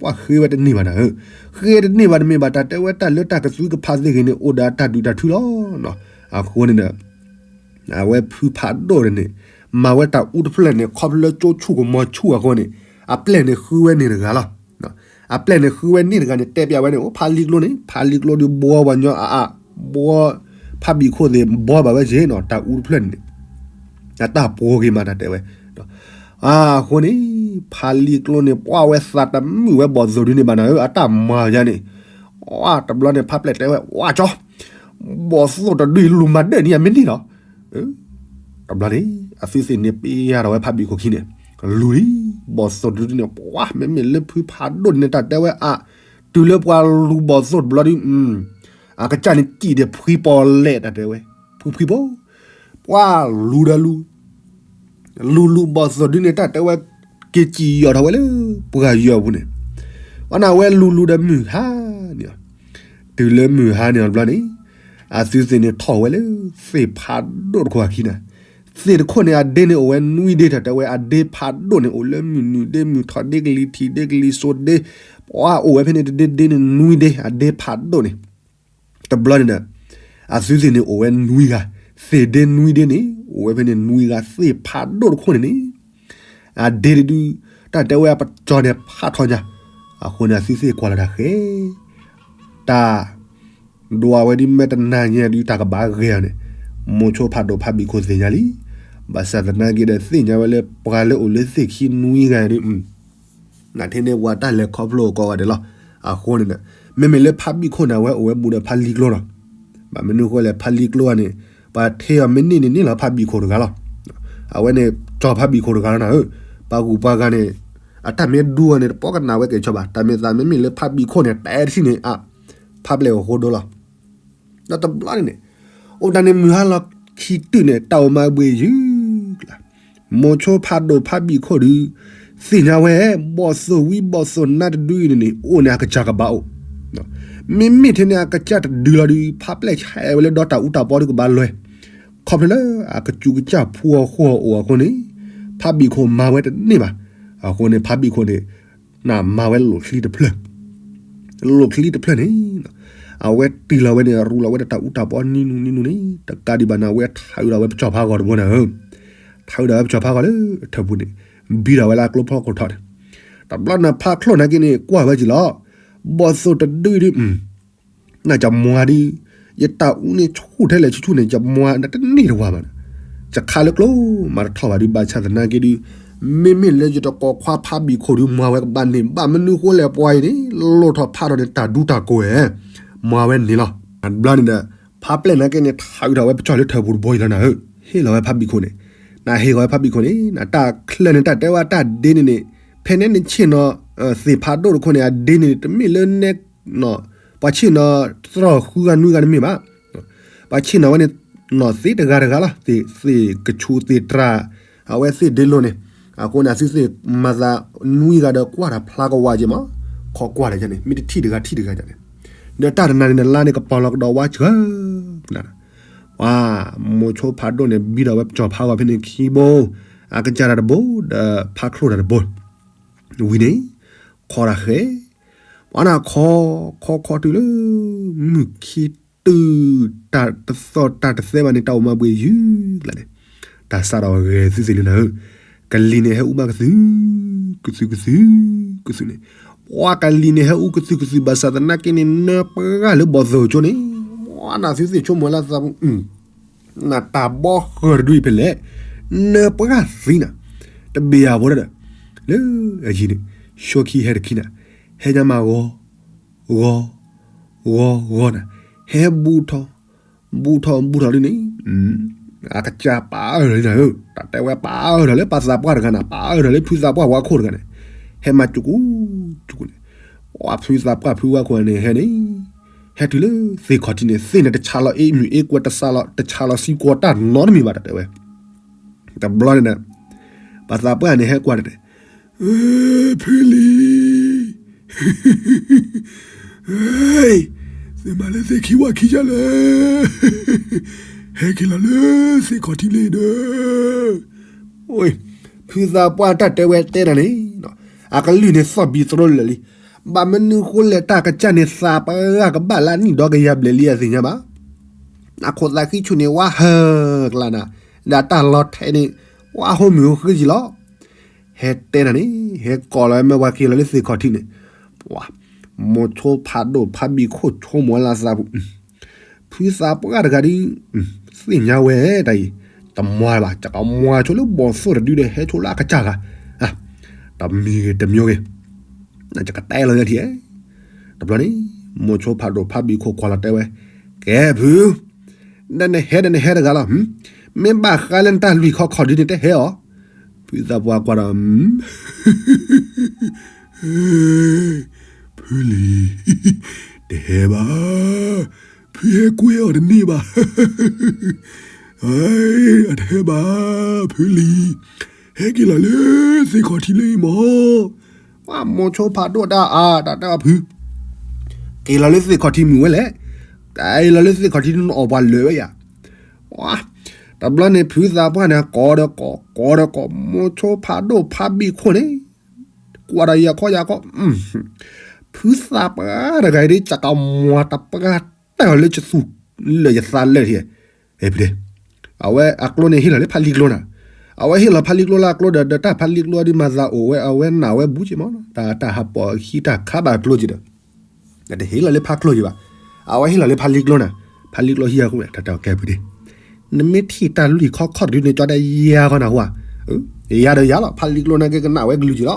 ပှၤဃ့ဝဲတန့ၢ်ဘၣ်နၤဧၢ, ဃ့တန့ၢ်ဘၣ်တမ့ၢ်ဘၣ် တၢ်တဲဝဲတၢ်လၢတၢ်ကသွံကဖးသ့ၣ်ဂ့ၤန့ၣ် အိၣ်ဒီးတၢ်ဒုၣ်တၢ်ထုလီၤ. အဃိန့ၣ်ဒီး အဝဲဖုဖးဒိၣ်န့ၣ်န့ၣ်, မၤဝဲတၢ်အူတဖျၢၣ်န့ၣ် ခီဖျိလၢကၠိဆူၣ်ကမီၤဆူၣ်အဃိန့ၣ်, အပျဲၢ်န့ၣ်ဃုဝဲန့ၢ်တဂၤလီၤ. အပျဲၢ်န့ၣ်ဃုဝဲန့ၢ်တဂၤန့ၣ် တဲပျးဝဲန့ၣ် အိၣ်ဖးလံၤကျိန့ၣ် ဖးလံၤကျိဒုးဘှီပှၤညီအါအါ, ဘှီ, ဖးဘံၣ်ခိၣ်သ့ၣ်ဘှီဘၣ်ဝဲက့ၤနီၤ တၢ်အူတဖျၢၣ်န့ၣ်န့ၣ်, အတၢ်ပှဲၤဂ့ၤမးတၢ်တဲဝဲ, ဒီး, အဃိန့ၣ် ဖါလံကျိန့ၣ် ပှၢ်ဝဲသးတမုာ်ဝဲဘီၣ်သိၣ်ဒုန့ၣ်ဘၣ်နၤဧၢ အတၢ်မၤယါန့ၣ်, တဘျီန့ၣ် ဖါပျဲၢ်တဲဝဲ ဝါကၠီ, ဘီၣ်သိၣ်တဒုအံၤလူၤမၤဒၢၣ်န့ၣ် အမ့ၢ်န့ၣ်လီၤ. တဘျီန့ၣ် အသုသ့ၣ်န့ၣ် ပယါထီၣ်ဝဲဖါဘံၣ်ခိၣ်ခံန့ၣ်, လူၤလံ, ဘီၣ်သိၣ်တဒုန့ၣ် ပှၢ်မ့မ့ၢ်လၢဖုဖးဒိၣ်န့ၣ် တၢ်တဲဝဲအါ, တုၤလၢပှၤလူၤဘီၣ်သိၣ်တဘျီဒု အကစၢ်န့ၣ်စံၣ်ဒီးဖှံပီၤလဲၣ်တၢ်တဲဝဲ, ဖှံဖှံဖိ, ပှၢ်လူၤဒီးလူၤ လူၤလူၤဘီၣ်သိၣ်ဒုန့ၣ် တၢ်တဲဝဲ က့ၤစံၣ်ယီၢ်ထီၣ်ဝဲလၢပှၢ်ယီၢ်ပူၤန့ၣ်, အန့ၣ်ဝဲလူၤလူၤဒီးမုၢ်ဟါန့ၣ်လီၤ. တုၤလၢမုၢ်ဟါန့ၣ်တဘျီန့ၣ် အသုသ့ၣ်န့ၣ်ထီၣ်ဝဲလၢသ့ၣ်ဖးဒိၣ်တခိၣ်အခံန့ၣ်, သ့ၣ်တခိၣ်န့ၣ် အဒ့န့ၣ်အိၣ်ဝဲနွံဒ့ တၢ်တဲဝဲ အဒ့ဖးဒိၣ်န့ၣ် အိၣ်လၢမုၢ်နုာ်ဒ့ မုၢ်ထီၣ်ဒ့ ကလံၤထံးဒ့ ကလံၤစိးဒ့, ပှၢ်အိၣ်ဝဲဖဲန့ၣ် တဒ့ဒ့န့ၣ်နွံဒ့ အဒ့ဖးဒိၣ်န့ၣ် တဘျီန့ၣ်ဒီး အသုသ့ၣ်န့ၣ်အိၣ်ဝဲနွံဂၤ, သ့ၣ်ဒ့နွံဒ့န့ၣ် အိၣ်ဝဲဖဲန့ၣ်နွံဂၤ သ့ၣ်ဖးဒိၣ်တခိၣ်န့ၣ်န့ၣ်, အဒ့တဒု တၢ်တဲဝဲအပစီၤန့ၣ်ဖးထီညါ, အဃိန့ၣ် အသုသ့ၣ်ကွၢ်လီၤတၢ်ဃဲ တၢ် ဒွးဝဲဒ်မ့ၢ်တနၤညါဒုးတၢ်ကဘၣ်ဂ့ၤအီၤန့ၣ်, မိၤဆိဖးဒိၣ်ဖးဘံၣ်ခိၣ်သ့ၣ်ညါလံ, ဘၣ်ဆၣ်သနာ်က့ဒီးသ့ၣ်ညါဝဲလၢပှၤလၢအိၣ်လၢသ့ၣ်ခံနွံဂၤဒုး နထံၣ်န့ၣ်ပှၤတၢ်လဲၤခီဖျိကိးဂၤဒဲးလီၤ. အဃိန့ၣ်ဒီး မ့မ့ၢ်လၢဖးဘံၣ်ခိၣ်န့ၣ် အဝဲအိၣ်ဝဲဘူးဒီးဖးလံကျိလီၤ. ဘၣ်မနုၤအဃိလဲၣ် ဖးလံကျိဧါန့ၣ် ပှၤထဲအီၤမ့ၢ်န့ၢ်န့ၣ်န့ၣ်လီၤ ဖးဘံၣ်ခိၣ်တဂၤလီၤ. အဝဲန့ၣ် ကၠီၤဖးဘံၣ်ခိၣ်တဂၤလီၤနၤဧၢ, ပှၤဂုၤပှၤဂၤန့ၣ် အတၢ်မ့ၢ်ဒူအီၤန့ၣ် တပီၢ်ကနၣ်ဝဲကဲၣ်ဆိးဘၣ်, တၢ်မ့ၢ်သးမ့မ့ၢ်လၢဖးဘံၣ်ခိၣ်န့ၣ် တဲတထံၣ်န့ၣ် အ ဖးပျဲၢ်အိၣ်ဃိဒိလီၤ. ဒီးတဘျီန့ၣ်န့ၣ် အိၣ်တၢ်န့ၣ်မုၢ်ဟါလီၤခံတုၤန့ၣ် တၢ်အိၣ်မၤဘှံးယုၤကျါ, မိၤဆိဖးဒိၣ်ဖးဘံၣ်ခိၣ်ဒုး သ့ၣ်ညါဝဲ ဘီၣ်သိၣ်ဝံဘီၣ်သိၣ်နါတဒုအံၤန့ၣ်န့ၣ် အိၣ်န့ၣ်အကစၢ်ကဘၣ်အိၣ်, မ့မ့ၢ်ထဲန့ၣ်အကစၢ်တဒုလီၤဒုး ဖးပျဲၢ်ဆဲးဝဲလၢဒီတၢ်အူတၢ်ပီဒုးကဘၣ်လွဲၢ်, ခီဖျိလၢအကစူးကစၢ်ဖှူအီၣ်ဃိအီၣ်အိၣ်အဃိန့ၣ် ဖးဘံၣ်ခိၣ်မၤဝဲတန့ၢ်ဘၣ်. အဃိန့ၣ် ဖးဘံၣ်ခိၣ်န့ၣ် နမၤဝဲလိၣ်ချံတဖျၢၣ် လိၣ်ချံတဖျၢၣ်န့ၣ် အဝဲတံၢ်လီၤဝဲန့ၣ် ရူလီၤဝဲဒီးတၢ်အူတၢ်ပီနံၤနုၤနံၤနုၤန့ၣ် တကးဒံးဘၣ်န့ၣ် အဝဲထးအုးဒီးဝဲပစီၤဖါဂီၤတဘိန့ၣ်ဧၢ, ထးအုးဒီးဝဲပစီၤဖါဂီၤလၢထၢၣ်ပူၤန့ၣ် ဘံထီၣ်ဝဲလၢအကျိဖီခိၣ်ထီန့ၣ်, တဘျီန့ၣ်ဖးချိၣ်နာ်က့န့ၣ် ကွၢ်ဝဲက့ၤလီၤ, ဘီၣ်သိၣ်တဒုဒု နယမွၤဒုး ယတၢ်အူန့ၣ်ဆူၣ်ထဲလဲၣ်ဆူၣ်ဆူၣ်န့ၣ် ယမွၤနတန့ၢ်တဝၤဘၣ်, ယခးလၢကျိမၤတထီၣ်ဘၣ်ဒုး ဘၣ်ဆၣ်သနာ်က့ဒုး မ့မ့ၢ်လၢယတကိးခွါဖးဘံၣ်ခိၣ်ဒုး မွၤဝဲကဘၣ်န့ၢ် ဘၣ်မနုၤဃိလဲၣ်ပှၤအံၤန့ၣ် လိၣ်ထီၣ်ဖးထီၣ်န့ၣ် တၢ်ဒူတၢ်ကိးဝဲ မွၤဝဲန့ၣ်လီၤ. တဘျီန့ၣ်ဒီး ဖးပျဲၢ်နာ်က့န့ၣ် ထးအုးထီၣ်ဝဲပစီၤလၢထၢၣ်ပူၤတဘိအံၤလီၤနၤဧၢ, ဟ့ၣ်လီၤဝဲဖးဘံၣ်ခိၣ်န့ၣ်, နဟ့ၣ်ဂီၤဝဲဖးဘံၣ်ခိၣ်န့ၣ် နတၢ်ချၢန့ၣ် တၢ်တဲဝဲတၢ်ဒ့န့ၣ်န့ၣ် ဖဲန့ၣ်နဆ့ၣ်နီၤ သ့ၣ်ဖးဒိၣ်တခိၣ်န့ၣ် အဒ့န့ၣ် တမ့ၢ်လၢနဲ ပှၤဆ့ၣ်နီၤ သရီၣ်ဃုဂၤနွံဂၤတမ့ၢ်ဘၣ်, ပှၤဆ့ၣ်နီၤဝဲန့ၣ် နီၢ်သ့တဂၤတဂၤလီၤ, သ့ၣ်ကဆူးသ့ၣ်တြၢ် အဝဲသ့ၣ်ဒ့လိၤန့ၣ်, အဃိန့ၣ် အသုသ့ၣ်မၤသးနွံဂၤဒီးကွၢ်တၢ်ဖျါကဝးက့ၤမး, ခိးကွၢ်တၢ်န့ၣ် မ့ၢ်တထံၣ်တဂၤထံၣ်တဂၤန့ၣ်, ဒီးတၢ်တနၤန့ၣ် နလါန့ၣ်ကပီၤလီၤကဒီးဝါစှၤ ပှၤ မိၤဆိဖးဒိၣ်န့ၣ် ဘံထီၣ်ဝဲပစီၤဖါဂီၤဖဲန့ၣ်ခံဘိ, အကစၢ်တၢ်တဘိ ဒီးဖးချိၣ်တၢ်တဘိ, ဝံၤန့ၣ် ခိးတၢ်ဃဲ, ပှၤနၢ်ခီ ခီခီတုၤလၢ မုၢ်ခံတုၤ တၢ်တသီၣ်တၢ်တသဲဘၣ်န့ၣ် တၢ်အိၣ်မၤဘှံးယုၤကျါန့ၣ်, တၢ်စးထီၣ်ဂဲၤသုသ့ၣ်လံနၤဧၢ, ကလံၤန့ၣ်ဟဲအူဘၣ်ကသု, ကသုကသု, ကသုန့ၣ်, ပှၤကလံၤန့ၣ်ဟဲအူကသုကသု ဘၣ်ဆၣ်သနာ်က့န့ၣ် နၢပှၢ်လၢဘီၣ်သိၣ်ကၠိန့ၣ်, ပှၤနၢ်သုသ့ၣ်ဆိကမိၣ်လၢသးပူၤ နတၢ်ဘီဃၢၤတဒုအံၤဖဲလဲၣ်, နၢပှၢ်သံနၤ, တဘ့ၣ်အဘိဒၣ်ဒီး, လၢအယံၤန့ၣ်, ဆိခံဟဲတခံနၤ, ဟဲညါမးဂီၤ, ဂီၤ, ဂီၤ, ဂီၤနၤ, ဟဲဘူးထီၣ်, ဘူးထီၣ်ဘူးထီၣ်ဒ်န့ၣ်, အကစၢ်ပာ်အၢၣ်ထီၣ်လံနၤဧၢ, တၢ်တဲဝဲပာ်အၢၣ်ထီၣ်လၢပှၤသးပှၢ်တဂၤနၤ, ပာ်အၢၣ်ထီၣ်လၢဖုသးပှၢ်ဝါခိၣ်တဂၤန့ၣ်, ဟဲမၤစူၤကူစူၤန့ၣ်, ပှၤဖုသးပှၢ်ဖုဝါခိၣ်န့ၣ်ဟဲန့ၣ် ဟဲတုၤလၢသ့ၣ်ခီၣ်ထံးန့ၣ် သ့ၣ်န့ၣ်တဆးလီၤအ့ၣ်မုၢ်အ့ၣ်ကွဲ တဆးလီၤ တဆးလီၤစံကွီၤတၢ်နီတမံၤဘၣ် တၢ်တဲဝဲ, တဘျီန့ၣ်ဒီး ပှၤသးပှၢ်န့ၣ်ဟဲကွၢ်တၢ်န့ၣ်, ဖုလံၤ, သုမၤလၢသ့ၣ်ခံဝါခံယၤလဲၣ်, ဟဲက့ၤလီၤလၢသ့ၣ်ခီၣ်ထံးလံဒီး ဖုသးပှၢ်တၢ်တဲဝဲတဲနၤန့ၣ်, အကလုၢ်န့ၣ်သီၣ်ဘံသရိလၢာ်လံ, ဘၣ်မနုၤဃိလဲၣ် တၢ်ကစၢ်န့ၣ်သးပှၢ်ကဘၣ်လၢနံၣ်ဒီကယၤဘျဲၣ်လံအသ့ၣ်ညါဘၣ်, အခိၣ်သးဃံဆူၣ်န့ၣ် ဝါဟၢကျါနၤ, ဒီးတၢ်လီၤထဲးန့ၣ် ဝါဟိမုၢ်ဟိဃ့ကံလီၤ, ဟဲတဲနၤန့ၣ် ဟဲကိးလီၤဝဲမ့ၢ်ပှၤက့ၤလီၤလၢသ့ၣ်ခီၣ်ထံးန့ၣ်, ပှၤ မိၤဆိဖးဒိၣ်ဖးဘံၣ်ခိၣ်ဆိကမိၣ်လၢသးပူၤ ဖုသးပှၢ်တဂၤဒုး သ့ၣ်ညါဝဲတၢ်အံၤ, တမွၤဘၣ် ကမွၤဆိလၢဘီၣ်သိၣ်တဒုဒီး ဟဲဆိလၢအကစၢ်ဂၤ, တမံၤဂ့ၤတမံၤဂ့ၤ, ယကတဲလီၤယထံၣ်, တဘျီန့ၣ် မိၤဆိဖးဒိၣ်ဖးဘံၣ်ခိၣ်ကွၢ်လီၤတဲဝဲ, ကဲဖု, ဒီးနဟဲဒီးနဟဲတဂၤလီၤ, မ့ၢ်ဘၣ်ဃးလၢနတၢ်လွံၢ်ခီခီၣ်ဒုန့ၣ် တဟဲအီၤ, ဖုသးပှၢ်ကွၢ်ဒီး ဖုလံၤ, တဟဲဘၣ်, ဖုဟဲကွဲအီၤတန့ၢ်ဘၣ်, အတဟဲဘၣ်, ဖုလံၤ, ဟဲက့ၤလီၤလၢသ့ၣ်ခီၣ်ထံးလၢအံၤမး, မိၤဆိဖးဒိၣ်တၢ်အါတၢ်တဲအီၤဖု, က့ၤလီၤလၢသ့ၣ်ခီၣ်ထံးမုာ်ဝဲလဲၣ်, က့ၤလီၤလၢသ့ၣ်ခီၣ်ထံးနအီၣ်ပှၤလၢာ်ဝဲယၤ, တဘျီန့ၣ်ဖုသးပှၢ်န့ၣ် ကိးဒီးကိး ကိးဒီးကိး မိၤဆိဖးဒိၣ်ဖးဘံၣ်ခိၣ်န့ၣ် ကွၢ်ဒီးယၤခီယၤခီ, ဖုသးပှၢ်တဂၤအံၤဒ် ကကမွၤတပှၢ်တၢၢ်လၢယသူၣ်လၢယသးလၢာ်ထံ, ဖဲ အဝဲအကျိန့ၣ်ဟ့ၣ်လီၤလၢဖးလံကျိနၤ, အဝဲဟ့ၣ်လီၤဖးလံကျိလၢအကျိဒီး ဒီးတၢ်ဖးလံကျိဒ်မၤသးအိၣ်ဝဲ အဝဲနာ်ဝဲဘူးက့ၤမး, တၢ်တၢ်ဟးပိာ်အခံတၢ်ခးဘၣ်ကျိက့ၤဒီး တဟ့ၣ်လီၤလၢဖးကျိက့ၤဘၣ်, အဝဲဟ့ၣ်လီၤလၢဖးလံကျိနၤ, ဖးလံကျိဟံၣ်အဃိန့ၣ် တၢ်တဲအီၤကဲဖုဒ့, နမ့ၢ်ထံၣ်တၢ်လွံၢ်ခီခီၣ်တဒုန့ၣ် ကၠီဒၣ်ယၤခီနၢ်ဟူဧါ, ယၤဒီးယၤလီၤ, ဖးလံကျိန့ၣ်က့ၤကနၣ်ဝဲကလုာ်က့ၤလီၤ,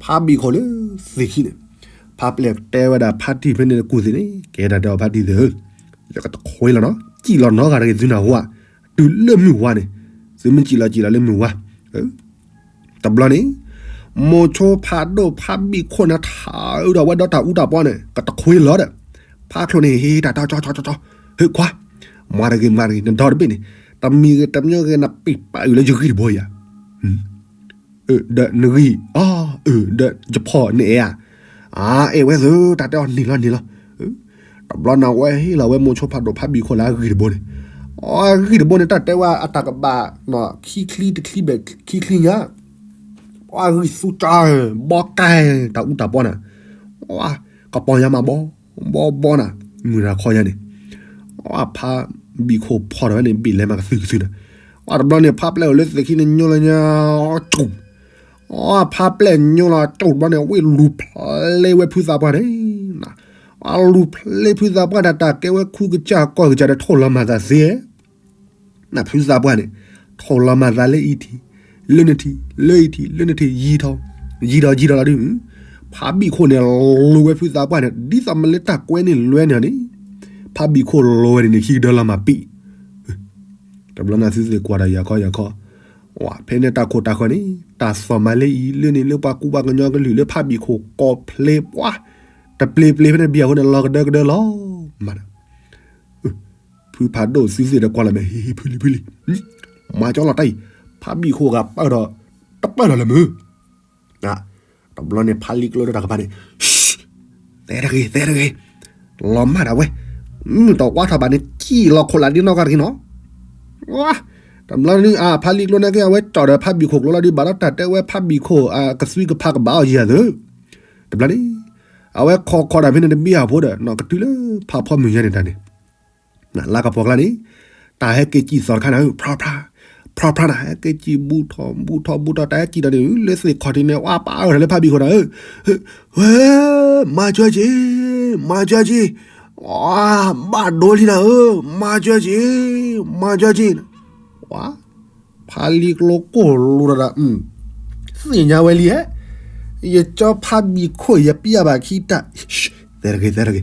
ဖးဘံၣ်ခိၣ်လၢသ့ၣ်ခံန့ၣ်, ဖးပျဲၢ်တဲဝဲဒၣ်ဖါတံၢ်ဖဲန့ၣ်တကူၢ်သ့ၣ်န့ၣ် ကဲတၢ်တဲအီၤဖါတံၢ်သ့ၣ်ဧၢ, ယကတခွ့လီၤနီၤ, စံၣ်လီၤနီတဂၤတဂ့ၤသုနၢ်ဟူဧါ, တုၤလၢမုၢ်ဝါန့ၣ်, သုမ့ၢ်စံၣ်လီၤစံၣ်လီၤလၢမုၢ်ဝါ တဘျီန့ၣ် မိၤဆိဖးဒိၣ်ဖးဘံၣ်ခိၣ်န့ၣ် ထးအုးဒီးဝဲဒီးတၢ်အူတၢ်ပီန့ၣ် ကတခွ့လီၤဒီး ဖးချိၣ်န့ၣ် ဟ့ၣ်တၢ်တီကၠီကၠီကၠီ, ဟ့ၣ်ခွါ, မၤတဂ့ၤမၤတဂ့ၤ နဒီတဘ့ၣ်န့ၣ်, တမံၤဂ့ၤတမံၤဂ့ၤ နပ့ၢ်ပာ်အုးလၢယဂံၢ်တဘိယၤ ဒီးနဂံၢ်, အၢ ဒီးယဖီၣ်နအဲၣ်ဧါ, အအဲၣ်ဝဲသ့ၣ် တၢ်တဲအီၤန့ၣ်လီၤန့ၣ်လီၤ, တဘျီန့ၣ်ဝဲဟ့ၣ်လီၤဝဲမိၤဆိဖးဒိၣ်ဖးဘံၣ်ခိၣ်လၢအဂံၢ်တဘိန့ၣ်, အဂံၢ်တဘိန့ၣ် တၢ်တဲဝဲအတၢ်ကဘၣ် ခံချံတချံဘၣ်ခံချံညါ, အဂံၢ်သူကၢ် ဘီကၢ် တၢ်အူတၢ်ပီနၤ, ကပီၤညါမးဘီ ဘီဘီနၤ, မုၢ်နၤခီညါန့ၣ် ဖးဘံၣ်ခိၣ်ဖီၣ်ထီၣ်ဝဲန့ၣ် ဘ့ၣ်လဲၤမးကသုကသုနၤ, တဘျီန့ၣ် ဖးပျဲၢ်အိၣ်လၢသ့ၣ်ခံန့ၣ် ညိလၢညါ ကၠူၣ်, ဖးပျဲၢ်ညိလီၤကၠူၣ်တဘျီန့ၣ် ဝ့ၢ်လူၤဖျ့ဝဲဖုသးပှၢ်န့ၣ်, လူၤဖျ့ဖုသးပှၢ်ဒီး တၢ်ကဲဝဲခူကစၢ်ကီၢ်ကစၢ်ဒီး ထိၣ်လီၤမၤသးသ့ နဖုသးပှၢ်န့ၣ် ထိၣ်လီၤမၤသးလၢအံၤထံး လၢနထံး လၢအံၤထံး လၢနထံး ယံၤထီၣ် ယံၤထီၣ်ယံၤထီၣ်လီၤဒုး, ဖးဘံၣ်ခိၣ်န့ၣ် လူၤဝဲဖုသးပှၢ်န့ၣ် ဒ်သိးမ့ၢ်လၢတၢ်ကွဲန့ၣ်လွဲန့ၣ်န့ၣ်, ဖးဘံၣ်ခိၣ်လူၤဝဲန့ၣ်န့ၣ် ခံကဒၢလီၤမၤပံာ်, တဘျီန့ၣ်သုသ့ၣ်ကွၢ်ဒီးယၤခီယၤခီ, ဖဲန့ၣ်တၢ်ခိၣ်တၢ်ဃၢၤန့ၣ် တၢ်သီၣ်မၤလၢအံၤလၢန့ၣ် လၢပှၤကူပှၤကညီကလုာ်လၢဖးဘံၣ်ခိၣ်ကိးဖျ့ပှၢ်, တပျ့ၤပျ့ၤဖဲန့ၣ်ဘံၣ်အဃိန့ၣ် လီၤကဒၢကဒၢလီၤ, မၤ ဖုဖးဒိၣ်သုသ့ၣ်ဒီးကွၢ်လီၤမဲာ် ဟ့ၣ်ဟ့ၣ်ဖုလံၤဖုလံၤ, မၤကၠီလီၤတၢ်အံၤ, ဖးဘံၣ်ခိၣ်ဂၤပၢၢ်ဒီး တပၢၢ်ဒီးလၢမုၢ်, တဘျီန့ၣ် ဖးလံကျိဒီးတၢ်ကပၤန့ၣ်, သဲတဂ့ၤ သဲတဂ့ၤ, လီၤမၢ်ဒၣ်ဝဲ, မုၢ်တဝါထီၣ်ဘၣ်န့ၣ် ကံၣ်လီၤခိၣ်လၢဒ်နီၢ်ဂၤတဂ့ၤနီၤ, တဘျီန့ၣ် ဖးလံကျိန့ၣ်က့ အဝဲကၠီၣ်ဒီးဖးဘံၣ်ခိၣ်ကျိလီၤဒုး ဘၣ်ဒီးတၢ်တဲဝဲဖးဘံၣ်ခိၣ် ကသွံကဖးကဘၣ်အီၤယၤသ့, တဘျီန့ၣ် အဝဲခိးခိးဒၣ်ဖဲန့ၣ်တဘံၣ်အဖီဒီး ကတုၤလၢဖးဖီမုၢ်ညါန့ၣ်တၢ်န့ၣ် လါကပီၤကျါန့ၣ် တၢ်ဟဲက့ၤစံၣ်သီၣ်တခါနၤဧၢ ဖြါဖြါ ဖြါဖြါနၤ ဟဲက့ၤစံၣ်ဘူးထီၣ်ဘူးထီၣ်ဘူးထီၣ် တၢ်ဟဲစံၣ်ဒီးန့ၣ် လၢသ့ၣ်ခီၣ်ထံးန့ၣ် ဝါပာ်အၢၣ်လၢဖးဘံၣ်ခိၣ်နၤဧၢ, ဝဲ မၤကၠီက့ၤ မၤကၠီက့ၤ, ဘၣ်ဒိလံနၤဧၢ မၤကၠီက့ၤ မၤကၠီက့ၤ, ဝါ ဖးလံကျိကိၢ်လိာ်ဒီး သ့ၣ်ညါဝဲလံဧါ, ယကၠီဖးဘံၣ်ခိၣ် ယပျၢ်ဘၣ်ခံတၢ်, သဲတဂ့ၤ သဲတဂ့ၤ,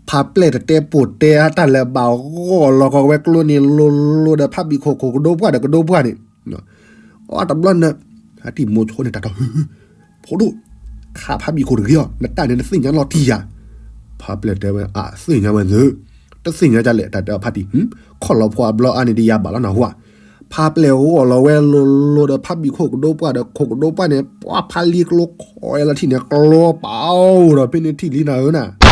ဖးပျဲၢ်တတဲပိာ်တဲအါတၢ်လၢၤဘၣ် ဂီၢ်လီၤကီးဝဲကျိန့ၣ် လိၤလိၤဒီးဖးဘံၣ်ခိၣ်ခိၣ်ကဒိပှၢ်ဒီးကဒိပှၢ်န့ၣ်, အတဘျီနၤ, ဟဲတံၢ်မိၤဆိန့ၣ် တၢ်တီ ဖိဒိၣ်, ခးဖးဘံၣ်ခိၣ်တဂ့ၤအီၤ နတၢ်န့ၣ်နသ့ၣ်ညါလီၤတံၢ်ယၤ, ဖးပျဲၢ်တဲဝဲ အသ့ၣ်ညါဝဲသ့ၣ်, တသ့ၣ်ညါဒ်လဲၣ် တၢ်တဲအီၤဖးတံၢ်, ခီၣ်လီၤဖိအဘျီအါန့ၣ် ဒ်ယၤဘၣ်လီၤနၢ်ဟူဧါ, ဖးပျဲၢ်ဂီၢ်လီၤဝဲလိၤလိၤဒီးဖးဘံၣ်ခိၣ်ကဒိပှၢ်ဒီးခိၣ်ကဒိပှၢ်န့ၣ် ပှၤဖးလံကျိခိးဝဲလီၤထံၣ်န့ၣ် ကျိပာ်အိၣ်ဒီးဖဲန့ၣ်ထံၣ်လံနၤဧၢနၤ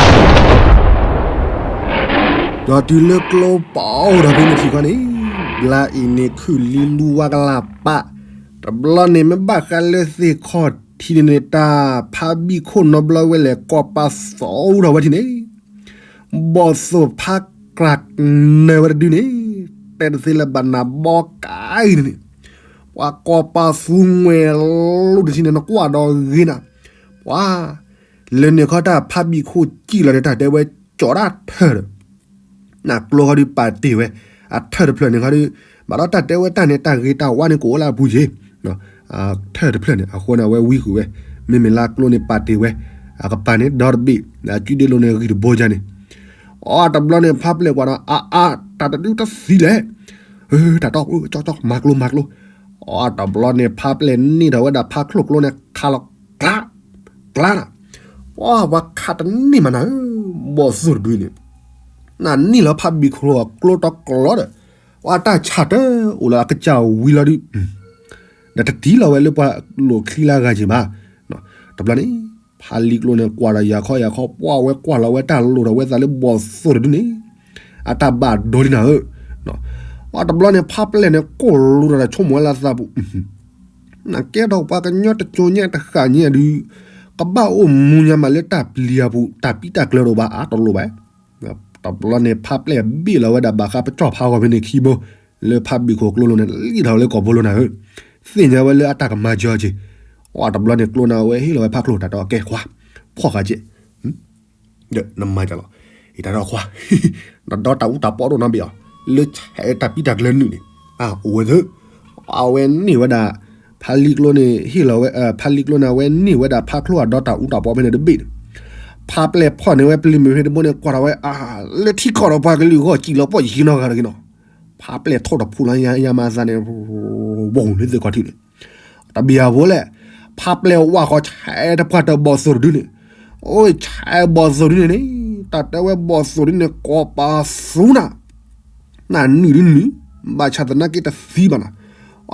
ဒီးတုၤလၢကျိပာ်အိၣ်ဒီးဖဲန့ၣ်ထံၣ်ခီန့ၣ်, ဘျါအံၤန့ၣ်ခုၣ်လံလူဝါကလၢ်ပာ်, တဘျီန့ၣ်မ့ၢ်ဘၣ်ဃးလၢသ့ၣ်ခီၣ်ထံးန့ၣ်န့ၣ် တၢ်ဖးဘံၣ်ခိၣ်နီတဘျီဝဲလဲၣ် ကိးပာ်သီၣ်အိၣ်ဒီးဝဲထံၣ်န့ၣ် ဘီၣ်သိၣ်ဖးကြၢးနၢၤဝဲတဒုန့ၣ်, တဲတသ့လၢၤဘၣ်နၤဘီကါအံၤန့ၣ်, ပှၤကိးပာ်သူမှဲၤလိာ်တထံၣ်န့ၣ် နကွၢ်ဒီးဂ့ၤနၤ, ပှၤ လၢန့ၣ်ခီတၢ်ဖးဘံၣ်ခိၣ်စံၣ်လီၤန့ၣ် တၢ်တဲဝဲကၠီၤဒၣ်ထၢၣ်ဒီး နကျိခီဒုးပာ်တ့ၢ်ဝဲ, အထၢၣ်တဖျၢၣ်န့ၣ်ခီဒုး, ဘၣ်ဒီးတၢ်တဲဝဲတၢ်န့ၣ် တၢ်ဂ့ၤတၢ်ဝါန့ၣ် ကအိၣ်လၢအပူၤက့ၤ, ထၢၣ်တဖျၢၣ်န့ၣ် အဃိန့ၣ် အဝဲဝံဃုာ်ဝဲ, မ့မ့ၢ်လၢကျိန့ၣ်ပာ်တ့ၢ်ဝဲ, အကပၤန့ၣ်ဒီတဘ့ၣ်, အကုဒ့လိၤန့ၣ်ဂံၢ်တဘိယါန့ၣ်, အတဘျီန့ၣ် ဖါပျဲၢ်ကွၢ်ဒီး အါအါ, တၢ်တဒုတသံလဲၣ်, တၢ်တီ, ကၠီကၠီ, မၤကျိမၤကျိ, အတဘျီန့ၣ် ဖါပျဲၢ်န့ၢ်ထီၣ်ဝဲဒၣ်ဖါချိၣ်ကျိန့ၣ် ခးလီၤကျါ, ကျါနၤ, ပှၤခးတန့ၢ်မးနၤဧၢ, ဘီၣ်သိၣ်တဒုန့ၣ် နန့ၢ်လီၤဖါဘံၣ်ခိၣ်အကျိတီကျိဒီး, ပှၤတၢ်ဆၣ်တအိၣ်လၢအကစၢ်ဝံၤလီၤဒုး, ဒီးတတံၢ်လီၤဝဲလၢပှၤလိာ်ချံလၢအဂၤက့ၤဘၣ်. တဘျီန့ၣ် ဖါလံကျိန့ၣ် ကွၢ်ဒီးယၤခီယၤခီ ပှၤဝဲကွၢ်လီၤဝဲတၢ်လိၣ်ထီၣ်ဝဲသးလၢဘီၣ်သိၣ်တဒုန့ၣ်, အတၢ်ဘၣ်ဒိလံနၤဧၢ, အတဘျီန့ၣ် ဖါပျဲၢ်န့ၣ် ကိၢ်လူၤဒီးဆိကမိၣ်ဝဲလၢသးပူၤ နကဲထီၣ်ပှၤကညီတကၠိညါတဃၣ်ညါဒုး, ကဘၣ်အိၣ်မူညါမးလၢတၢ်ပျံၤအပူၤ တၢ်ပံးတၢ်ကျၢၤတအိၣ်ဘၣ်အါတလိၣ်ဘၣ်. တဘျီန့ၣ် ဖါပျဲၢ်ဘ့ၣ်လီၤဝဲဒၣ်ဘၣ်ဃးပကၠီၣ်ဖးဂီၤဖဲန့ၣ်ခံဘိ, လၢဖါဘံၣ်ခိၣ်ကျိလိၤန့ၣ် လံၣ်ထီၣ်လၢကိာ်ဘိလိၤနၤဧၢ, သ့ၣ်ညါဝဲလၢအတၢ်ကမၤစၢၤက့ၤ, အတဘျီန့ၣ် ကျိန့ၣ် အဝဲဟ့ၣ်လီၤဝဲဖါချိၣ်တၢ်တဲအီၤ ကဲခွါ, ဖီၣ်ဃာ်ကဲ ဒီးနမၤတၢ်လီၤ, အတၢ်ဒီးခွါ, နဒီတၢ်အူတၢ်ပီဒိၣ်နီတဘ့ၣ်အီၤ, လၢဆဲးတၢ်ပံးတၢ်ကျၢၤနုာ်န့ၣ်, အိၣ်ဝဲသ့, အဝဲန့ၢ်ဝဲဒၣ်, ဖါလံကျိန့ၣ် ဟ့ၣ်လီၤဝဲ, ဖါလံကျိန့ၣ် အဝဲန့ၢ်ဝဲဒၣ်ဖါချိၣ်အဒီတၢ်အူတၢ်ပီဖဲန့ၣ်တဘ့ၣ်န့ၣ်, ဖါပျဲၢ်ဖီၣ်န့ၢ်ဝဲပျံၤမုၢ်ဖဲတဘိန့ၣ် ကွၢ်ထီၣ်ဝဲ, လၢထံကီၢ်ဒီးပှၤကလုာ်အဂီၢ် စံၣ်လီၤပီၣ်ယံၤနီတဂၤတဂ့ၤနီၤ, ဖါပျဲၢ်ထိၣ်တဖူလီၤညါမးအသးန့ၣ်, ဝီၤလၢသ့ၣ်ခီထံးန့ၣ် တဘၣ်အဖိလဲၣ်, ဖါပျဲၢ်ဝၣ်ဃီဆဲးတပှၢ်တၢၢ်ဘီၣ်သိၣ်တဒုန့ၣ်, အိၣ်ဆဲးဘီၣ်သိၣ်ဒုန့ၣ်န့ၣ်, တၢ်တဲဝဲဘီၣ်သိၣ်ဒုန့ၣ် ကိးပသူနၤ, နနုာ်ဒုနုာ်, ဘၣ်ဆၣ်သနာ်က့တသံဘၣ်နၤ,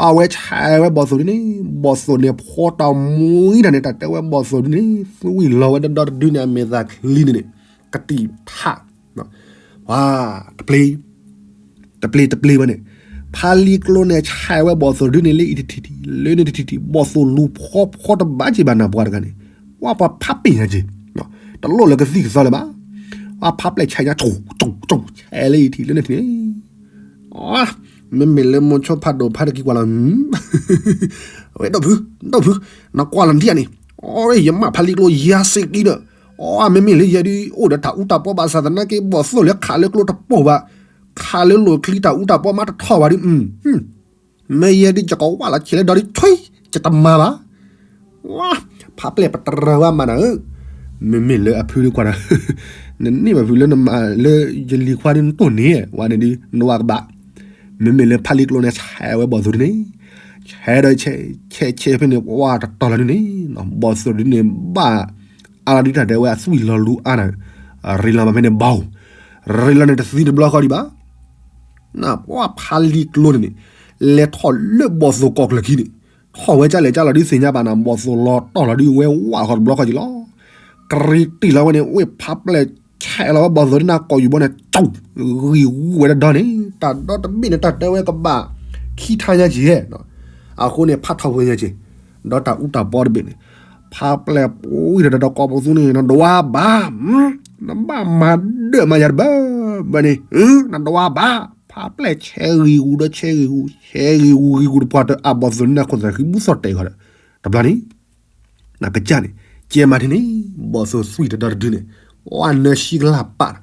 အဝဲဆဲးဝဲဘီၣ်သိၣ်ဒုန့ၣ်, ဘီၣ်သိၣ်န့ၣ်ဖီတၢ်မူအံၤတၢ်န့ၣ် တၢ်တဲဝဲဘီၣ်သိၣ်ဒုန့ၣ် သွံၣ်လီၤဝဲဒီဒီတဒုန့ၣ် အမဲာ်သးချံန့ၣ်န့ၣ်, ကတံာ်ထး, ပှၤ, တပျ့ၤ တပျ့ၤတပျ့ၤဝဲန့ၣ်, ဖါလံကျိန့ၣ် ဆဲးဝဲဘီၣ်သိၣ်ဒုန့ၣ်လၢအံၤတထံၣ်ထံၣ် လၢန့ၣ်တထံၣ်ထံၣ် ဘီၣ်သိၣ်လူၤဖီဖီတဘၣ်က့ၤဘၣ်နၤပှၤတဂၤန့ၣ်, ဝဲပှၤဖးပ့ၢ်ညါက့ၤ, တလိၣ်လၢကသံၣ်ကသီလၢၤဘၣ်, ဝဲဖါပျဲၢ်ဆဲးညါ ကၠိၣ်ကၠိၣ်ကၠိၣ် ဆဲးလၢအံၤထံၣ်လၢန့ၣ်ထံၣ်န့ၣ်, မ့မ့ၢ်လၢမိၤဆိဖးဒိၣ်ဖါတကံၤကွၢ်လီၤ, ဝဲဒီပုၢ်, ဒီပုၢ်, နကွၢ်လီၤဒ်အံၤန့ၣ်, အီ ယမၢ်ဖါလံကျိယါစ့ကံဒီး, အီ မ့မ့ၢ်လၢယဲဒုး အိၣ်ဒီးတၢ်အူတၢ်ပီဘၣ်ဆၣ်သနာ်က့ ဘီၣ်သိၣ်လၢခးလၢကျိတပိၢ်ဘၣ်, ခးလၢလိာ်ချံတၢ်အူတၢ်ပီမးတထီၣ်ဘၣ်ဒုး, မ့ၢ်ယဲဒုး ယကဝၣ်လီၤဆဲးလၢဒီးဒုး ဆွံ, ယတမၤဘၣ် ဝါ, ဖးပျဲၢ်ပတရၢဝဲမးနၤဧၢ, မ့မ့ၢ်လၢအဖုဒုးကွၢ်ဒီး, နန့ၢ်ဘၣ်ဖုလၢနမၤလၢယလံၤခွါဒုးနတိၢ်န့ၣ် ဝဲန့ၣ်ဒုး နဝါကဘၣ်, မ့မ့ၢ်လၢဖးလံကျိန့ၣ် ဆဲးဝဲဘီၣ်သိၣ်ဒုးန့ၣ်, ဆဲးဒီးဆဲးဆဲးဖဲန့ၣ် ဝါတတီၤလီၤဒုးန့ၣ်, ဘီၣ်သိၣ်ဒုးန့ၣ် ဘၣ် အါလီၤဒုးတၢ်ဒဲးဝဲအသွံၣ်လီၤလူအါနၤ, ရ့လီၤမးဖဲန့ၣ်ဘီၣ်, ရ့လီၤန့ၣ်တသံတဘျီဃီဒံးဘၣ် နပှၤဖးလံကျိန့ၣ်န့ၣ်, လဲၤထီၣ်လၢဘီၣ်သိၣ်ကီၢ်ကျၢၢ်ခံန့ၣ်, ထီၣ်ဝဲကၢ်လဲၣ်ကၢ်လီၤဒုးသ့ၣ်ညါဘၣ်နၤ ဘီၣ်သိၣ်လီၤတီၢ်လီၤဒုးဝဲဝၣ်ဃီတဘျီဃီက့ၤလီၤ, ကရံတံၢ်လီၤဝဲန့ၣ် ဝ့ၢ်ဖးပျဲၢ်ဆဲးလီၤဝဲဘီၣ်သိၣ်ဒုးနၤကိာ်ယူၤဘီန့ၣ် ကၠိၣ်, ဂံၢ်ဝဲတဒီန့ၣ် တၢ်ဒီတဘ့ၣ်န့ၣ် တၢ်တဲဝဲကဘၣ်ခံထါညါက့ၤ, အဃိန့ၣ် ဖးထီၣ်ဝဲညါက့ၤ, ဒီးတၢ်အူတၢ်ပီတဘ့ၣ်န့ၣ်, ဖးပျဲၢ်ဝံၤဒီးဒီးကိးပသူန့ၣ် နဒွးဘၣ်, နဘၣ်မၤဒၢၣ်မၤယၤတဘၣ်ဘၣ်န့ၣ်, နဒွးဘၣ်, ဖးပျဲၢ်ဆဲးဂံၢ်ဂူာ်ဒီးဆဲးဂံၢ်ဂူာ် ဆဲးဂံၢ်ဂူာ်ဂံၢ်ဂူာ်တပှၢ်တၢၢ်အဘီၣ်သိၣ်န့ၣ် နခိၣ်သးဃံဘူၣ်သီၣ်တဲာ်ဃီဒီး, တဘျီန့ၣ် နကစၢ်န့ၣ် ကဲမးထံန့ၣ် ဘီၣ်သိၣ်သွံၣ်တဒီတဒုန့ၣ်, ဝါနၢဆံကလၢ်ပာ်,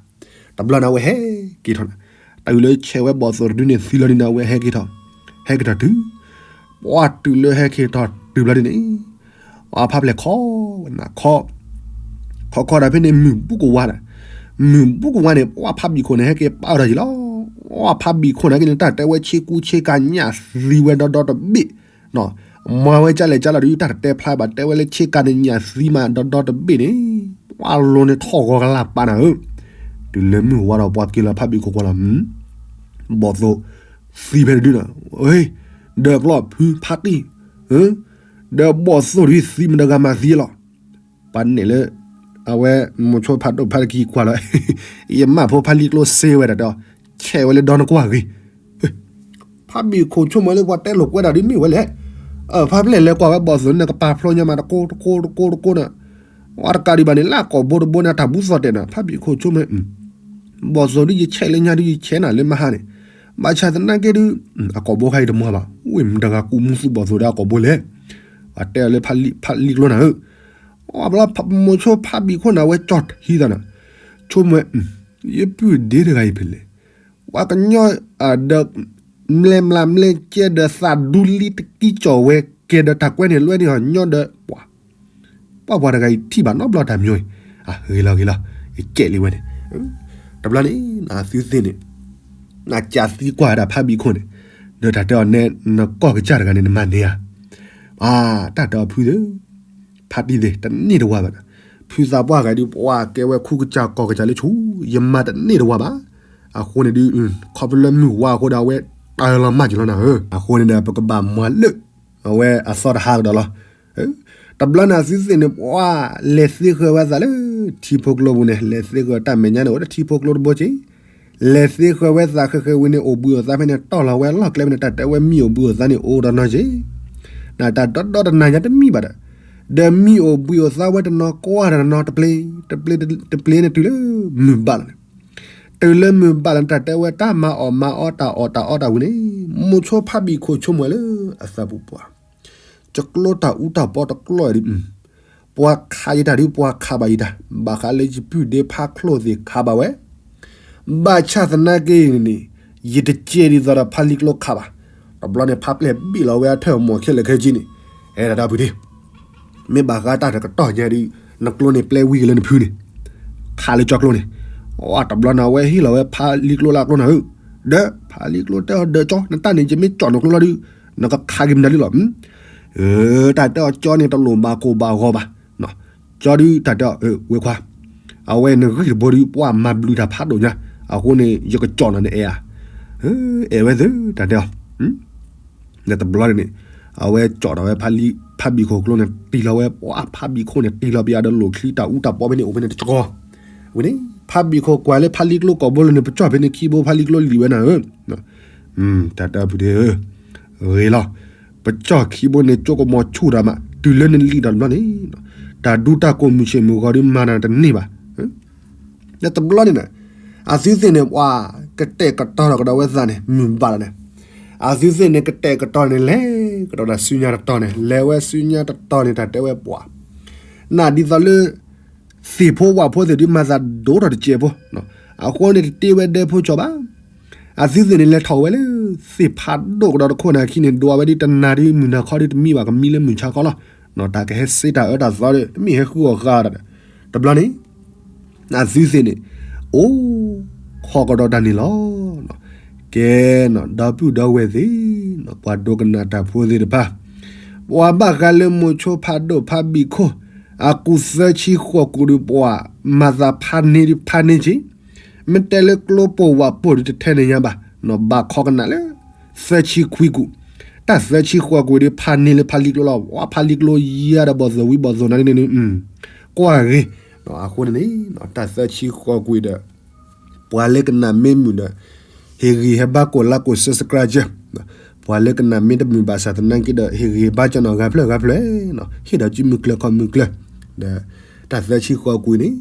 တဘျီန့ၣ် အဝဲဟဲက့ၤထီၣ်နၤ, တၢ်အုၣ်လၢဆဲးဝဲဘီၣ်သိၣ်တဒုန့ၣ် သံလီၤဒုးန့ၣ် အဝဲဟဲက့ၤထီၣ်, ဟဲက့ၤထီၣ်တုၤ, ပှၤတုၤလၢဟဲက့ၤထီၣ်တုၤဘျီဒုန့ၣ်, အဖးပျဲၢ်ခီ, နခီ, ခီခီဒီးဖဲန့ၣ် မုၢ်ဘူၣ်ကဝါဒီး, မုၢ်ဘူၣ်ကဝါန့ၣ် ပှၤဖးဘံၣ်ခိၣ်န့ၣ် ဟဲက့ၤပာ်အီၤဒီးယံၤလီၤ, ပှၤဖးဘံၣ်ခိၣ်န့ၣ်က့ၤန့ၣ် တၢ်တဲဝဲဆ့ကူဆ့ကၤညၣ်သံဝဲဒီဒီတဘ့ၣ် မၤဝဲကၢ်လဲၣ်ကၢ်လီၤဒုး တၢ်တတဲဖျါဘၣ် တဲဝဲလၢဆ့ကၤန့ၣ်ညၣ်သံမးဒီဒီတဘ့ၣ်န့ၣ်, ပှၤလိၤန့ၣ်ထီၣ်ဂီၤကလၢ်ပာ်နၤဧၢ, တုၤလၢမုၢ်ဝါဒီးပှၤက့ၤလီၤဖးဘံၣ်ခိၣ်ကွၢ်လီၤ, ဘီၣ်သိၣ်သံဖဲတဒုနီၤ, ဒီးကျီၢ်ဖုဖးတံၢ်, ဒီးဘီၣ်သိၣ်ဒုးသံမတၤတဂၤမၤသံလီၤ, ပှၤနဲၣ်လၢ အဝဲမိၤဆိဖးဒိၣ်ဖးတကံကွၢ်လီၤ, ယမၢ်ဖိဖးလံကျိစ့ဝဲဒၣ်ဒီး, ဆဲးဝဲလၢဒီနကွၢ်ဂ့ၤ ဖးဘံၣ်ခိၣ်ဆိကမိၣ်လၢပှၤတဲလိာ်ကွဲတၢ်ဒ်မ့ၢ်ဝဲလဲၣ်, ဖးပျဲၢ်လဲၤကွၢ်ဝဲဘီၣ်သိၣ်န့ၣ် ကပာ်ဖျိညါမးတကိးတကိးတကိးတကိးန့ၣ်, ဝဲတကးဒံးဘၣ်န့ၣ် လၢအကိာ်ဘိတဘိန့ၣ် အတၢ်ဘူၣ်သီၣ်တဲာ်န့ၣ် ဖးဘံၣ်ခိၣ်ဆိကမိၣ်, ဘီၣ်သိၣ်ဒ်ယဆဲးလၢညါဒ်ယဆဲးနၤလၢမဟါန့ၣ်, ဘၣ်ဆၣ်သနာ်က့ဒုး, အကိာ်ဘိခါအံၤတမၤဘၣ် ဝ့ၢ်မတၤဂၤကူးမူသူဘီၣ်သိၣ်ဒီးအကိာ်ဘိလဲၣ်, ပှၤတဲအီၤလၢဖးလံကျိနၤဧၢ, အဘျီမိၤဆိဖးဘံၣ်ခိၣ်န့ၣ် အဝဲကၠီၣ်ထံသးန့ၣ်, ဆိကမိၣ်, ယပုၢ်ဒ့တဂၤအံၤဖဲလဲၣ်, ပှၤကညီဒီး မလဲမလးမလဲကဲဒီးသးဒူလံတကံကၠီၣ်ဝဲ ကဲဒီးတၢ်ကွဲန့ၣ်လွဲန့ၢ်အီၤညီဒီး ပှၤ ပှၤတဂၤအံၤထံၣ်ဘၣ်နီတဘျီတၢ်မံၤအံၤ, အဂ့ၤလီၤဂ့ၤလီၤ, ယကဲးလံဝဲန့ၣ်, တဘျီန့ၣ် အသုသ့ၣ်န့ၣ် နကးသံကွၢ်ဝဲဒၣ်ဖါဘံၣ်ခိၣ်န့ၣ်, ဒီးတၢ်တဲအီၤနဲ နကီၢ်ကစၢ်တဂၤန့ၣ် နမၤန့ၢ်ဧါ, အါ တၢ်တဲအီၤဖုသ့ၣ် ဖါတံၢ်သ့ၣ် တန့ၢ်တဝါဘၣ်, ဖုသးပှၢ်ဂၤဒုး ပှၤကဲဝဲခူကစၢ်ကီၢ်ကစၢ်လၢဆူ ယမၤတန့ၢ်တဝါဘၣ်, အဃိန့ၣ်ဒုး ခီဖျိလၢမုၢ်ဝါအဃိဒီး အဝဲတၢ်လီၤမၢ်က့ၤလီၤနၤဧၢ, အဃိန့ၣ်ဒီး ပကဘၣ်မၤလၢ အဝဲအသီတဟးကဒီးလီၤ. တဘျီန့ၣ်အသုသ့ၣ်န့ၣ် ပှၤလဲၤသ့ဃၢၤဝဲသးလၢ ထံဖိကျိပူၤန့ၣ် လဲၤသ့ဃၢၤတၢ်မဲာ်ညါန့ၣ် အိၣ်ဒီးထံဖိကျိတဘိက့ၤ, လဲၤသ့ဃၢၤဝဲသးဃဲဃဲဝံၤန့ၣ် အိၣ်ဘှံးအိၣ်သါဖဲန့ၣ် တီၢ်လီၤဝဲလီၢ်ကျဲဖဲန့ၣ် တၢ်တဲဝဲမံအိၣ်ဘှံးအိၣ်သါန့ၣ် အိၣ်ဒီးနီၤက့ၤ, နတၢ်ဒီဒီတနၤညါတမံဘၣ်ဒီး, ဒီးမံအိၣ်ဘှံးအိၣ်သါဝဲတနီၤ ကွၢ်တနီၤတပျ့ၤ, တပျ့ၤ, တပျ့ၤန့ၣ်တုၤလၢမုၢ်ဘၣ်လီၤန့ၣ် တုၤလၢမုၢ်ဘၣ်လီၤန့ၣ် တၢ်တဲဝဲတၢ်မၤအီၣ်မၤအီတၢ်အီၣ်တၢ်အီတၢ်ဝံၤန့ၣ် မိၤဆိဖါဘံၣ်ခိၣ်ဆိကမိၣ်ဝဲလၢအသးပူၤပှၢ်, ယကျိတၢ်အူတၢ်ပီတကျိဒ်, ပှၤခးယတၢ်ဒ်ပှၤခးဘၣ်ယတၢ်, ဘၣ်ဃးလၢယပုၢ်ဒ့ဖါချိၣ်သ့ၣ်ခးဘၣ်ဝဲ, ဘၣ်ဆၣ်သနာ်က့န့ၣ် ယတကဲဒ်သိးဒီးဖါလံၤကျိခးဘၣ်, တဘျီန့ၣ် ဖါပျဲၢ်ဘ့ၣ်လီၤဝဲအထၢၣ်မီၢ်ခဲလၢာ်ခဲဆ့န့ၣ်, အဲၣ်ဒၣ်တၢ်ဖုဒ့ မ့ၢ်ဘၣ်ဃးတၢ်တကတီၢ်ညါဒ် နကျိန့ၣ် ပျဲဝံၤက့ၤလၢနဖုန့ၣ်, ခးလၢကၠီကျိန့ၣ်, အတဘျီန့ၣ် အဝဲဟ့ၣ်လီၤဝဲဖါလံၤကျိလၢအကျိနၤဧၢ, ဒီးဖါလံၤကျိတဲအီၤ ဒီးကၠီ နတၢ်န့ၣ် ယမ့ၢ်ကၠီၣ်နကျိလီၤဒုး နကခးက့ၤမနုၤလီၤ, တၢ်တဲအီၤကၠီန့ၣ် တလိၣ်ဘၣ်ကိၢ်ဘၣ်ဂီၤဘၣ်, ကၠီဒုးတၢ်တဲအီၤ ဝဲခွါ အဝဲနဂံၢ်တဘိဒုး ပှၤမၤဘျုးတၢ်ဖးဒိၣ်ညါ, အဃိန့ၣ် ယကကၠီၣ်နၤန့ၣ်အဲၣ်ဧါ, အဲၣ်ဝဲသ့ၣ် တၢ်တဲအီၤ ဒီးတဘျီန့ၣ် အဝဲကၠီၣ်ထီၣ်ဝဲဖါဘံၣ်ခိၣ်ကျိန့ၣ် တံၢ်လီၤဝဲ ပှၤဖါဘံၣ်ခိၣ်န့ၣ် တံၢ်လီၤပယါဒီး လိၣ်ချံတၢ်အူတၢ်ပီဖဲန့ၣ် အိၣ်ဖဲန့ၣ်တကီၢ်, ဝံၤန့ၣ် ဖါဘံၣ်ခိၣ်ကွၢ်လၢဖါလံၤကျိကိာ်ဘိလၢန့ၣ် ပကၠီၣ်ဖဲန့ၣ်ခံဘိ ဖါလံၤကျိလံာ်ဝဲနၤဧၢ, တၢ်တဲအီၤဖုဒ့ဧၢ, ဂ့ၤလီၤ, ပကၠီၣ်ခံဘိန့ၣ် ကၠိကမီၤဆူၣ်တၢ်မး တုၤလၢနလံာ်ဒီးတဘျီန့ၣ်, တၢ်ဒူတၢ်ကိၢ်မုၢ်ဆ့ၣ်မုၢ်ဂီၤဒုးမၤနၤတန့ၢ်ဘၣ် ဒီးတဘျီန့ၣ် အသုသ့ၣ်န့ၣ် ပှၤကတဲာ်ကတီၤထီၣ်ကဒီးဝဲသးန့ၣ် မုၢ်ဘၣ်လီၤန့ၣ်, အသုသ့ၣ်န့ၣ် ကတဲာ်ကတီၤန့ၣ် လဲၤကဒီးဒီးဆူညါတတီၤန့ၣ် လဲၤဝဲဆူညါတတီၤန့ၣ် တၢ်တဲဝဲပှၤ နဒ်သိးလၢ သ့ၣ်ဖိဝၣ်ဖိသ့ၣ်ဒုးမၤသးဒိၣ်ထီၣ်တစဲးဖိ, အဃိန့ၣ် တတ့ဝဲဒဲဖိကၠီဘၣ် အသုသ့ၣ်န့ၣ် လဲၤထီၣ်ဝဲလၢ သ့ၣ်ဖးဒိၣ်ကဒီးတခိၣ်န့ၣ်အခံန့ၣ် ဒွးဝဲဒ်တနၤဒ်မုၢ်နၤခီဒ်တမံဘၣ် ကမံလၢမုၢ်ဆါခီလီၤ. တၢ်ကဟဲစ့တၢ်အၢတၢ်သီဒီး တမ့ၢ်ဟဲဃုအီၣ်ဃာ်ဒီး တဘျီန့ၣ် အသုသ့ၣ်န့ၣ် အိၣ်ခိးကဒီးတၢ်န့ၣ်လီၤ. ကဲ ဒီပုၢ်ဒီဝဲၢ်သ့ၣ် ပှၤဒိကနၣ်တၢ်ဖိသ့ၣ်တဖၣ် ပှၤဘၣ်ဃးလၢမိၤဆိဖးဒိၣ်ဖးဘံၣ်ခိၣ် အကူၣ်သၢဆံဃိးကူၣ်ဒီးပှၤ မၤသးဖးန့ၢ်ဒုးဖးန့ၢ်က့ၤ မ့ၢ်တဲလၢကျိပိာ်ဝးပိာ်ဒုးတထဲန့ၣ်ညါဘၣ်, ဘၣ်ခိးကနၣ်လၢ သၢဆံခွံကူၣ်, တၢ်သၢဆံဃိးကွံာ်ဒီးဖးန့ၢ်လၢဖးလံကျိလီၤ. ဝဲဖးလံကျိယါဒီးဘီၣ်သိၣ်ဝံဘီၣ်သိၣ်နၤန့ၣ် ကွၢ်ဂ့ၤ, အဃိန့ၣ်န့ၣ် တၢ်သၢဆံဃိးကွံာ်ဒီး ပှၤလၢကနၣ်မ့ၢ်မုာ်ဒီး ဟ့ၣ်ဂံၢ်ဟဲဘါကိၣ်လါကိၣ် subscribe ပှၤလၢကနၣ်မ့ၢ်တမုာ်ဘၣ်ဆၣ်သနာ်က့ဒီး ဟ့ၣ်ဂံၢ်ဟ့ၣ်ဘါကၢ်နီၣ်ဂၤဖျၢၣ်ဂၤဖျၢၣ်, ဟ့ၣ်ဒီးစုမုၢ်ကျၢၢ်ခီၣ်မုၢ်ကျၢၢ်, ဒီးတၢ်သၢဆံဃိးကွံာ်န့ၣ်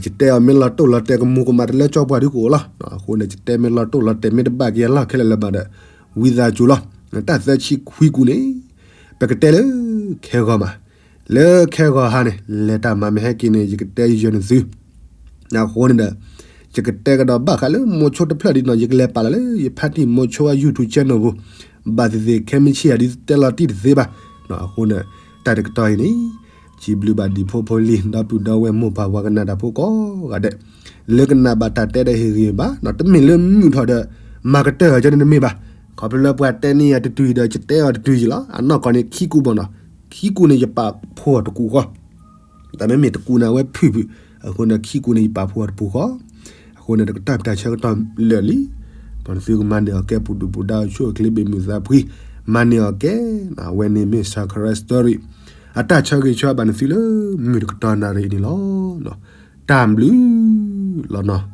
ယတဲအီၤမ့ၢ်လီၤတိၢ်လီၤတဲာ်ကမူၤကမၣ်တလၢကၠီပှၤဒုကအိၣ်လီၤ. အဃိန့ၣ် ယတဲမ့ၢ်လီၤတိၢ်လီၤတဲာ်မ့ၢ်တဘၣ်က့ၤအလီၢ်ခဲလၢာ်လၢၤဘၣ်ဒီး ဝံသးစူၤလီၤ. တၢ်သၢဆံခွံကွံာ်န့ၣ် ပကတဲလၢခဲဂီၤမး, လၢခဲဂီၤဟါန့ၣ် လဲၤတၢ်မၤမ့ၢ်ဟဲက့ၤန့ၣ် ယကတဲယဲၢ်နသု အဃိန့ၣ်ဒီး ယကတဲကဒီးဘၣ်ဃးလၢမိၤဆိတဖျၢၣ်ဒ်နီၤ ယကလဲၤပာ်လီၤလၢယဖါတံၢ်မိၤဆိအ YouTube channel ပူၤ, ဘၣ်သ့ၣ်သ့ၣ်ခဲမုၢ်ဆ့ၣ်ယၤဒ်တဲလီၤတံၢ်တသ့ဘၣ်. အဃိန့ၣ် တၢ်တကတီၢ်အံၤန့ၣ် စံးဘျုးဘၣ်ဒံးဖိဖိလံၤ ဒီပုၢ်ဒီဝဲၢ်မိၢ်ပၢ်ပှၤကနၣ်တၢ်ဖိကိးဂၤဒဲး, လၢကနၣ်ဘၣ်တၢ်တဲဒီးဟ့ၣ်ဂံၢ်ဘါ, တမ့ၢ်လၢမုာ်ထီၣ်ဒီး မၤကတၢၢ်အီၤကန့ၣ်တမ့ၢ်ဘၣ်. ခီဖျိလၢပှၤတဲန့ၢ်ယၤတတုၤအံၤဒီး ယတဲအီၤတတုၤယံၤလီၤ. အနီၢ်ကီၢ်န့ၣ်ခံကူဘၣ်နီၤ, ခံကူန့ၣ်ယပာ်ဖှိၣ်အီၤတကူဃီ တၢ်မ့မ့ၢ်တကူန့ၣ် အဝဲဖုၣ်ဖုၣ်, အဃိန့ၣ် ခံကူန့ၣ် ယပာ်ဖှိၣ်အီၤတပူၤဃီ, အဃိန့ၣ် တကတီၢ်ဖံးတၢ်ဆၢကတီၢ်လၢာ်လံ, ပှၤနသုကမၤန့ၢ်အီၤကဲ ပူၤဒုၣ်ပူၤဒါ အိၣ်ဆူၣ်အိၣ်ချ့ ဘ့ၣ်မုၢ်သးဖှံ, မၤန့ၢ်အီၤကဲ, အဝဲန့ၣ်မ့ၢ် Sacred Story အတၢ်ဆၢဂ့ၤဆၢဘၣ်နသုလၢ မုၢ်တကတီၢ်နၣ်ရံၣ်န့ၣ်လီၤ. တၢ်ဘျုးလီၤနီၤ.